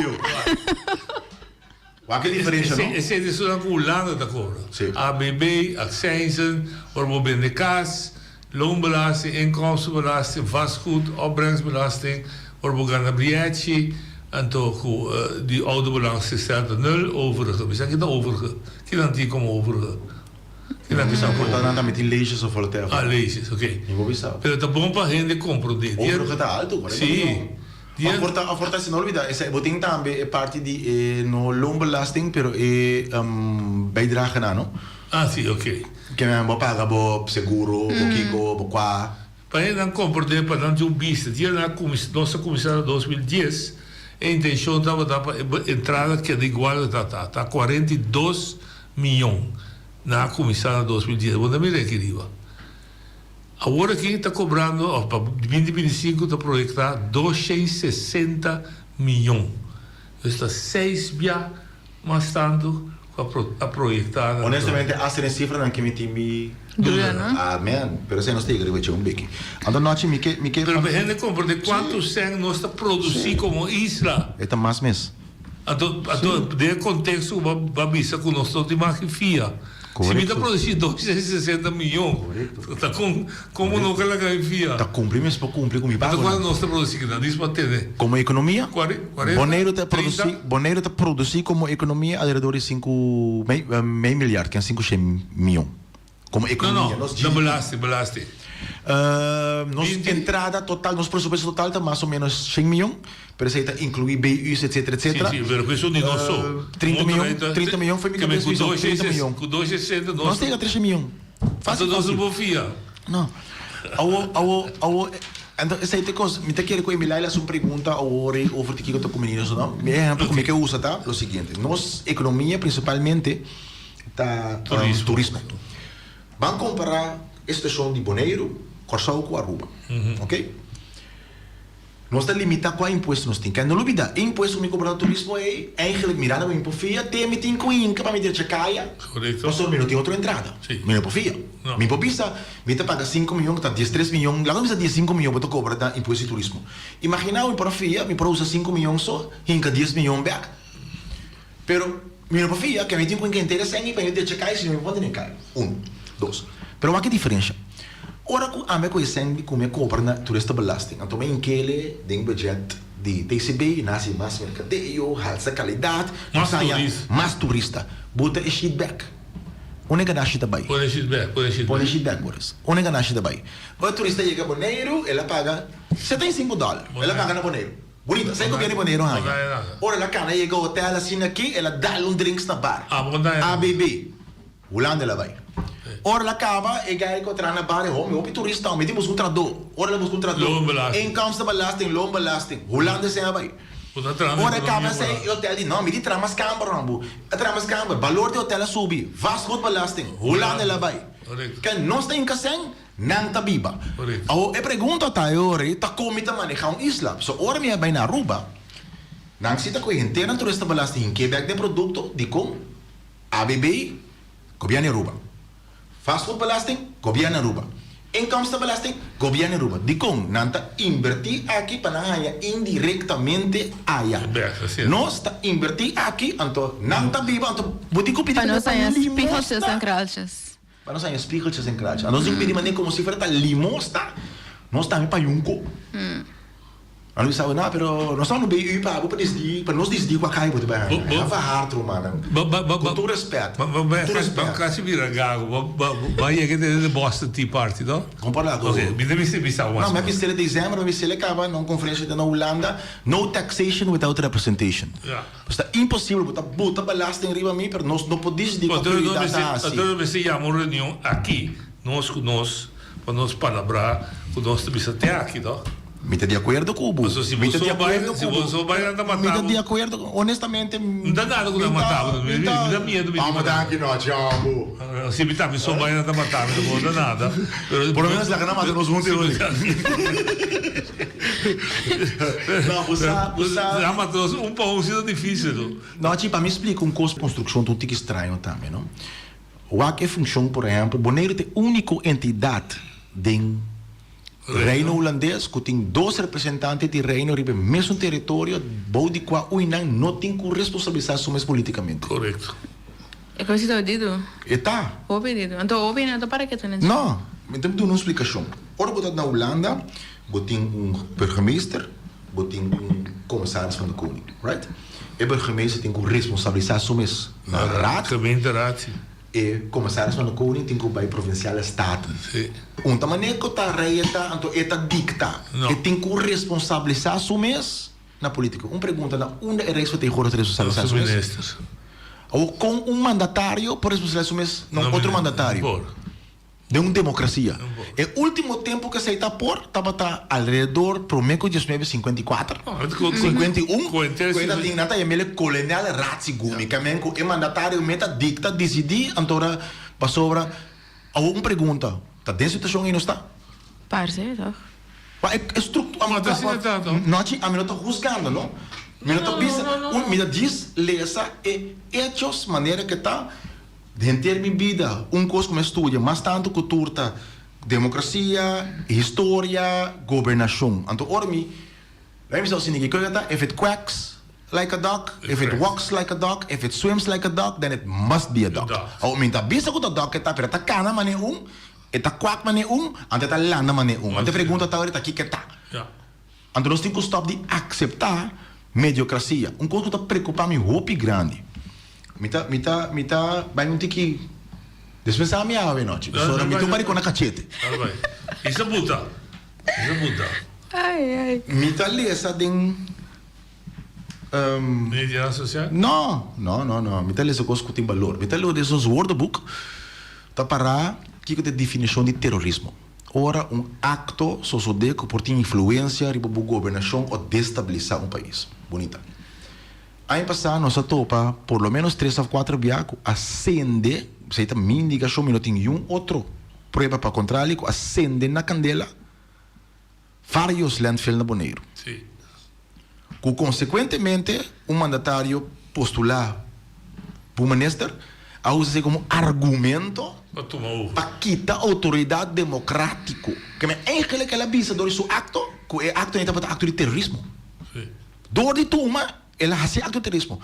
Wak e diferencia no. Esei ta esun ku Hulanda ta cobra. Si. ABB, accijnzen, ora bo bende cas, loonbelasting, inkomstenbelasting, vastgoed, opbrengstbelasting, ora bo gana brièchi, anto ku di autobelasting stelt ta nul, overige. Bisa ki ta overige? Kinan tin komo overige? Kinan Bisa por ta nan tambe tin leges of whatever. Ah, leges, oké. Mi por bisa. Pero ta bon pa hende komprondé. Overige ta alto, 40 Sí. miljoen. Of por ta, of por ta, si no olbida, esei bo tin tambe e parti di e no loonbelasting, pero e bijdrage nan, no? Ah, sí, oké. Ke men bo paga bo seguro, bo kiko, bo kua. Pa hendenan komprondé, pa nan tin un bista. Dia nan a kuminsá, nos a kuminsá na 2010, e intenshon tabata pa e entrada keda igual ku ta ta, ta 42 miyon. Nan a kuminsá na 2010. Bo ta mira aki riba. Awor aki ta kobrando, òf pa 2025 ta proyektá 260 miyon. Dus ta seis bia mas tantu ku a proyektá na. Honestamente hasta den sifranan ke mi tin mi Duda no? Ah man, pero esei nos ta yega riba dje un beki. Anto nochi mi ke mi ke. Pero hende komprende kuantu sèn nos ta produsí komo isla. E ta mas mes. Anto anto den e konteksto ku bo a bisa ku nos no tin mas ki fia. Si mi ta produsí 260 miyon, ta kon komo no ka laga e fia? Ta kumpli mes por kumpli ku mi pago. Anto kuantu nos ta produsí kinan? Dis pa tene. Komo ekonomia? Kuarenta? Boneiru ta produsí Boneiru ta produsí komo ekonomia alrededor di sinku mei mei milyard, ken sinku shen miyon. Komo ekonomia. No, no, na belasting, belasting. Nos entrada total, nos presupuesto total ta mas o menos shen miyon, pero esei ta inkluí BU's etcetera etcetera. Sí, sí, pero ku esun di nos so. 30 miyon, 30 miyon foi mi kabes bisa, 30 miyon. Ku dos sesenta nos. Nos ta yega treshen miyon. Fácil, Anto nos fácil. no por fia. No. Awo, awo, awo, anto esei ta e kos. Mi ta kere ku Emilaila hasi un pregunta awor ei over di kiko ta kumini nos o no. Mi ehèmpel ku mi ke usa ta lo siguiente. Nos ekonomia prinsipalmente ta turismo. Ban kompará e situashon di Boneiru, Kòrsou ku Aruba. Oke? Nos ta limitá kua impuesto nos tin. Kende no lubidá, e impuesto ku mi kobra na turismo ei, eigenlijk mirando ku mi por fia, te mi tin ku hinka pa mi drecha kaya, pasobra mi no tin otro entrada. Mi no por fia. Mi por bisa, mi ta paga sinku miyon, ku ta diestres miyon, laga mi bisa diesinku miyon bo ta kobra na impuesto di turismo. Imaginá mi por a fia, mi por a usa sinku miyon so, hinka dies miyon bèk. Pero mi no por fia ke mi tin ku henter e sèn i pa mi decha kai si no mi por mantené kai. Un. Dos. Pero wak e diferensha. Ora ku ami a kohe sèn di ku mi a kobra na toeristenbelasting, anto mi a inkele den budget di TCB, nan hasi mas merkadeo, halsa kalidat, Mas nos haña turista. mas turista. Buta e shit bèk. Unda e ganashi ta bai? Pone e shit bèk, pone e shit bèk. Pone e shit bèk, Boris. Unda e ganashi ta bai? Ora e turista yega Boneiru, el a paga 75 dòler. El a paga na Boneiru. Bonita, sa e gobierno di Boneiru haña. Ora el a cana yega hotel asina aki, el a dal un drinks na bar. ABB. Hulanda el a bay. Ora el a caba, e guy cu a traha na bar e hombre, hopi turista hombre, e tin busca un trahador. Ora el a busca un trahador, inkomstenbelasting, loonbelasting, Hulanda esei a bay. Ora e kaba esei e hotel di no mi di traha mas kamber no bu a traha mas kamber balor di hotel a subi vastgoedbelasting Hulanda el a bai ke nos ta hinka sèn nan ta biba awor e pregunta ta e ora ei ta kon mi ta maneha un isla so ora mi a bai na Aruba nan si ta kohe henter nan toeristenbelasting hink'é bèk den produkto dikon ABB Gobierno di Aruba. Vastgoedbelasting, Gobierno Aruba. Inkomstenbelasting, Gobierno Aruba. Dikon? Nan ta inbertí aki pa nan haña indirektamente aya. Nos ta inbertí aki, anto nan ta biba, anto bo tin ku pidi Pa nos pa haña spiegeltjes limosna. en kraaltjes. Pa nos haña spiegeltjes en kraaltjes. Anto nos tin ku pidi manera komo si fuera ta limosna, nos tambe pa yunko. Nan lo bisa bo, no, pero nos ta no bay u pa bo pa disidí, pa nos disidí kua kai bo ta bay haña. Hava hard rumannan. Ku tur respet, ku tur respet. Bo kasi bira gago, bo a yega te den Boston Tea Party, no? Kon por lago? Ok, mi ta bisa bisa bo mas. No, mi a bisa el december, mi a bisa el kaba na un conferencia na Hulanda, no taxation without representation. Pues ta imposibel, bo ta buta belasting riba mi, pero nos no por disidí kua prioridad ta hasi. Anto nos mester yama un reunion aki, nos ku nos. Pa nos palabrá ku nos ta bisa te aki, no? Mi ta di akuerdo ku bo. Pasobra si Mi bo ta di so bai, akuerdo si ku bo bo. so bai nan ta Mi mata ta bo. di akuerdo ku, honestamente, No ta nada ku mi nan ta, mata bo, mi mi ta. mi da miedu mi di Amo mata. danki no, Jambo. Si mi ta mi so bai nan ta mata mi, no ta nada. Pero Por lo menos laga nan mata nos huntu Si hoy. No, bo sa, bo sa. Nan mata nos un pa un si ta dificil, no. No, chi, pa mi splika un kos, konstrukshon ta un tiki straño tambe, no. Wak e funshon, por ehèmpel, Boneiru ta e úniko entidat den Reino Hulandes ku tin dos representante di Reino riba e mesun teritorio bou di kua uinan no tin ku responsabilisá su mes polítikamente. Korekto. E kos ta odido. E ta. Hopi odido. Anto hopi nan ta para ketu na dje. No, mi ta duna un splikashon. Ora bo ta na Hulanda, bo tin un burgemeester, bo tin un commissaris van de koning, right? E burgemeester tin ku responsabilisá su mes na raad. Gemeenteraad, si. E commissaris van de koning tin ku bai provinciale staten. Si. Un ta manera ku ta rei e ta, anto e ta dikta. No. E tin ku responsabilisá su mes na polítika. Un pregunta, na unda e rijksvertegenwoordiger ta responsabilisá su mes? Ministers. Awor, kon un mandatario por responsabilisá su mes na un otro mandatario? Por. Den un demokrasia. E último tempu ku esei ta por tabata alrededor promé ku diesnuebe sinkuenta i kuater, 51, ku e ta tin nan ta yam'el kolonial ratsigumi, kamen ku e mandatario me ta dikta, disidí, anto ora pasobra. Awor un pregunta, ta den situashon ei nos ta? Parse, tòg? Pa e struktura, Ma ta asina ta, tòg? Nochi, ami no ta husgando, no. Mi no ta bisa, mi ta djis lesa e hechos manera ke ta. Henter mi bida, un kos ku mi a studia mas tantu ku tur ta demokrasia, historia, gobernashon. Anto ora mi bai mi sa sinti kiko ta, if it quacks like a duck, if it walks like a duck, if it swims like a duck, then it must be a duck. Awor mi ta bisa ku ta duck e ta, pero e ta kana manera un, e ta kwak manera un, anto e ta landa manera un. Anto e pregunta ta ora ta kiko e ta. Anto nos tin ku stòp di akseptá mediokrasia. Un kos ku ta preokupá mi hopi grandi. Mi ta, mi ta, mi ta bai un tiki despensá mi awe nochi. Pasobra mi ta un barikon na kachete. Isa buta. Isa buta. Ai, ai. Mi ta lesa den. Media sosial? No, no, no, no. Mi ta lesa kos ku tin balor. Mi ta lesa den nos woordenboek ta pará kiko ta e definishon di terorismo. Ora un akto sosodé ku por tin influensia riba bo gobernashon o destabilisá un pais. Bunita. Aña pasá nos a topa por lo ménos tres òf kuater bia ku a sende, esei ta mi indikashon, mi no tin niun otro prueba pa kontrali, ku a sende na kandela vários landfill na Boneiru. Ku konsekuentemente un mandatario postulá pa un minister a usa esei komo argumento pa kita outoridat demokratiko. Keme eigenlik el a bisa dor di su akto ku e akto ei tabata akto di terorismo. Dor di tuma el a hasi akto di terorismo.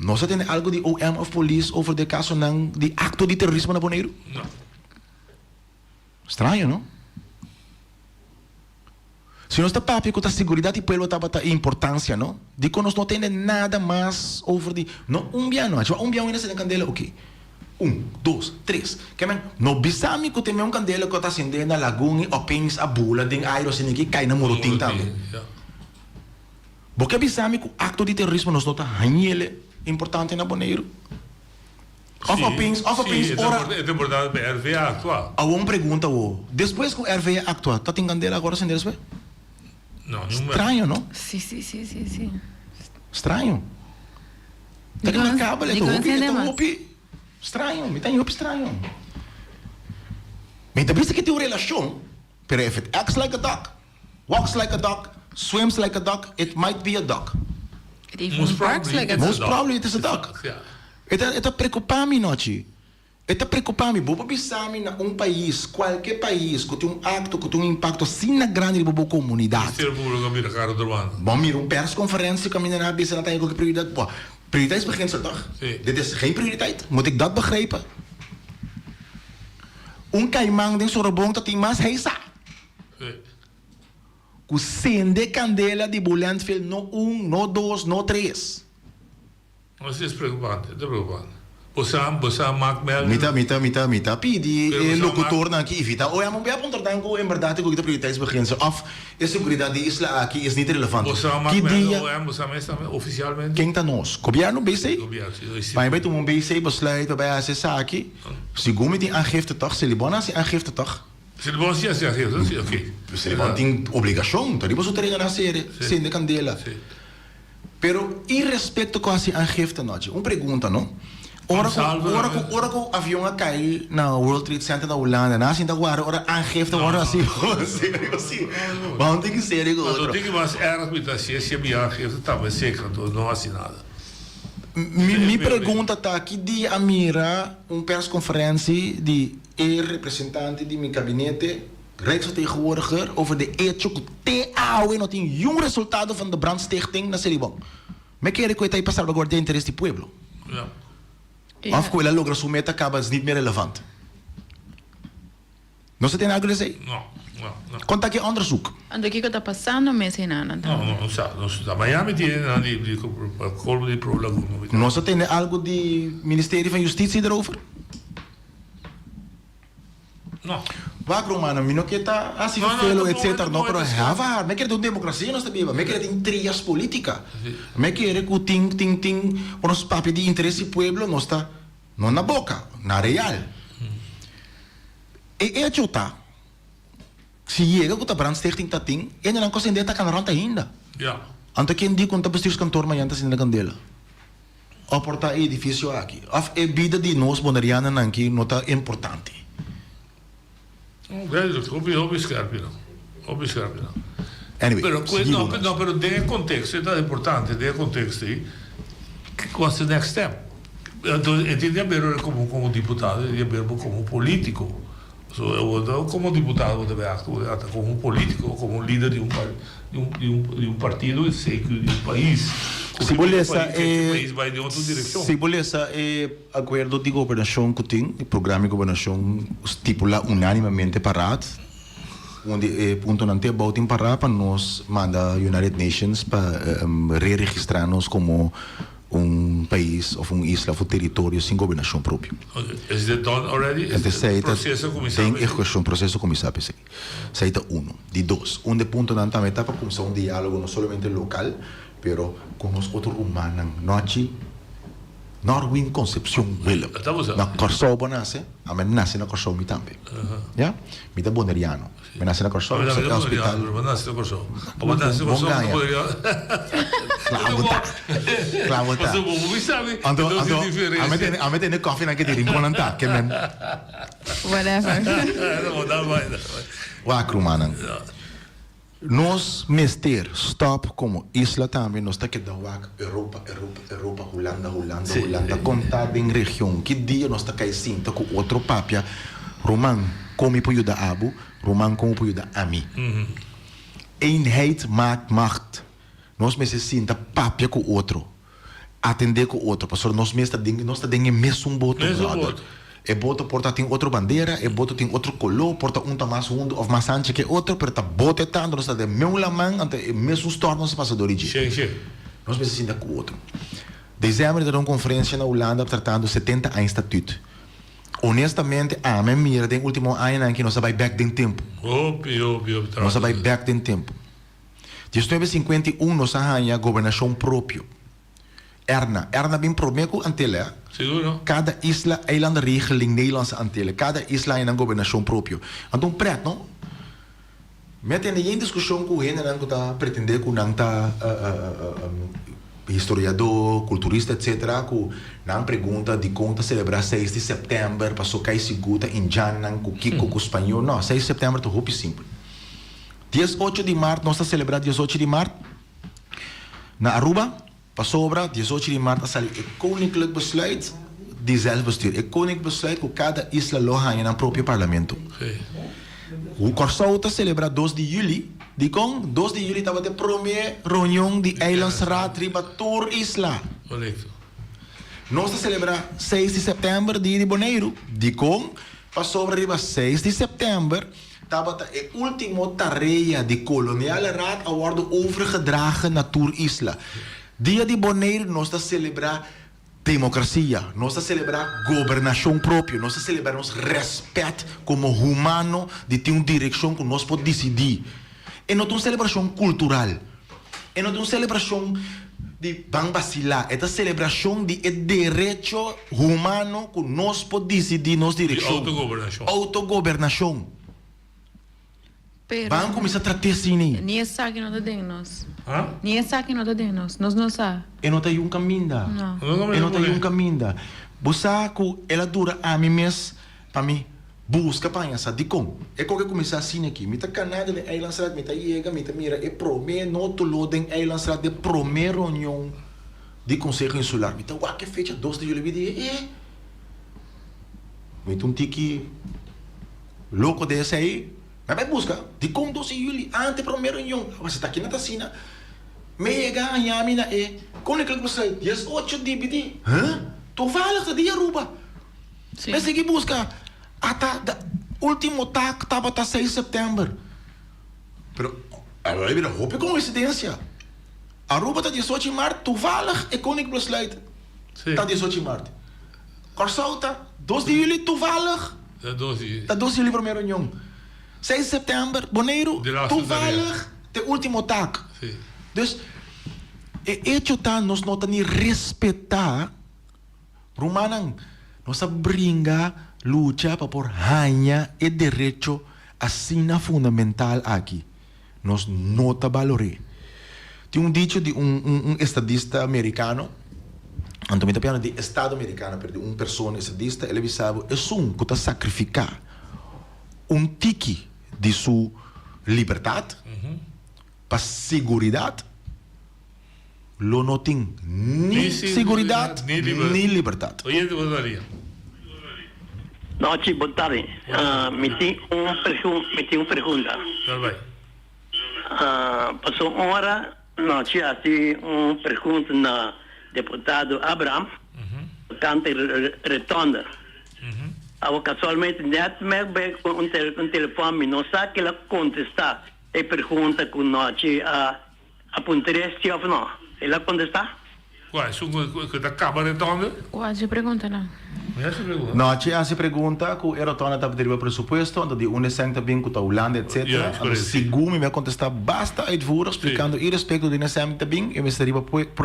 Nos a tende algu di OM òf polis over di e kasonan di akto di terorismo na Boneiru? Straño, no? Si nos ta papia ku ta seguridat di pueblo tabata e importansia, no? Dikon nos no tende nada mas over di, no un bia no, achi un bia un hende sende kandela, oke. Un, dos, tres. Ke men, no bisa mi ku tin un kandela ku ta sende na lagun i opeens a bula den aire o sende ki kai na morotin tambe. Bo ke bisa mi ku akto di terorismo nos no ta hañele importante na Boneiru? Of opeens, of opeens ora. E temporada pa RVA aktua. Awor un pregunta awor. Despues ku RVA aktua, ta tin kandela agora sende despues? Straño, no? Si, si, si, si, si. Straño. Ta remarkabel, e ta hopi, e ta hopi straño, mi ta haña hopi straño. Mi ta bisa ke tin un relashon, pero if it acts like a duck, walks like a duck, swims like a duck, it might be a duck. It even barks like a duck. Most probably it is a duck. E ta, e ta preocupa mi nochi. E ta preocupa mi. Bo por bisa mi na un pais, cualke pais, cu tin un acto cu tin un impacto asina grandi riba bo comunidad. Ministerio Publico a mira cara otro banda. Bo a mira un persconferencia caminda nan a bisa nan ta haña cualke prioridad. Bo, prioriteitsbeginsel toch? Si. Dit is geen prioriteit. Moet ik dat begrijpen? Un caiman den Sorobon ta tin mas heisa. Si. Cu sende candela di bo landfill no un, no dos, no tres. No, si es preocupante, ta preocupante. Bo sa, bo sa mak melding. Mi ta, mi ta, mi ta, mi ta pidi Pero e bo sa mak. locutornan aki evita oe amo bia puntra nan cu en berdad cu ta prioriteitsbeginsel of e seguridad di isla aki is niet relevant. Bo sa mak Ki melding dia. OM, bo sa mes tambe oficialmente. Ken ta nos? Gobierno BC? Gobierno, si. Pa mi bai tuma un BC besluit pa bai haci esaki, segun mi tin aangifte toch? Selibon a haci aangifte toch? Selibon si haci aangifte, si, ok. Selibon tin obligacion, ta riba su tereno nan a cere, cende candela. Si. Pero irrespecto cu haci aangifte nochi, un pregunta no, ora cu ora cu ora cu avion a cay na World Trade Center na Hulanda, nan a sinta guarda ora aangifte worde haci serio si, bo no tin ki serio cu otro. Anto tin ki mas erg mi ta haci si mi aangifte tambe seca anto no haci nada. Mi mi pregunta ta ki dia a mira un persconferentie di e representante di mi gabinete Rijksvertegenwoordiger over de echo ku te awe no tin yun resultado van de brandstichting na Selibon. Me kere ku e ta ei pa salvaguardia interes di pueblo. Of ku el a logra su meta kaba es niet meer relevant. No sa tene algo di esei? No, no, no. Kon ta ki onderzoek? Anto kiko ta pasando mes hinana tambe? No, no, no sa, no sa. Miami tiene nan di di pa colmo di Pro Laguna. No sa tene algo di Ministerie van Justitie erover? No. Wak rumannan, mi no ke ta hasi vervelo etcetera no, pero hava, mi kere tin un demokrasia nos ta biba, mi kere tin trias politica, mi kere ku tin tin tin ora nos papia di interes di pueblo nos ta no na boka, na real. E echo ta, si yega ku ta brandstichting ta tin, hendenan ku sende ta kana rònt ainda. Anto ken di ku no ta bestuurskantoor mañana ta sende na kandela? Of por ta e edificio aki. Of e bida di nos Bonerianonan aki no ta importante. No, duidelijk. Hopi, hopi scherp nan. Hopi scherp nan. Anyway, Pero, sigui no, ku nos. no, pero den e contexto, e ta importante, den e contexto ei, what's the next step? Entonces, e tin di haber como, como diputado, e tin di haber como politico. So, bo ta como diputado bo ta bay actua, ata como un politico, como un lider di un di un di un di un partido y seki di un pais. Cu Si bo ki lesa pais, e ki pais bay den otro direccion. Si bo lesa e acuerdo di gobernacion cu tin, e programa di gobernacion stipula unanimamente pa Raad, un di e puntonan te abao tin para pa nos manda United Nations pa re-registra nos como Un pais of un isla of un teritorio sin gobernashon propio. Is it done already? Ente esei ta Proceso kuminsá den p'esei? ehekushon, proseso kuminsá p'esei. Esei ta unu. Di dos, un di e puntonan tambe ta pa kuminsá un diálogo no solamente lokal, pero ku nos otro rumannan. Nochi Norwin Concepcion Willem. Ta bo sa. Na Kòrsou bo nase, ami a nase na Kòrsou mi tambe. Ya? Mi ta boneriano. Mi nase na Kòrsou, Mi sa tambe e hospital. boneriano, mi nase na Kòrsou. Abo nase na Bon Kòrsou, gaña. bo boneriano. Klaar bo ta. Klaar bo ta. Pasobra bo mi sabi Anto, nos anto, diferencia. ami tene, ami tene koffie nan ke di rincon nan ta, ke men. Whatever. No, da bai, da bai. Wak rumannan. Nos mester stop como isla tambe nos ta keda wak Europa Europa Europa Hulanda Hulanda Hulanda con ta den region ki dia nos ta cay sinta cu otro papia ruman con mi por yuda abo ruman con bo por yuda ami eenheid maakt macht nos mester sinta papia cu otro atendé ku otro pasobra nos mes ta den nos ta den e mesun boto brother e boto por ta tin otro bandera e boto tin otro koló por ta un ta mas hundu òf mas ancha ke otro pero ta boto e tantu nos ta den meun laman anto e mesun stòrm nos ta pasa dor di dje nos mester sinta ku otro desèmber ta den un konferensia na Hulanda tratando setenta aña statut honestamente ami a mira den ultimo añanan aki nos a bai bèk den tempu nos a bai bèk den tempu. Diesnuebe sinkuenta i un nos a haña gobernashon propio. Erna, Erna bin promé ku Antilla. Seguro. Kada isla, Eilandenregeling Nederlandse Antillen, kada isla haña nan gobernashon propio. Anto un pret, no? Mi a tende yen diskushon ku hendenan ku ta pretendé ku nan ta historiadó, kulturista etsetera ku nan pregunta dikon ta selebrá seis di sèptèmber paso kai sigur ta indjannan ku kiko ku spañó. No, seis di sèptèmber ta hopi simpel. Dies ocho di mart nos ta selebrá dies ocho di mart na Aruba. Pasobra diesocho di mart a sali e Koninklijk Besluit di Zelfbestuur. E Koninklijk Besluit ku kada isla lo haña nan propio parlamento. Kòrsou ta selebrá dos di yüli. Dikon? Dos di yüli tabata e promé reunion di Eilandsraad riba tur isla. Nos ta selebrá seis di sèptèmber Dia di Boneiru. Dikon? Pasobra riba seis di sèptèmber Tabata e ultimo tarea di Koloniale Raad a wordo overgedragen na tur isla. Dia di Boneiru nos ta celebra democracia, nos ta celebra gobernacion propio, nos ta celebra nos respet como humano di tin un direccion cu nos por dicidi. E no ta un celebracion cultural, e no ta un celebracion di ban bacila, e ta celebracion di e derecho humano cu nos por dicidi nos direccion. Di autogobernacion. Autogobernacion. Pero. Ban cuminsa trate asina. Ni esaki no ta den nos. Ha? Ni esaki no ta den nos. Nos no sa. E no ta yun caminda. No. E no ta yun caminda. Bo sa cu el a dura ami mes pa mi Buska pa haña sa dikon e koke kuminsá asina aki. Mi ta kana den e Eilandstraat, mi ta yega, mi ta mira e promé nótulo den Eilandstraat, e promé reunion di Konseho Insular. Mi ta wak e fecha dos di juli, mi di e, mi ta un tiki loko den esei. Mi a bai buska dikon dos di juli ante e promé reunion. Awor si ta kina ta asina, mi yega haña mi na e Koninklijk Besluit diesocho di mi di, huh? Toevallig ta di Aruba. Mi sigui buska ata de ultimo tak tabata seis september. Pero a bira hopi coincidencia. Aruba ta diesocho mart, toevallig e Koninklijk Besluit ta diesocho mart. Kòrsou ta dos di juli, toevallig ta dos di juli prome reunion. Seis september Boneiru, toevallig te ultimo tak. Dus e hecho ta nos no ta ni respeta. Rumannan, nos a bringa lucha pa por haña e derecho asina fundamental aki. Nos no ta balor'é. Tin un dicho di un un estadista merikano, anto mi ta piensa di estado merikano, pero di un persona estadista, el a bisa bo, esun ku ta sakrifiká un tiki di su libertat pa siguridat, Lo no tin ni siguridat ni libertat. Oyente bo ta Nochi, bon tardi. Mi tin un mi tin un pregunta. Dal bai. Paso un ora nochi hasi un pregunta na deputado Abraham tocante rotonde. Awo casualmente net me bay cu un telefon mi no sa kila contesta e pregunta cu nochi a A puntr'é si òf nò. El a kontestá. Kua esun ku ta kaba rotonde? Kua dje preguntanan? Mi hasi pregunta. No, che hasi pregunta ku e rotonde ta riba presupuesto, anto di unda e sèn ta bin ku ta Hulanda etcetera. Anto segun mi mi a kontestá basta uitvoerig splikando irespekto di unda e sèn ta bin e mester riba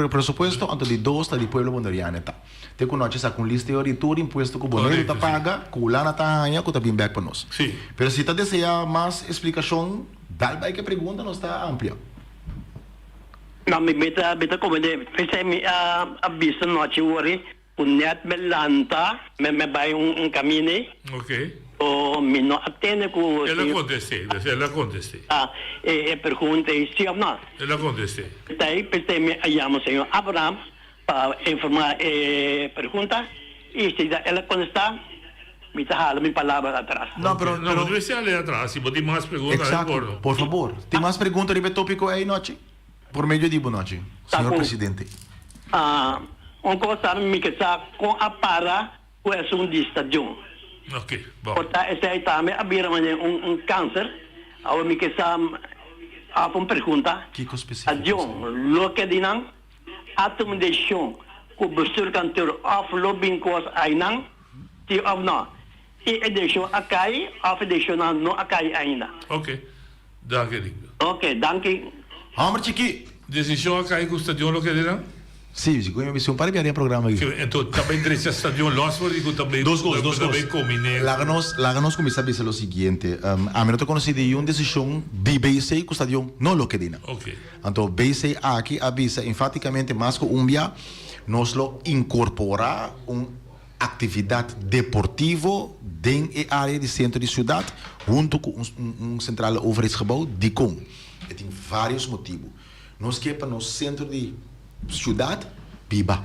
presupuesto, anto di dos ta di pueblo bonderiano e ta. Te ku nochi saka un lista e ora di tur impuesto ku Boneiru ta paga, ku Hulanda ta haña ku ta bin bèk pa nos. Pero si ta deseá mas esplikashon. Dal bai ke pregunta nos ta amplia. No, mi mi ta mi ta komende p'esei mi a a bisa nochi wori ku nèt mi lanta mi mi bai un un kamini. Ok. So mi no a tende ku El a kontest'é, dus el a kontest'é. A e e pregunta ei si òf no. El a kontest'é. P'esei p'esei mi a yama señor Abraham pa informá e pregunta i si el a kontestá. Mi ta hala mi palabra atras. No, pero, No, bo debe hala atras. Si bo tin mas pregunta, Exacto. por. Por favor. Tin mas pregunta riba e topico ey, Nochi? Por medio di bo, Nochi, señor presidente. Ah, un cos ta mi ke sa con a para cu esun di stadion. Ok, bon. Por ta esey tambe a bira manera un un cancer. Awor mi ke sa af un pregunta. Kico specifico? Stadion, loke di nan a tuma decision cu bestuurkantoor of lo bin cos aynan? Si of no. Si e decision a cay of e decisionnan no a cay ainda. Ok. Danki Rico. Ok, danki. Homber chiki! Decision a cay cu stadion lo keda nan? Si, si ku mi bisa un par di bia den e programa aki. Enton ta bay drecha stadion los for di ku ta bay Dos kos, dos ta kos. bay komine. Laga nos, laga nos kuminsá bisa lo siguiente. Ami no ta konosí di un desishon di BC ku stadion no lo keda einan. Oké. Anto BC aki a bisa enfatikamente mas ku un bia nos lo inkorporá un aktividat deportivo den e área di sentro di siudat huntu ku un un sentrale overheidsgebouw. Dikon? E tin vários motibu. Nos ke pa nos sentro di siudat biba.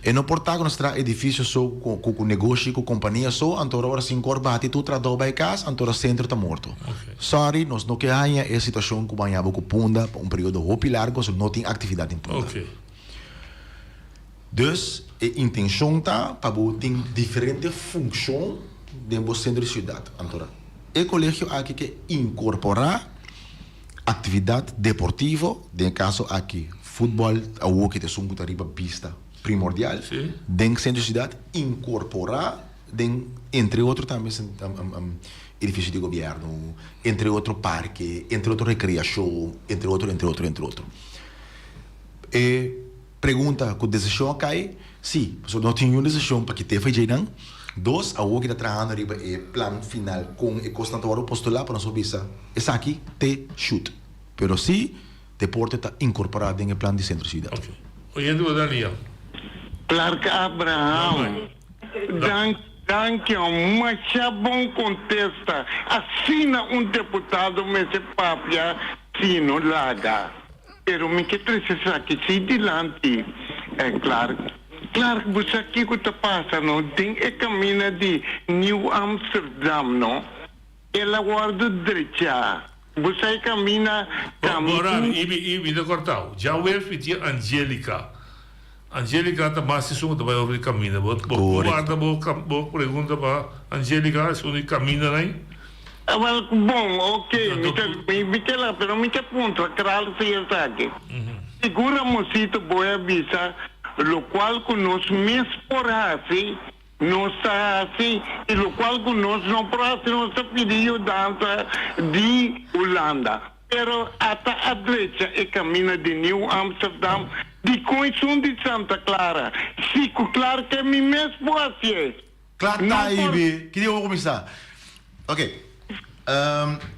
E no por ta ku nos traha edifisio so ku negoshi, ku kompania so, anto ora ora sinkor bati tur trahadó bai kas, anto ora sentro ta morto. Sorry, nos no ke haña e situashon ku bo haña bo ku Punda pa un periodo hopi largu pasobra no tin aktividat den Punda. Dus e intenshon ta pa bo tin diferente funkshon den bo sentro di siudat. Anto ora e kolegio aki ke inkorporá Actividad deportivo, den e caso aki futbol, awor ki ta esun cu ta riba bista primordial, den centro di ciudad, incorpora den entre otro tambe edificio di gobierno, entre otro parke, entre otro recreacion, entre otro, entre otro, entre otro. E pregunta cu decision a cay? Si, pasobra no tin niun decision pa kite fa djeinan. Dos, awor ki ta trahando riba e plan final con e cosnan ta worde postula pa nos por bisa esaki te shoot. Pero si deporte ta incorpora den e plan di Centro Ciudad. Ok. Oyente bo Dania. Clark Abraham, danki danki un masha bon contesta, asina un deputado mester papia si no laga. Pero mi ke trece esaki si dilanti, Clark. Clark, bo sa kico ta pasa, no? Den e camina di Nieuw Amsterdam, no? El a wordo drecha. Bo sa e camina, Bo, bo Rabi, i mi ta cortao. Djaweps mi tin Angelica. Angelica ta mas esun cu ta bay over di camina. Bo, bo warda bo, bo pregunta pa Angelica, esun di camina nan. Awel, bon, ok, mi ta, mi ke la, pero mi ke puntra kral si esaki. Sigur Ramosito bo a bisa lokual ku nos mes por hasi, nos ta hasi, i lokual ku nos no por hasi nos ta pidi yudansa di Hulanda. Pero ata a drecha e kamina di Nieuw Amsterdam, dikon esun di Santa Clara? Si ku klar ke mi mes por hasié. Kla ta Ibi, ki dia bo kuminsá? Ok,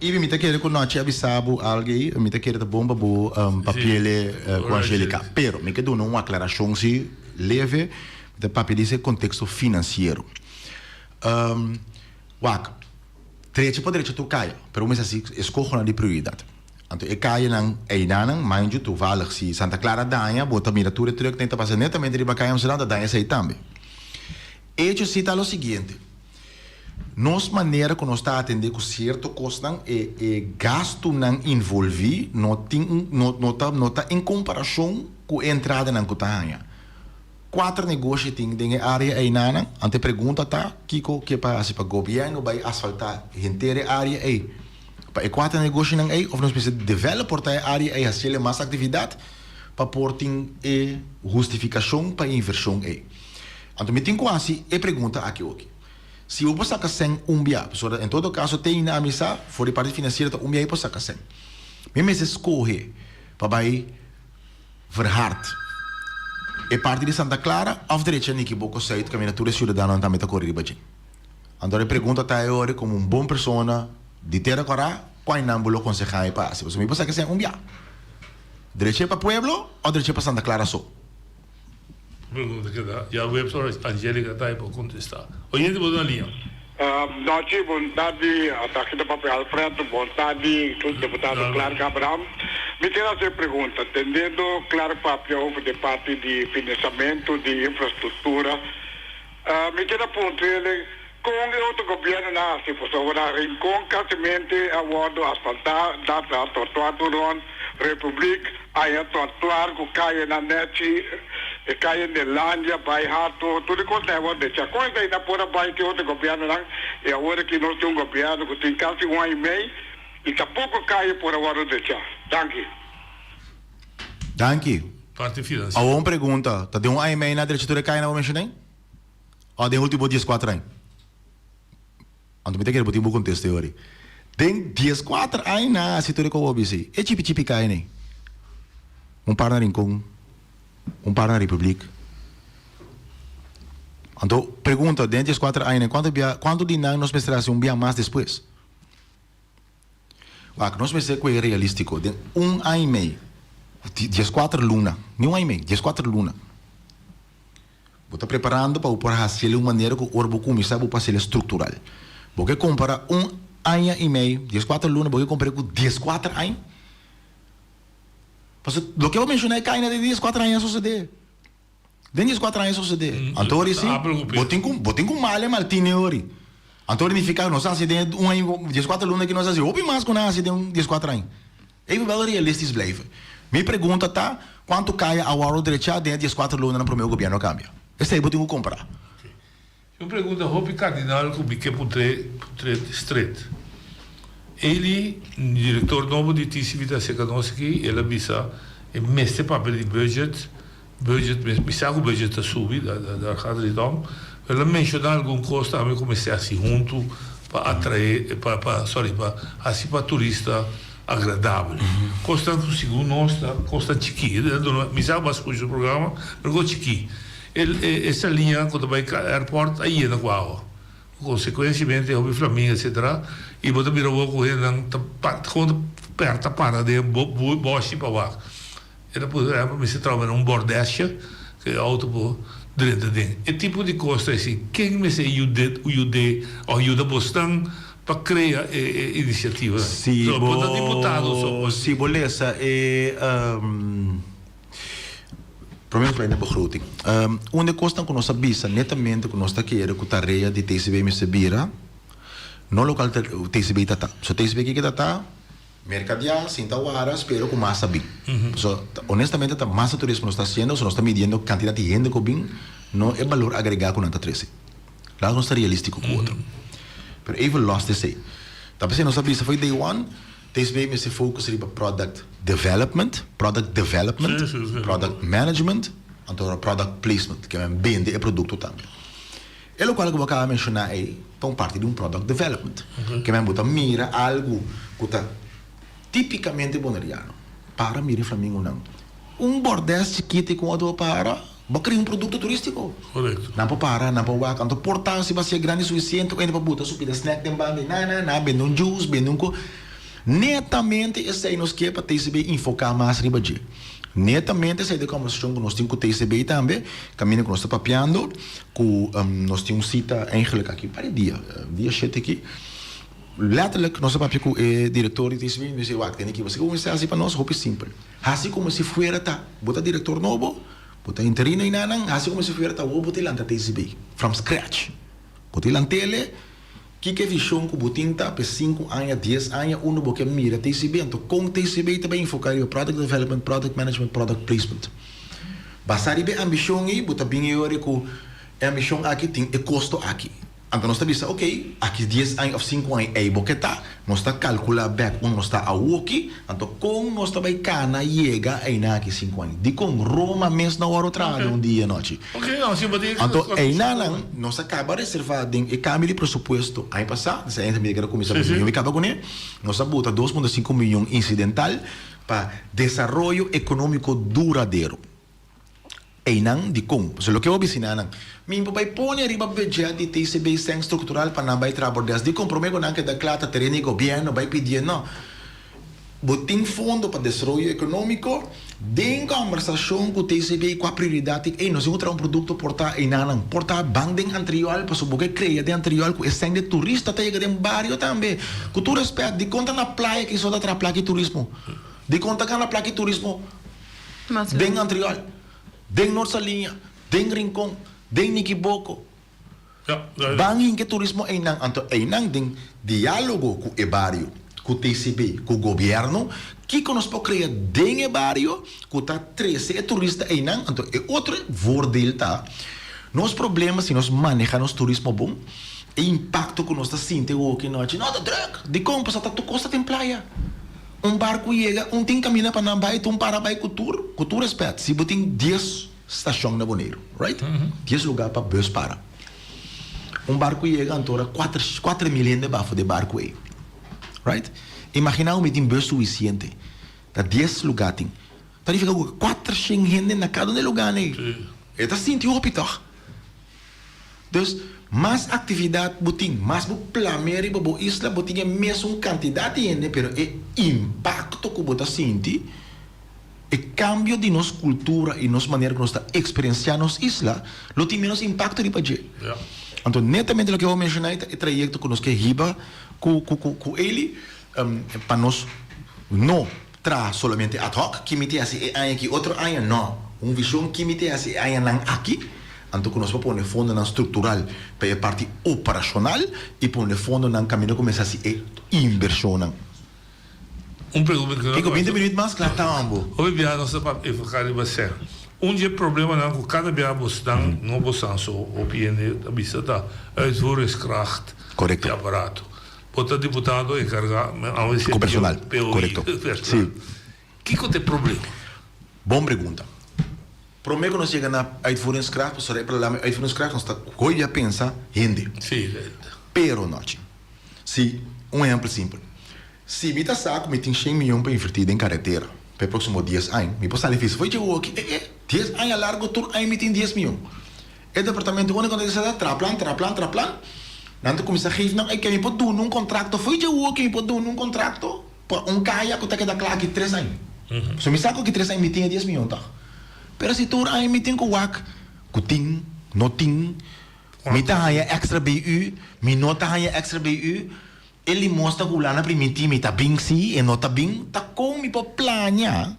Ibi mi ta kere ku nochi a bisa bo algu ei, mi ta kere ta bon pa bo papiele ku Angelica, pero mi ke duna un aklarashon si leve, mi ta papia di e konteksto finansiero. Wak, drecha por drecha tur kaya, pero bo mester hasi eskohonan di prioridat. Anto e kayanan einanan, mind you, toevallig si Santa Clara daña, bo ta mira tur e trùknan ta pasa netamente riba kaya Amsterdam ta daña esei tambe. Hecho si ta lo siguiente, nos manera ku nos ta atendé ku sierto kosnan, e e gastunan involví no tin un no no ta no ta en komparashon ku e entradanan ku ta haña. Kuater negoshi tin den e área einanan, anto e pregunta ta kiko ke pa hasi pa gobièrnu bai asfaltá henter e área ei pa e kuater negoshinan ei òf nos mester develop por ta e área ei hasiel e mas aktividat pa por tin e hustifikashon pa e invershon ei. Anto mi tin ku hasi e pregunta aki oki. Si bo por saka sèn un bia, pasobra en todo kaso te ainda ami sa, for di parti finansiero ta un bia ei por saka sèn. Mi mester skohe pa bai verhard e parti di Santa Clara òf drecha Nikiboko Zuid kaminda tur e siudadanonan tambe ta kore riba dje. Anto e pregunta ta e ora komo un bon persona di Tera Kòrá, kua nan bo lo konsehá mi pa hasi? Pasobra mi por saka sèn un bia. Drecha pa pueblo òf drecha pa Santa Clara so? Pregunta keda djaweps ora Angelica ta por contesta. Oyente bo ta na liña. Nochi, bon tardi, aki ta papia Alfred, bon tardi deputado Clark Abraham. Mi kier haci un pregunta, tendendo Clark papia over di parti di financiamento di infrastructura, mi kier a puntrele con e otro gobiernonan a haci pasobra Rincon casimente a wordo asfalta, dat trottoir tur rond, Republiek Aya trottoir ku kayenan nèchi, e kaye Nelandia bai Hato, tur e kosnan a wòrdu dechá. Kon esei nan por a bai tin otro gobièrnunan i awor aki nos tin un gobièrnu ku tin kasi un aña i mei i tampoko kaye por a wòrdu dechá. Danki. Danki. Parti finansiero. Awor un pregunta, ta den un aña i mei nan a drecha tur e kayenan bo menshoná ei? Òf den ultimo dieskuater aña? Anto mi ta kere bo tin bo contesta e ori. Den dieskuater aña nan a hasi tur e kobo bisi. E chipi chipi kai nei. Un par na Rincon. Un par na Republiek. Anto, pregunta, den dieskuater añanan, kuantu bia, kuantu di nan nos mester hasi un bia mas despues? Wak, nos mester kue realístiko. Den un aña i mei, dieskuater luna, ni un aña i mei, dieskuater luna, bo ta preparando pa bo por hasi el un manera ku ora bo kuminsá bo por hasi el struktural. Bo ke kompará un aña i mei, dieskuater luna, bo ke kompar'é ku dieskuater aña? Pasobra loke bo menshoná e kaina den dieskuater aña a sosodé. Den dieskuater aña a sosodé. Anto ori si, bo tin ku bo tin ku mal e maltine ori. Anto ori nifiká ku nos a hasi den un aña dieskuater luna aki nos a hasi hopi mas ku nan a hasi den un dieskuater aña. Even wel realistisch blijven. Mi pregunta ta, kuantu kaya a wòrdu drechá den e dieskuater lunanan promé ku gobièrnu a kambia? Esei bo tin ku kompará. Un pregunta hopi kardinal ku mi ke puntr'é puntr'é stret. Eli, direktor nobo di TCB ta aserka nos aki, el a bisa e mester papia di budget, budget mi sa ku budget ta subi, daar gaat het niet om, pero el a menshoná algun kos tambe ku mester hasi huntu pa atraé pa pa sorry pa hasi pa turista agradabel. Kosnan ku segun nos ta kosnan chikí. Mi sa ku bo a skucha su programa, pero kos chikí. E saliña ku ta bai airport a yena ku awa. Konsekuensiamente hopi flamingo etcetera i bo ta mira awor ku hendenan ta gewoon ta pèrta para den bòshi pa wak. E ta por ehèmpel mester traha manera un bòrdèsje ku e outo por drenta den. E tipo di kos ta esei. Ken mester yud'é yud'é òf yuda bosnan pa krea e inisiativanan? Si Bo ta diputado so. Si bo lesa e. Prome nos bai na begroting. Un di e kosnan ku nos a bisa netamente ku nos ta kere ku tarea di TCB mester bira, no lokal TCB ta ta. So TCB kiko ta ta? Merkadiá, sinta wara, spera ku mas ta bin. So honestamente ta masa turismo nos ta hasiendo, so nos ta midiendo kantidat di hende ku bin, no e balor agregá ku nan ta trese. Laat nos ta realístiko ku otro. Pero even los di esei, ta p'esei nos a bisa for di day one, TCB mester focus riba product development, product development, product management, anto product placement, ke men bende e produkto tambe. E lokual ku bo akaba menshoná ei ta un parti di un product development. Ke men bo ta mira algu ku ta tipikamente boneriano. Para mira e flamingonan. Un bordes chikito ku otro para, bo kria un produkto turístiko. Nan por para, nan por wak, anto por ta si bo hasié grandi sufisiente ku hende por buta su pida snack den banda i na na na, bende un juice, bende un ko. Netamente esei nos ke pa TCB enfoká mas riba dje. Netamente esei ta e kòmbersashon ku nos tin ku TCB tambe, kaminda ku nos ta papiando ku nos tin un sita eigenlik aki un par di dia, dia shete aki. Letterlijk nos a papia ku e direktor di TCB, mi di wak tene ki bo sa ke bo mester hasi pa nos? Hopi simpel. Hasi komo si fuera ta bo ta direktor nobo, bo ta interino einanan, hasi komo si fuera ta awor bo ta lanta TCB from scratch. Bo ta lant'ele, kiko e vishon ku bo tin ta pa e sinku aña, dies aña unda bo ke mira TCB, anto kon TCB ta bai enfoká riba product development, product management, product placement. Basá riba e ambishon ei bo ta bin e ora ku e ambishon aki tin e kosto aki. Anto nos ta bisa, ok, aki dies aña of sinku aña ei bo ke ta, nos ta kalkulá bèk unda nos ta awoki, anto kon nos ta bai kana yega einan aki sinku aña? Dikon Roma mes no wòrdu traha den un dia i anochi? Anto einanan nos a kaba reservá den e kambio di presupuesto aña pasá, desde aña también keda kuminsá pa mion i kaba kuné, nos a buta dos punto sinku mion insidental pa desaroyo ekonómiko duradero. Einan dikon? Pasobra loke bo bisina nan, mi por bai pone riba budget di TCB sèn struktural pa nan bai traha bordes. Dikon? Promé ku nan keda kla ta tereno di gobièrnu bai pidié no. Bo tin fondo pa desaroyo ekonómiko den kòmbersashon ku TCB kua prioridat tin. Ey, nos tin ku traha un produkto por ta einanan, por ta ban den Antriol pasobra bo ke krea den Antriol ku e sèn di turista ta yega den bario tambe. Ku tur rèspèt, dikon ta na playa ki so ta traha plaka di turismo? Dikon ta gana plaka di turismo? Den Antriol, den Noord Saliña, den Rincon, den Nikiboko. Ban hinka e turismo einan. Anto einan den dialogo ku e bario, ku TCB, ku gobièrnu, kiko nos por krea den e bario ku ta trese e turista einan. Anto e otro voordeel ta, nos problema si nos maneha nos turismo bon, e impakto ku nos ta sinti awoki nochi, no ta drùk! Dikon? Pasobra ta tur kos ta den playa. Un barku yega, un tin kaminda pa nan bai, tur para bai ku tur, ku tur respet, si bo tin dies stashon na Boneiru, right? Dies luga pa bus para. Un barku yega anto ora kuater, 4000 hende bafo di e barku ei, right? Imagina bo mi tin bus sufisiente, ta dies luga tin. Ta nifiká ku 400 hende na kada un e lugánan ei. E ta sinti hopi tòg? Dus, mas aktividat bo tin, mas bo plamea riba bo isla, bo tin e mesun kantidat di hende, pero e impakto ku bo ta sinti, e kambio di nos kultura i nos manera ku nos ta eksperensiá nos isla, lo tin ménos impakto riba dje. Anto, netamente loke bo menshoná ei ta e trayekto ku nos ke hiba ku ku Eli, pa nos no traha solamente ad hoc, ki mi tin hasi e aña aki, otro aña, no. Un vishon ki mi tin hasi e añanan aki, anto ku nos por pone fondonan struktural pa e parti operashonal i pone fondonan kaminda kuminsá hasi e invershonnan. Un pregunta ku Kiko, binti minuut mas kla ta ambo. Hopi biaha nos ta papia enfoká riba sèn. Un di e problemanan ku kada biaha bosnan, no bosnan so, hopi hende ta bisa ta uitvoeringskracht di aparato. Bo ta diputado enkargá, awe Ku personal, POI, korekto. personal. Si. Kiko ta e problema? Bon pregunta. Promé ku nos yega na uitvoeringskracht, pasobra e problema di uitvoeringskracht nos ta hoy dia pensa hende. Si. Pero nochi, si, un ehèmpel simpel. Si mi ta sa ku mi tin shen miyon pa invertí den karetera pa e próksimo dies aña, mi por sali fis fo'i dje woki, eh eh, dies aña largu tur aña mi tin dies miyon. E departamento úniko ta disa ta traha plan, traha plan, traha plan. Nan ta kuminsá geef nan, ey, ke mi por duna un kontrakto fo'i dje woki mi por duna un kontrakto pa un kaya ku ta keda kla aki tres aña. So mi sa ku aki tres aña mi tin e dies miyon tòg. Pero si tur aña mi tin ku wak ku tin, no tin, mi ta haña èkstra BU, mi no ta haña èkstra BU. E limos ta hula na primintí mi ta bin sí, e no ta bin, ta kon mi por plania?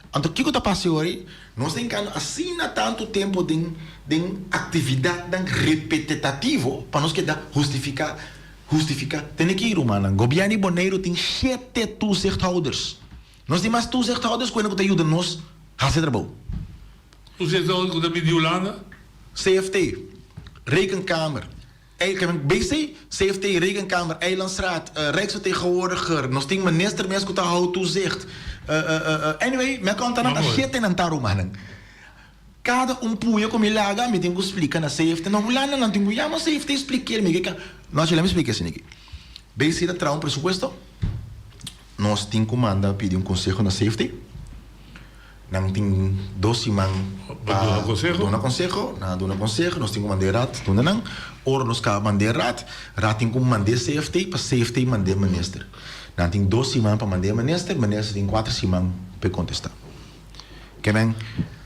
Anto kiko ta pasa yori? Nos ta hinkando asina tantu tempu den den aktividatnan repetetativo pa nos keda hustifiká, hustifiká. Tene ki, rumannan, gobièrnu di Boneiru tin shete toezichthouders. Nos tin mas toezichthouders ku hende ku ta yuda nos hasi trabou. Toezichthouders ku ta bin di Hulanda? CFT, Rekenkamer. BC, CFT, Rekenkamer, Eilandsraad, Rijksvertegenwoordiger, nos tin minister mes ku ta hou toezicht. Anyway, mi a konta nan ta shete nan ta rumannan. Kada un puño ku mi laga mi tin ku splika na CFT. Na Hulanda nan tin ku yama CFT spliker mi ke. No, laat mi splika esei aki. BC ta traha un presupuesto, nos tin ku manda pidi un konseho na CFT. Nan tin dos siman pa duna konseho. Nan a duna konseho, nos tin ku mand'é rat duna nan. Ora nos kaba mand'é rat, rat tin ku mand'é CFT pa CFT mand'é minister. Nan tin dos siman pa mand'é minister, minister tin kuater siman pa e kontestá. Ke men,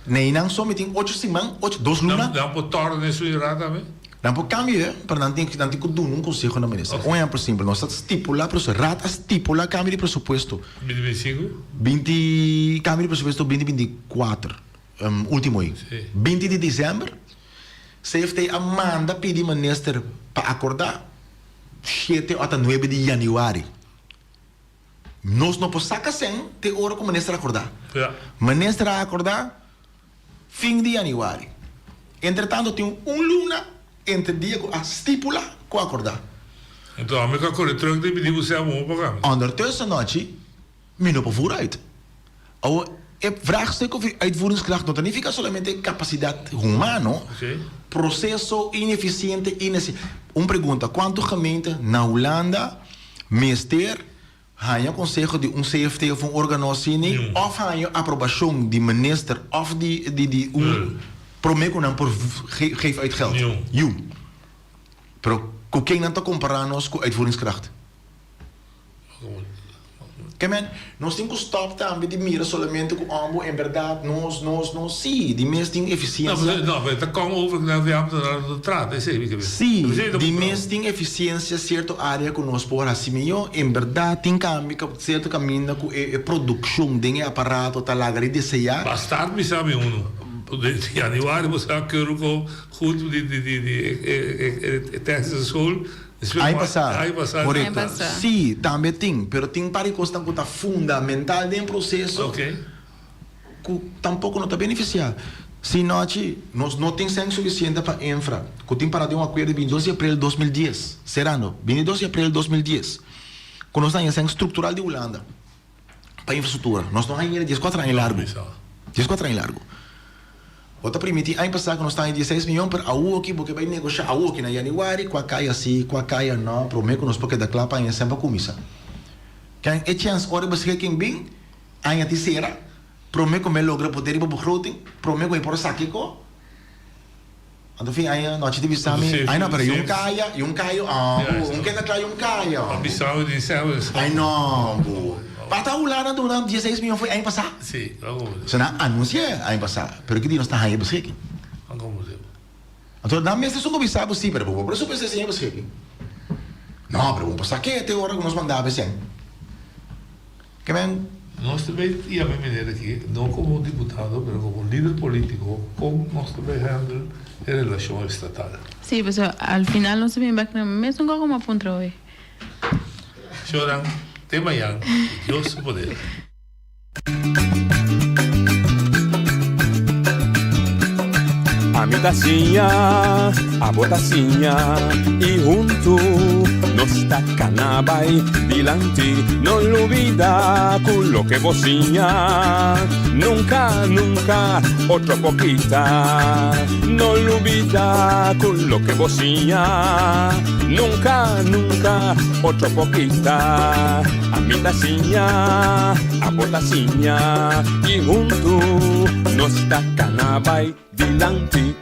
neinan so mi tin ocho siman, ocho, dos luna. Nan por tòrda den su rat tambe? Nan por kambia e, pero nan tin nan tin ku duna un konseho na minister. Un ehèmpel simpel, nos ta stipulá presu, Raad a stipulá kambio di presupuesto. Binti binti sinku? Binti, kambio di presupuesto binti binti kuater, último ei. 20 di desèmber, CFT a manda pidi minister pa akordá shete òf ta nuebe di yanüari. Nos no por saka sèn te ora ku minister akordá. Minister a akordá. Fin di yanüari. Entretanto tin un luna entre dia ku a stipula ku a akordá. Enton ami ka kore truk di pidi ku sea moho pa kami. Ondertussen nochi mi no por vooruit. Awo e vraagstuk over uitvoeringskracht no ta nifiká solamente kapasidat humano, proseso inefisiente, inesi. Un pregunta, kuantu gemeente na Hulanda mester Haña konseho di un CFT òf un órgano asina òf haña aprobashon di minister òf di di di un promé ku nan por geef uit geld. Niun. Pero ku ken nan ta kompará nos ku uitvoeringskracht? Ke men, nos tin ku stòp tambe di mira solamente ku òmbo en bèrdat nos, nos, nos, sí, di mes tin efisiensia. No, pero ta kon over ku nan ambtenaar ta trata, esei mi ke bisa. Sí, di mes tin efisiensia sierto área ku nos por hasi mihó. En bèrdat tin kambio sierto kaminda ku e produkshon den e aparato ta laga di deseá. Bastard bisa mi unu. Di januari bo sa keurig ko goed di di di di e technische school. Aña pasá, korekto. Sí, tambe tin, pero tin par di kosnan ku ta fundamental den proseso ku tampoko no ta benefisiá. Si nochi nos no tin sèn sufisiente pa infra, ku tin para den un akuerdo di 22 di aprel 2010, serando, 22 di aprel 2010, ku nos ta haña sèn struktural di Hulanda pa infrastruktura. Nos no haña 14 aña largu. 14 aña largu. Bo ta primiti aña pasá ku nos ta haña dieseis mion, pero awoki bo ke bai negoshá awoki na yanüari kua kaya sí, kua kaya nò, promé ku nos por keda kla pa aña semper kuminsá. Ken e chèns ora bo sigi ken bin, aña tin sera. Promé ku mi logra poder riba begroting, promé ku mi por sa kiko. Anto fin aña nochi di bisa mi, ay no, pero yun kaya, yun kayo, ah, bu, un keda kla yun kaya. A bisa mi di sèves. Ay no, bu. Pata Hulanda duna dieseis miyon fo'i aña pasá. Si, So nan anunsi'é aña pasá, pero ki di nos ta haña e beschikking? Anto nan mester esun ku bisa bo si, pero bo por presupuest'é sin e beschikking. No, pero bo por sa ke te ora ku nos mandá besen. Ke men. Nos ta bay yama e meneer aki, no como un diputado, pero como un lider politico, con nos ta bay handle e relacion estatal. Sí, pasobra al final nos ta bin bek na mesun kos como a puntra hoy. Señornan, te mañan, cu Dios su poder. Ami ta siña, abo ta siña y huntu nos ta cana bay dilanti. No lubida cu loke bo siña nunca, nunca otro por kita. No lubida cu loke bo siña nunca, nunca otro por kita. Ami ta siña, abo ta siña y huntu nos ta cana bay dilanti.